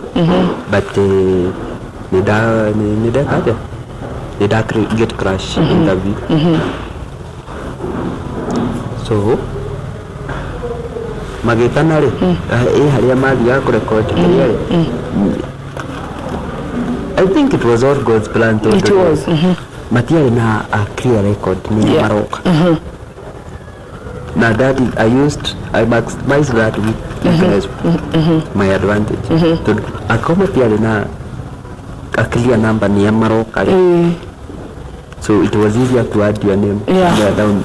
but nĩ ndeka atĩa, nĩ nda get crash interview. So magĩtana rĩ ĩ harĩa mathiaga kũrecord kĩrĩa rĩ, I think it was all God's plan tondũ It was. Matiarĩ na a clear record nĩ maroka na that is, I maximized that weakness my advantage tondũ akorwo matiarĩ na a clear number nĩ maroka rĩ, so it was easier to add your name there down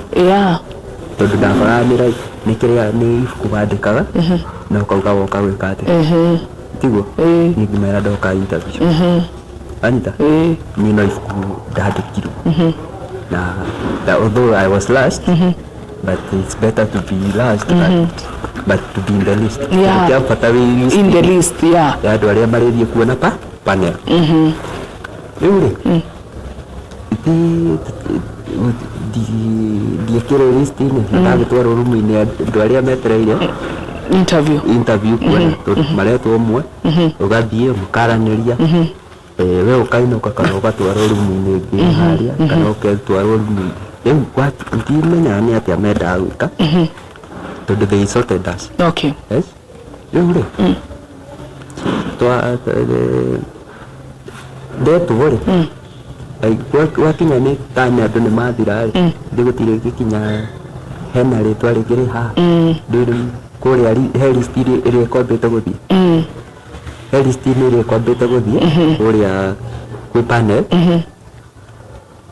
tondũ ndakoraga nĩ nĩ kĩrĩa nĩ ibuku wandĩkaga na ũkauga woka gwĩka atĩa, tiguo? Niĩ ngĩmera ndoka interview, anyita? Niĩ no ibuku ndandĩkirwo na although I was last, but it's better to be last but to be in the list. Kĩndũ kĩa bata wĩ list In the list, yeah. Ya andũ arĩa marĩthiĩ kuona pa panel. Rĩu rĩ ndiĩkĩrwo list-inĩ na ndagĩtwarwo rumu-inĩ andũ arĩa metereire interview. Interview kuona tondũ maretwo ũmwe, ũgathiĩ mũkaranĩria, we ũkainũka kana ũgatwarwo rumu-inĩ ĩngĩ harĩa kana ũgatwarwo rumu rĩu ndimenyaga nĩ atĩa mendaga gwĩka tondũ they sorted us. Yes, rĩu rĩ twa ndetwo rĩ, like, gwakinya nĩ time andũ nĩ mathira rĩ, thĩ gũtirĩ gĩkinya hena rĩtwa rĩngĩ rĩ haha. Ndũĩ kũrĩa he list ĩrĩa ĩkwambĩte gũthiĩ, he list-inĩ ĩrĩa ĩkwambĩte gũthiĩ kũrĩa kwĩ panel.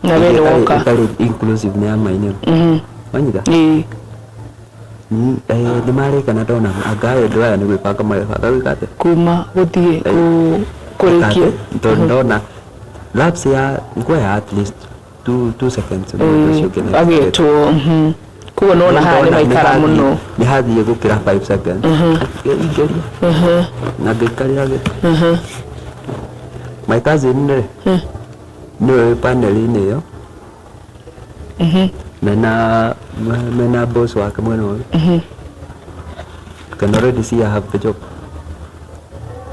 Na we nĩ woka. Ĩtarĩ inclusive nĩ ya my name, wanyita? Ĩĩ. Nĩ marĩka na ndona anga andũ aya nĩ gwĩbanga marebanga gwĩka atĩa? Kuma gũthiĩ kũrĩkia. Tondũ ndona lapse ya ngwaya at least 2 seconds mũndũ ũcio ũngĩ nĩ agĩtwo. Koguo nĩwona haha nĩ maikara mũno. Nĩ hathiĩ gũkĩra 5 seconds. Akĩingĩria na ngĩikarĩra gĩtĩ. My cousin rĩ, nĩwe wĩ panel-inĩ ĩyo mena boss wake mwena ũyũ. You can already see I have the job,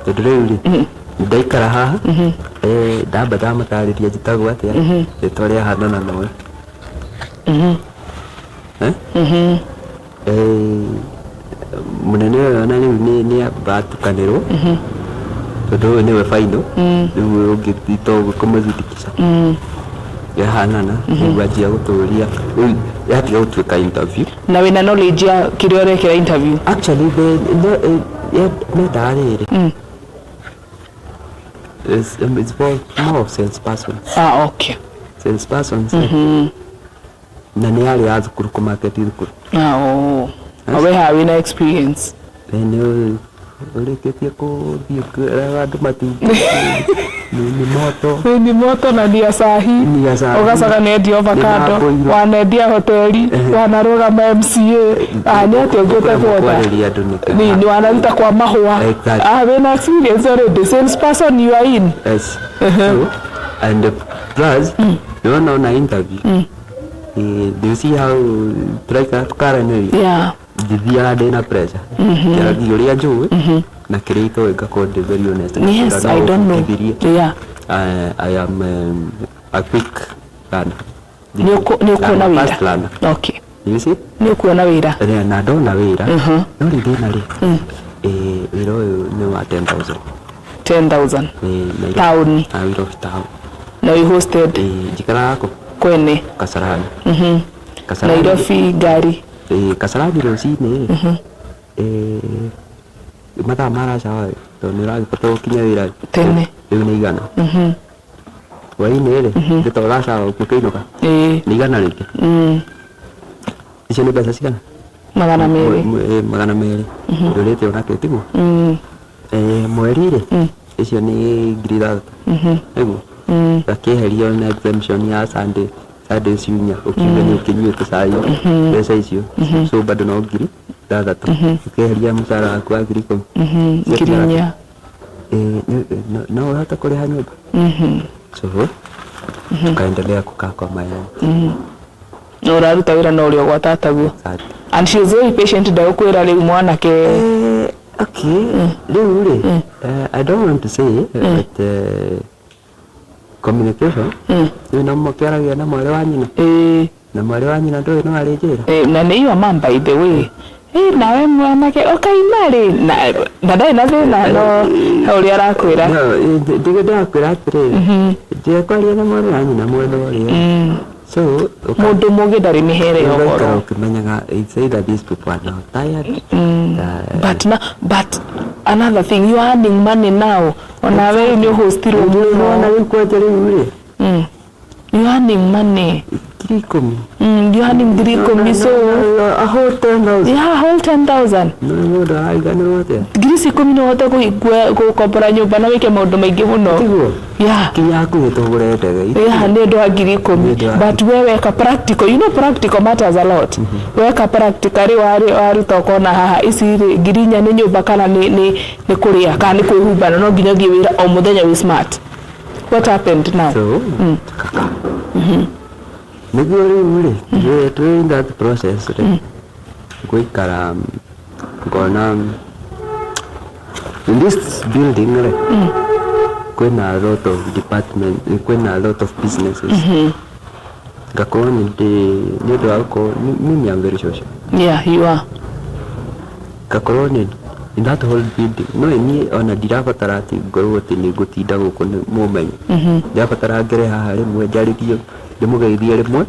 tondũ rĩu rĩ, ndaikara haha, ndamba ndamatarĩria njĩtagwo atĩa, rĩtwa rĩa hanana na ũyũ. Eh? Mũnene ũyũ ona rĩu nĩ amba atukanĩrwo, tondũ ũyũ nĩwe final, rĩu ũyũ ũngĩ to kũmũthindikisha yahanana. Rĩu anjia gũtũria, rĩu yatiga gũtuĩka interview. Na wĩna knowledge ya kĩrĩa ũrekĩra interview? Actually, mendaga rĩrĩ, it's more of salespersons. Ah, okay. Salespersons, na nĩ yarĩ ya thukuru, kũmarket thukuru. Ah, oh. We haha wĩna experience. Nĩ ũrĩkĩtie kũthiĩ kwĩra andũ matumbĩ nĩ moto. Nĩ moto na ni Asahi. Ni Asahi. Ũgacoka nĩ endia avocado. Nĩ Wanendia hoteli, wanarũgama MCA. Ah, nĩ atĩa ũngĩ ũtekũhota? Kwarĩria andũ nĩ Nĩ wanaruta kwa mahũa. Exactly. Ah, wĩna experience already. Salesperson, you are in. Yes. So, and plus nĩwona ona interview, do you see how tũraikara tũkaranĩria? Yeah. Ndithiaga ndĩna pressure, njaragia ũrĩa njũĩ na kĩrĩa itoĩ ngakorwo ndĩ very honest. Yes, I don't know. Ũbundithirie. Yeah. I am a quick learner. Nĩ ũkuona I'm a wĩra. fast learner. Okay. You see? Nĩ ũkuona wĩra. Na ndona wĩra, no rĩu thĩna rĩ, wĩra ũyũ nĩ wa 10,000. 10,000. Nairobi. Taũni. Ah, Nairobi town. Na wĩ hosted? Njikaraga kũ? Kwene. Kasarani. Kasarani. Nairobi ngari. Kasarani rũcinĩ rĩ, mathaa ma rush hour, tondũ nĩ ũragĩbatara ũkinye wĩra Tene. Rĩu nĩ 100. Hwaĩ-inĩ rĩ, nĩ ta rush hour ũkĩinũka, nĩ 100 rĩngĩ. Icio nĩ mbeca cigana? 200. 200 ndũrĩte onakĩo, tiguo? Mweri rĩ, icio nĩ 6,000, nĩguo gakĩeherio na exemption ya Sunday, Sunday ciumia ũkiuge nĩ ũkĩnyuĩte cai, mbeca icio, so bado no 6,000, ũkĩeheria mũcara waku wa 10,000. 4,000. No ũhote kũrĩha nyũmba. So tukaendelea kukaa kwa mayai. Na ũraruta wĩra na ũrĩa ũgwatataguo. Exactly. And she was very patient, ndagũkwĩra rĩu mwanake. Okay, rĩu rĩ, I don't want to say, but communication rĩu no mũkĩaragia na mwarĩ wa nyina, na mwarĩ wa nyina ndũĩ no arĩ njĩra. Na nĩ your mom, by the way. Nawe mwanake ũkaima rĩ, na ndarĩ na thĩna, no he ũrĩa arakwĩra. No, ndige ndakwĩra atĩrĩrĩ, njĩra kwaria na mwarĩ wa nyina mwena ũrĩa, so Mũndũ mũgĩ ndarĩ mĩhere ya ũgaikara ũhoro. ũkĩmenyaga it's either these people are now tired, But na, but another thing, you are earning money now. Ona we nĩ ũhostirwo nĩwona mũno. Rĩu kwanja rĩu rĩ, You are earning money. 10,000. You are earning 10,000, so A whole 10,000. Yeah, whole 10,000. No mũndũ arariganĩrwo atĩa? Ngiri ici 10 no ũhote gũkombora nyũmba na wĩke maũndũ maingĩ mũno. Tiguo? Yeah. Kinya hakuhĩ tũgũre ndege. Yeah, nĩ ũndũ wa 10,000. Nĩ ũndũ wa But we weka practical, you know, practical matters a lot. Weka practical rĩ, waruta ũkona haha ici rĩ, 4,000 nĩ nyũmba kana nĩ kũrĩa kana nĩ kwĩhumba, na no nginya ũthiĩ wĩra o mũthenya wĩ smart. What happened now? So tukaka nĩguo rĩu rĩ, twĩ in that process rĩ, ngũikara ngona in this building rĩ, kwĩna a lot of department, kwĩna a lot of businesses, ngakorwo nĩ ndĩ nĩ ũndũ wa gũkorwo mimi am very social. Yeah, you are. Ngakorwo nĩ in that whole building, no niĩ ona ndirabatara atĩ ngorwo atĩ nĩ ngũtinda gũkũ nĩ mũmenye, ndirabatara ngere haha rĩmwe, njarĩrie, ndĩmũgeithie rĩmwe,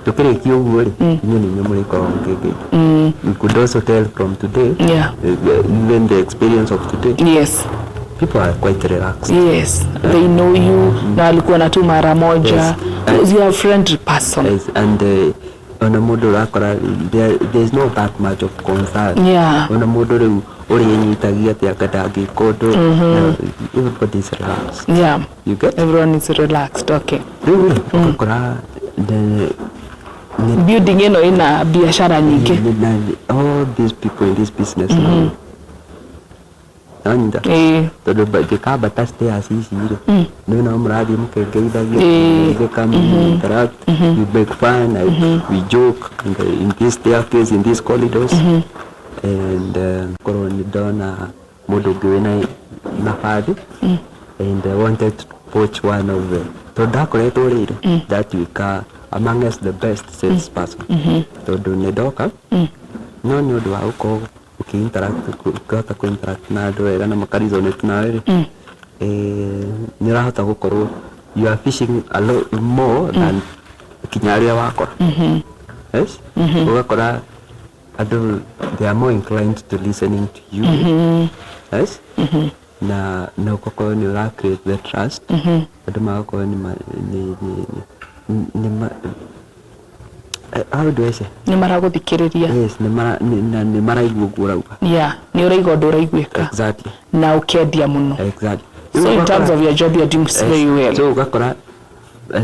tũkĩrĩkia ũguo rĩ, inyuĩ nĩ inyuĩ mũrĩkorwo mũkĩngeithia. You could also tell from today, even the experience of today, people are quite relaxed. Yes, they know you na walikuwa tu mara moja. Yes. You are a friendly person. Yes, and ona mũndũ ũrakora there is not that much of concern. Ona mũndũ rĩu ũrĩa enyitagia atĩ anga ndangĩka ũndũ. No, everybody is relaxed. You get? Everyone is relaxed, okay. Rĩu rĩ, ũgakora Building ĩno ĩna biacara nyingĩ. All these people in this business nonyita. Tondũ ngĩkambata stairs ici rĩ, nĩ no mũrathiĩ mũkĩngeithagia. They come, you interact, you make fun, we joke in this staircase, in these corridors, and korwo nĩ ndona mũndũ ũngĩ wĩna nabathi and I wanted to poach one of the, tondũ ndakoretwo rĩrĩ ndatuĩka amongst the best salesperson, tondũ nĩ ndoka no nĩ ũndũ wa gũkorwo ũkĩ-interact, ũkĩhota kũ-interact na andũ wega na makaresonate nawe rĩ, nĩ ũrahota gũkorwo you are fishing a lot more than kinya arĩa wakora. Yes, ũgakora andũ, they are more inclined to listening to you. Yes, na ũgakorwo nĩ ũra create the trust, andũ magakorwo nĩ ma- nĩ nĩ nĩ nĩ ma how do I say? Nĩ maragũthikĩrĩria. Yes, nĩ mara na nĩ maraigua ũguo ũrauga. Yeah, nĩ ũraigua ũndũ ũraiguĩka. Na ũkĩendia mũno. So in terms of your job, you're doing very well. So ũgakora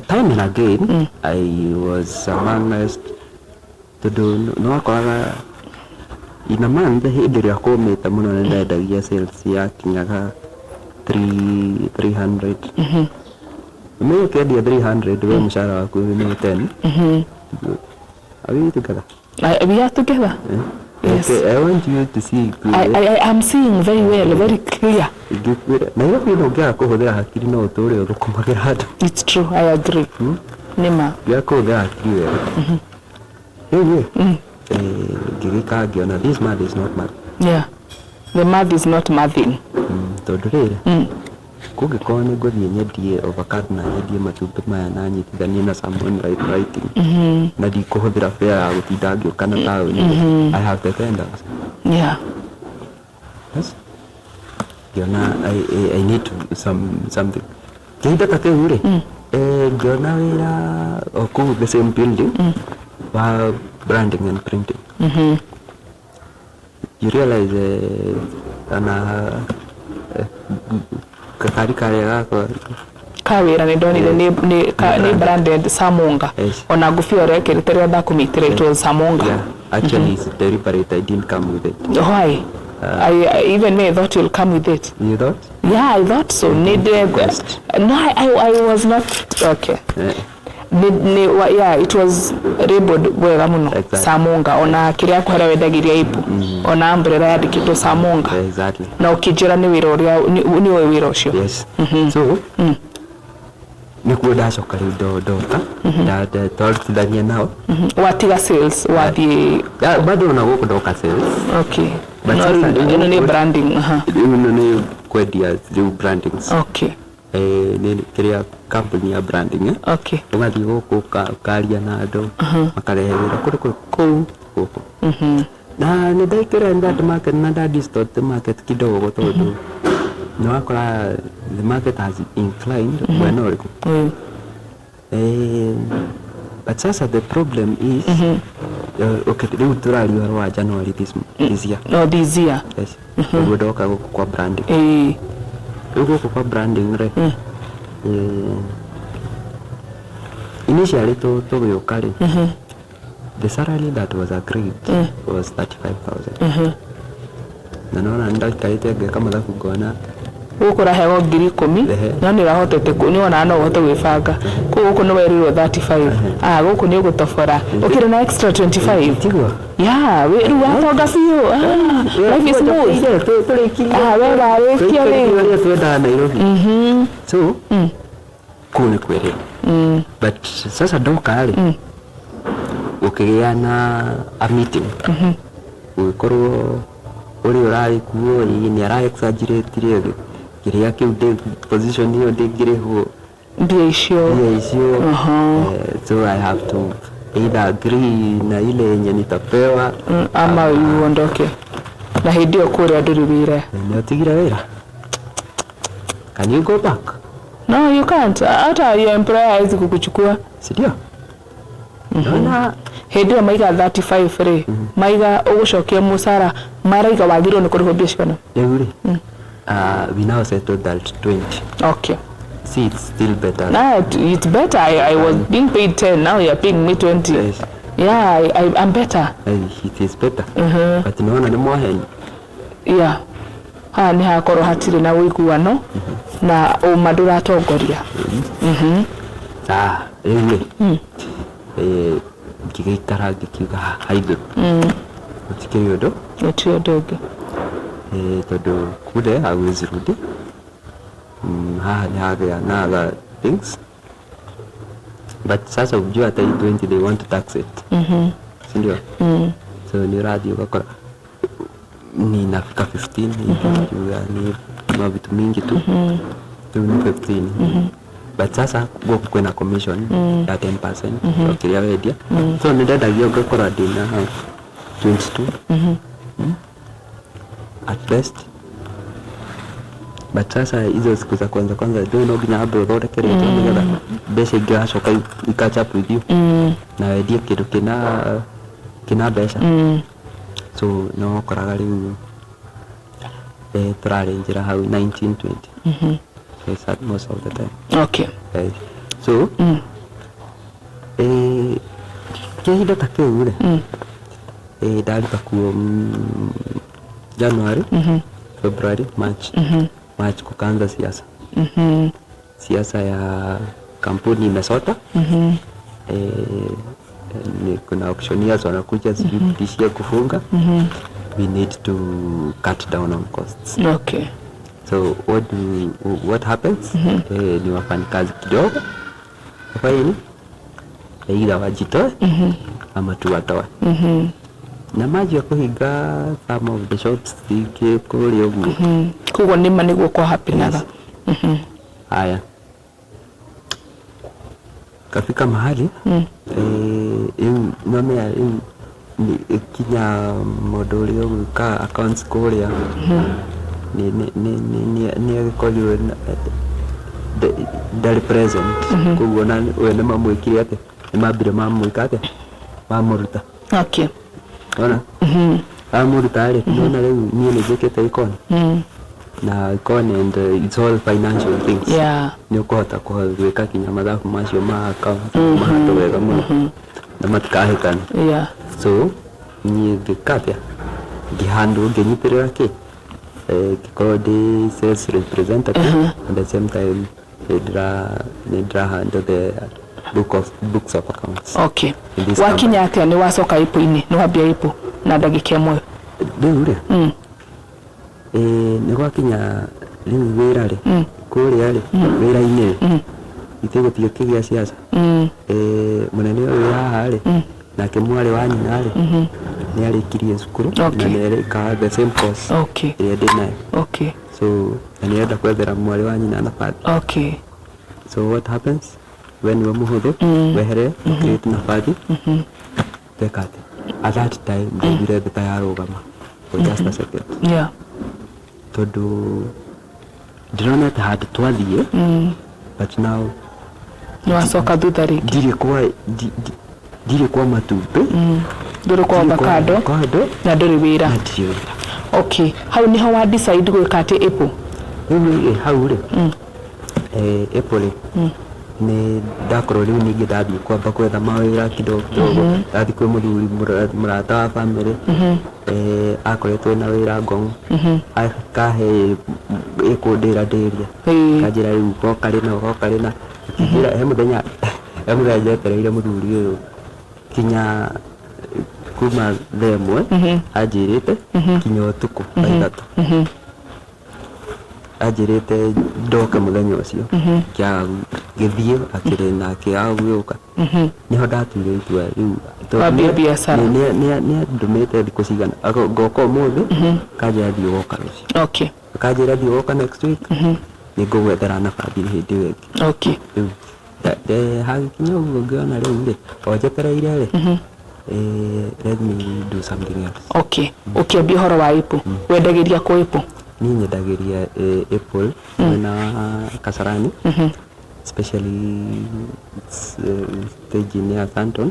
time and again I was amongst, tondũ nĩ wakoraga in a month, hĩndĩ ĩrĩa kũmĩte mũno, nĩ ndendagia sales yakinyaga 3 300. Ũmenye ũkĩendia 300, we mũcara waku nĩ 10. Are we together? We are together. Yes. Okay, I want you to see. I am seeing very well, very clear. Ingĩkwĩra Nairobi ĩno, ũngĩaga kũhũthĩra hakiri no ũtũre ũthũkũmagĩra andũ. It's true, I agree. Nĩ ma. Ũngĩaga kũhũthĩra hakiri wega rĩu rĩ, ngĩgĩka ngĩona this math is not math. Yeah, the math is not mathing. Tondũ rĩrĩ, kũngĩkorwo nĩ ngũthiĩ nyendie avocado na nyendie matumbĩ maya na nyitithanie na someone right writing na ndikũhũthĩra fare ya gũtinda ngĩũka na taũni, I have the tenders. Yes, ngĩona I need to something kĩhinda ta kĩu rĩ, ngĩona wĩra o kũu the same building wa branding and printing. You realize ana gakari karĩa gakwa Ka wĩra nĩ ndonire nĩ branded Samunga. Ona ngũbia ũrĩa ĩkĩrĩte rĩrĩa ndakũmĩtire, it was Samunga. Yeah, actually it's deliberate, I didn't come with it. Why? I even me, I thought you'll come with it. You thought? Yeah, I thought so. Nĩ Request. No, I was not okay. Yeah, it was labeled wega mũno. Samunga, ona kĩrĩa kũhera wendagĩria ibu, ona umbrella yandĩkĩtwo Samunga. Na ũkĩnjĩra nĩ wĩra ũrĩa nĩ ũĩ wĩra ũcio. Yes, so nĩkuo ndacoka rĩu ndoka twarutithania nao. Watiga sales wathiĩ? Yeah, bado ona gũkũ ndoka sales. But No, sasa ĩno nĩ branding, aha. Rĩu ĩno nĩ kwendia rĩu brandings. Nĩ kĩrĩa company ya branding, eh? Ũgathiĩ gũkũ ũkaria na andũ, makarehe wĩra kũrĩ kũrĩ Kũu. Gũkũ na nĩ ndaikĩra in that market na nda distort the market kidogo, tondũ nĩ wakora the market has inclined mwena ũrĩkũ. But sasa the problem is, okay, rĩu tũraria ũhoro wa January this year. No, this year. Yes, nĩguo ndoka gũkũ kwa branding. Rĩu gũkũ kwa branding rĩ, initially tũgĩũka rĩ, the salary that was agreed was 35,000, na nona ndaikarĩte ngeka mathabu ngona Gũkũ ũraheo 10,000. No nĩ ũrahotete nĩ wonaga no ũhote gwĩbanga kũu. Gũkũ nĩ werirwo 35, ah, gũkũ nĩ ũgũtobora ũkĩrĩ na extra 25. Tiguo. Yeah, rĩu watonga biũ. Ah, life is smooth. Ah, we warĩkia rĩu. Ũrĩa twendaga Nairobi. So kũu nĩ kwĩrĩrwo, but sasa ndoka rĩ, gũkĩgĩa na a meeting, gũgĩkorwo ũrĩa ũrarĩ kuo ĩ, nĩ ara exaggerate kĩrĩa kĩu position ĩyo ndĩngĩrĩhwo mbia icio. Mbia icio. So I have to either agree na ile yenye nitapewa ama uondoke, na hĩndĩ ĩyo kũrĩa ndũrĩ wĩra. Nĩ ũtigire wĩra, can you go back? No, you can't. Hata your employer hawezi kukuchukua. Sindio? Naona Hĩndĩ ĩyo maiga 35 rĩ, maiga ũgũcokia mũcara, maraiga wagĩrĩirwo nĩ kũrĩhwo mbia cigana? Rĩu rĩ, we now settled that 20. See, it's still better. Nah, it's better. I was being paid 10, now you're paying me 20. Yes. Yeah, I'm better. It is better. But nĩwona nĩ mwaheni. Yeah, haha nĩ hakorwo hatirĩ na ũiguano na ũma ndũratongoria. Ah, rĩu rĩ, ngĩgĩikara ngĩkiuga haithũ gũtikĩrĩ ũndũ. Gũtirĩ ũndũ ũngĩ. Tondũ kule hawezi rudi. Haha nĩ hagĩa na other things, but sasa ujua hata hii 20 they want to tax it, si ndio? So ni ũrathiĩ ũgakora ni inafika 15 hivi, juu ya ni mavitu mingi tu. Rĩu nĩ 15, but sasa gũkũ kwĩna commission ya 10% o kĩrĩa wendia, so nĩ ndendagia ngakora ndĩna 22 at best. But sasa hizo siku za kwanza kwanza ndio no nginya wambe ũthondeke rĩtwa nĩgetha mbeca ingĩgacoka i catch up with you na wendie kĩndũ kĩna mbeca. So no wakoraga rĩu tũrarĩnjĩra hau 19 20. So it's that most of the time. So kĩhinda ta kĩu rĩ, ndaruta kuo January, February, March. March kukaanza siasa, siasa ya kampuni imesota. Ni kuna auctioneers wanakuja sijui kutishia kufunga. We need to cut down on costs. So what happens, ni wafanyikazi kidogo wafanye nini, either wajitoe ama tuwatoe na maji ya kũhinga some of the shops ingĩ kũrĩa ũguo. Koguo nĩma nĩguo kwa happenaga. Haya, kafika mahali rĩu nomenya rĩu kinya mũndũ ũrĩa ũgwĩka accounts kũrĩa nĩ agĩkorirwo ndarĩ present, koguo na we nĩ mamwĩkire atĩ nĩ mambire mamwĩka atĩ mamũruta. Ona amũruta rĩ, nona rĩu niĩ nĩ njĩkĩte econ na econ and it's all financial things. Nĩ ũkũhota gwĩka kinya mathabu macio ma account mahandũ wega mũno na matikahĩtana. So niĩ ngĩka atĩa, ngĩhandwo ngĩnyitĩrĩra kĩ, ngĩkorwo ndĩ sales representative, at the same time nĩ ndĩra handle the books of accounts in this. Wakinya atĩa? Nĩ wacoka ĩpũ-inĩ, nĩ wambia ĩpũ na ndagĩka ĩmwe? Rĩu rĩ, nĩ gwakinya rĩu wĩra rĩ, kũrĩa rĩ wĩra-inĩ rĩ, ithe gũtirĩ kĩgĩa ciaca. Mũnene ũyũ wĩ haha rĩ, nake mwarĩ wa nyina rĩ, nĩ arĩkirie cukuru na nĩ arĩka the same course ĩrĩa ndĩ nayo. So na nĩ arenda kwethera mwarĩ wa nyina nabathi. So what happens, we nĩwe mũhũthũ, wehere create nabathi. Teka atĩ at that time ndaiguire thĩ ta yarũgama for just a second, tondũ ndĩronete handũ twathiĩ, but now Nĩ wacoka thutha rĩngĩ. Ndirĩ kwa matumbĩ. Ndũrĩ kwa ndirĩ kwa avocado. Avocado. Na ndũrĩ wĩra. Na ndirĩ wĩra. Okay, hau niho wa decide gwĩka atĩ Apple? Rĩu rĩ, hau rĩ, Apple rĩ, nĩ ndakorwo rĩu ningĩ ndathiĩ kwamba kwetha mawĩra kidogo kidogo. Ndathiĩ kwĩ mũthuri mũrata wa family, akoretwo na wĩra Ngong, akahe ĩkũndĩra ndĩria. Kanjĩra rĩu goka rĩna, goka rĩna. Akĩnjĩra he mũthenya njetereire mũthuri ũyũ kinya kuma thaa 1 anjĩrĩte kinya ũtukũ thaa 3, anjĩrĩte ndoke mũthenya ũcio. Kĩaga gĩthiĩ akĩrĩ na akĩaga gũka, nĩho ndatuire itua rĩu tondũ Wambie biacara. Nĩ andũmĩte thikũ cigana. Ngoka ũmũthĩ, kanjĩra thiĩ ũgoka rũciũ. Akanjĩra thiĩ ũgoka next week, nĩ ngũgwethera nabathi hĩndĩ ĩyo ĩngĩ. Rĩu hagĩkinya ũguo ngĩona rĩu rĩ, o njetereire rĩ, let me do something else. Okay, ũkĩambia ũhoro wa Apple, wendagĩria kũ Apple? Niĩ nyendagĩria Apple mwena wa Kasarani, especially stage-inĩ ya Sandton,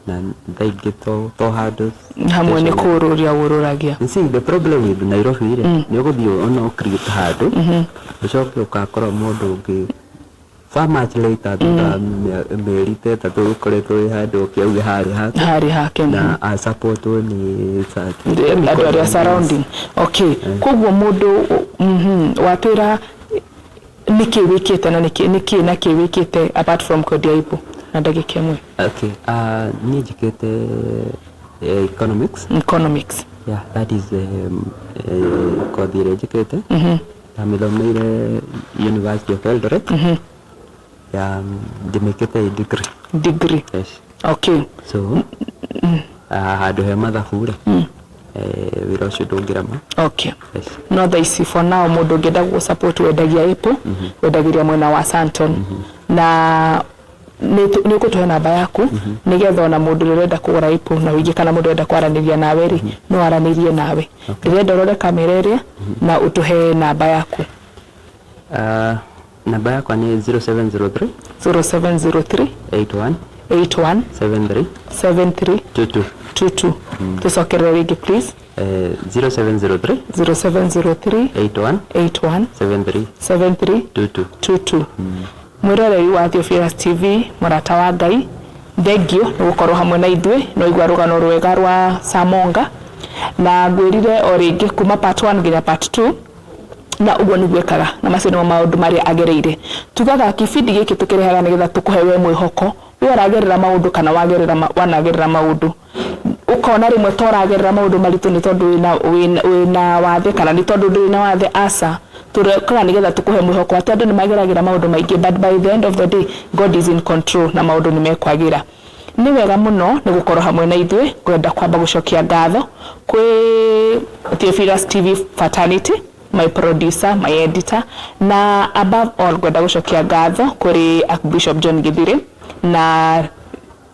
na thaa ingĩ to handũ Hamwe nĩ station. kũũrũria ũrũragia? You see, the problem with Nairobi rĩ, nĩ ũgũthiĩ ona ũcreate handũ, ũcoke ũgakora mũndũ ũngĩ Far much later, thutha mĩeri ta 3 ũkoretwo wĩ handũ ũkĩauge harĩ hake. Harĩ hake. Na asupportwo nĩ andũ arĩa surrounding. Okay, koguo mũndũ watwĩra nĩkĩ wĩkĩte na nĩkĩ na kĩ wĩkĩte apart from kwendia apple na ndagĩka ĩmwe? Okay, niĩ njĩkĩte economics. Economics. Yeah, that is kothi ĩrĩa njĩkĩte. Ndamĩthomeire University of Eldoret. Yeah, ndĩmĩkĩte degree. Degree. Yes. Okay. So handũ he mathabu rĩ, wĩra ũcio ndũngĩrema. Okay. Yes. No thaa ici for now mũndũ ũngĩenda gũ support wendagia apple, wendagĩria mwena wa Santon, na nĩ ũgũtũhe namba yaku nĩgetha ona mũndũ ũrĩa ũrenda kũgũra apple na wĩingĩ kana mũndũ ũrenda kwaranĩria nawe rĩ, no aranĩrie nawe. Ndĩrenda ũrore kamera ĩrĩa na ũtũhe namba yaku. Namba yakwa nĩ 0703 0703 81 81 73 73 22. 22. Tũcokerere rĩngĩ please. 0703 0703 81 81 73 73 22. 22. Mwĩroreri wa Theophilus TV, mũrata wa Ngai, thengio nĩ gũkorwo hamwe na ithuĩ. No igua rũgano rwega rwa Samonga, na ngwĩrire o rĩngĩ kuma part 1 nginya part 2, na ũguo nĩguo ekaga, na macio nĩmo maũndũ marĩa agereire. Tugaga kĩbindi gĩkĩ tũkĩrehaga nĩgetha tũkũhe we mwĩhoko, we ũragerera maũndũ kana wagerera wanagerera maũndũ, ũkona rĩmwe ta ũragerera maũndũ maritũ nĩ tondũ wĩna wathe kana nĩ tondũ ndũrĩ na wathe. Aca, tũrekaga nĩgetha tũkũhe mwĩhoko atĩ andũ nĩ mageragĩra maũndũ maingĩ, but by the end of the day God is in control na maũndũ nĩ mekwagĩra. Nĩ wega mũno nĩ gũkorwo hamwe na ithuĩ. Ngwenda kwamba gũcokia ngatho kwĩ Theophilus TV fraternity, my producer, my editor, na above all ngwenda gũcokia ngatho kũrĩ Archbishop John Githire na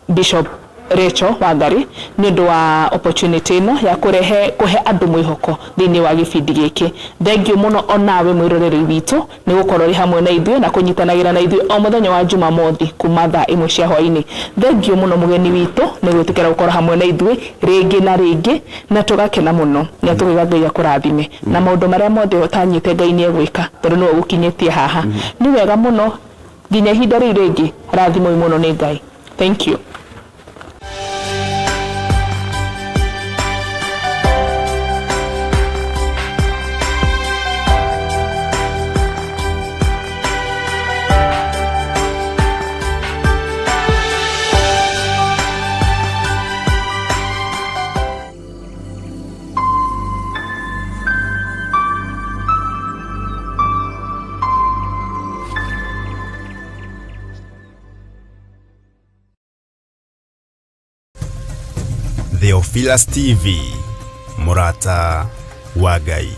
Bishop Rachel Wangari nĩ ũndũ wa opportunity ĩno ya kũrehe kũhe andũ mwĩhoko thĩinĩ wa gĩbindi gĩkĩ. Thank you mũno onawe mwĩroreri witũ nĩ gũkorwo ũrĩ hamwe na ithuĩ na kũnyitanagĩra na ithuĩ o mũthenya wa Jumamothi kuma thaa 1 cia hwaĩ-inĩ. Thank you mũno mũgeni witũ nĩ gwĩtĩkĩra gũkorwo hamwe na ithuĩ rĩngĩ na rĩngĩ, na tũgakena mũno. Nĩ tũgĩga Ngai akũrathime na maũndũ marĩa mothe ũtanyĩte Ngai nĩ egwĩka tondũ nĩwe ũgũkinyĩtie haha. Nĩ wega mũno, nginya ihinda rĩu rĩngĩ, rathimoi mũno nĩ Ngai. Thank you. Theophilus TV, mũrata wa Ngai.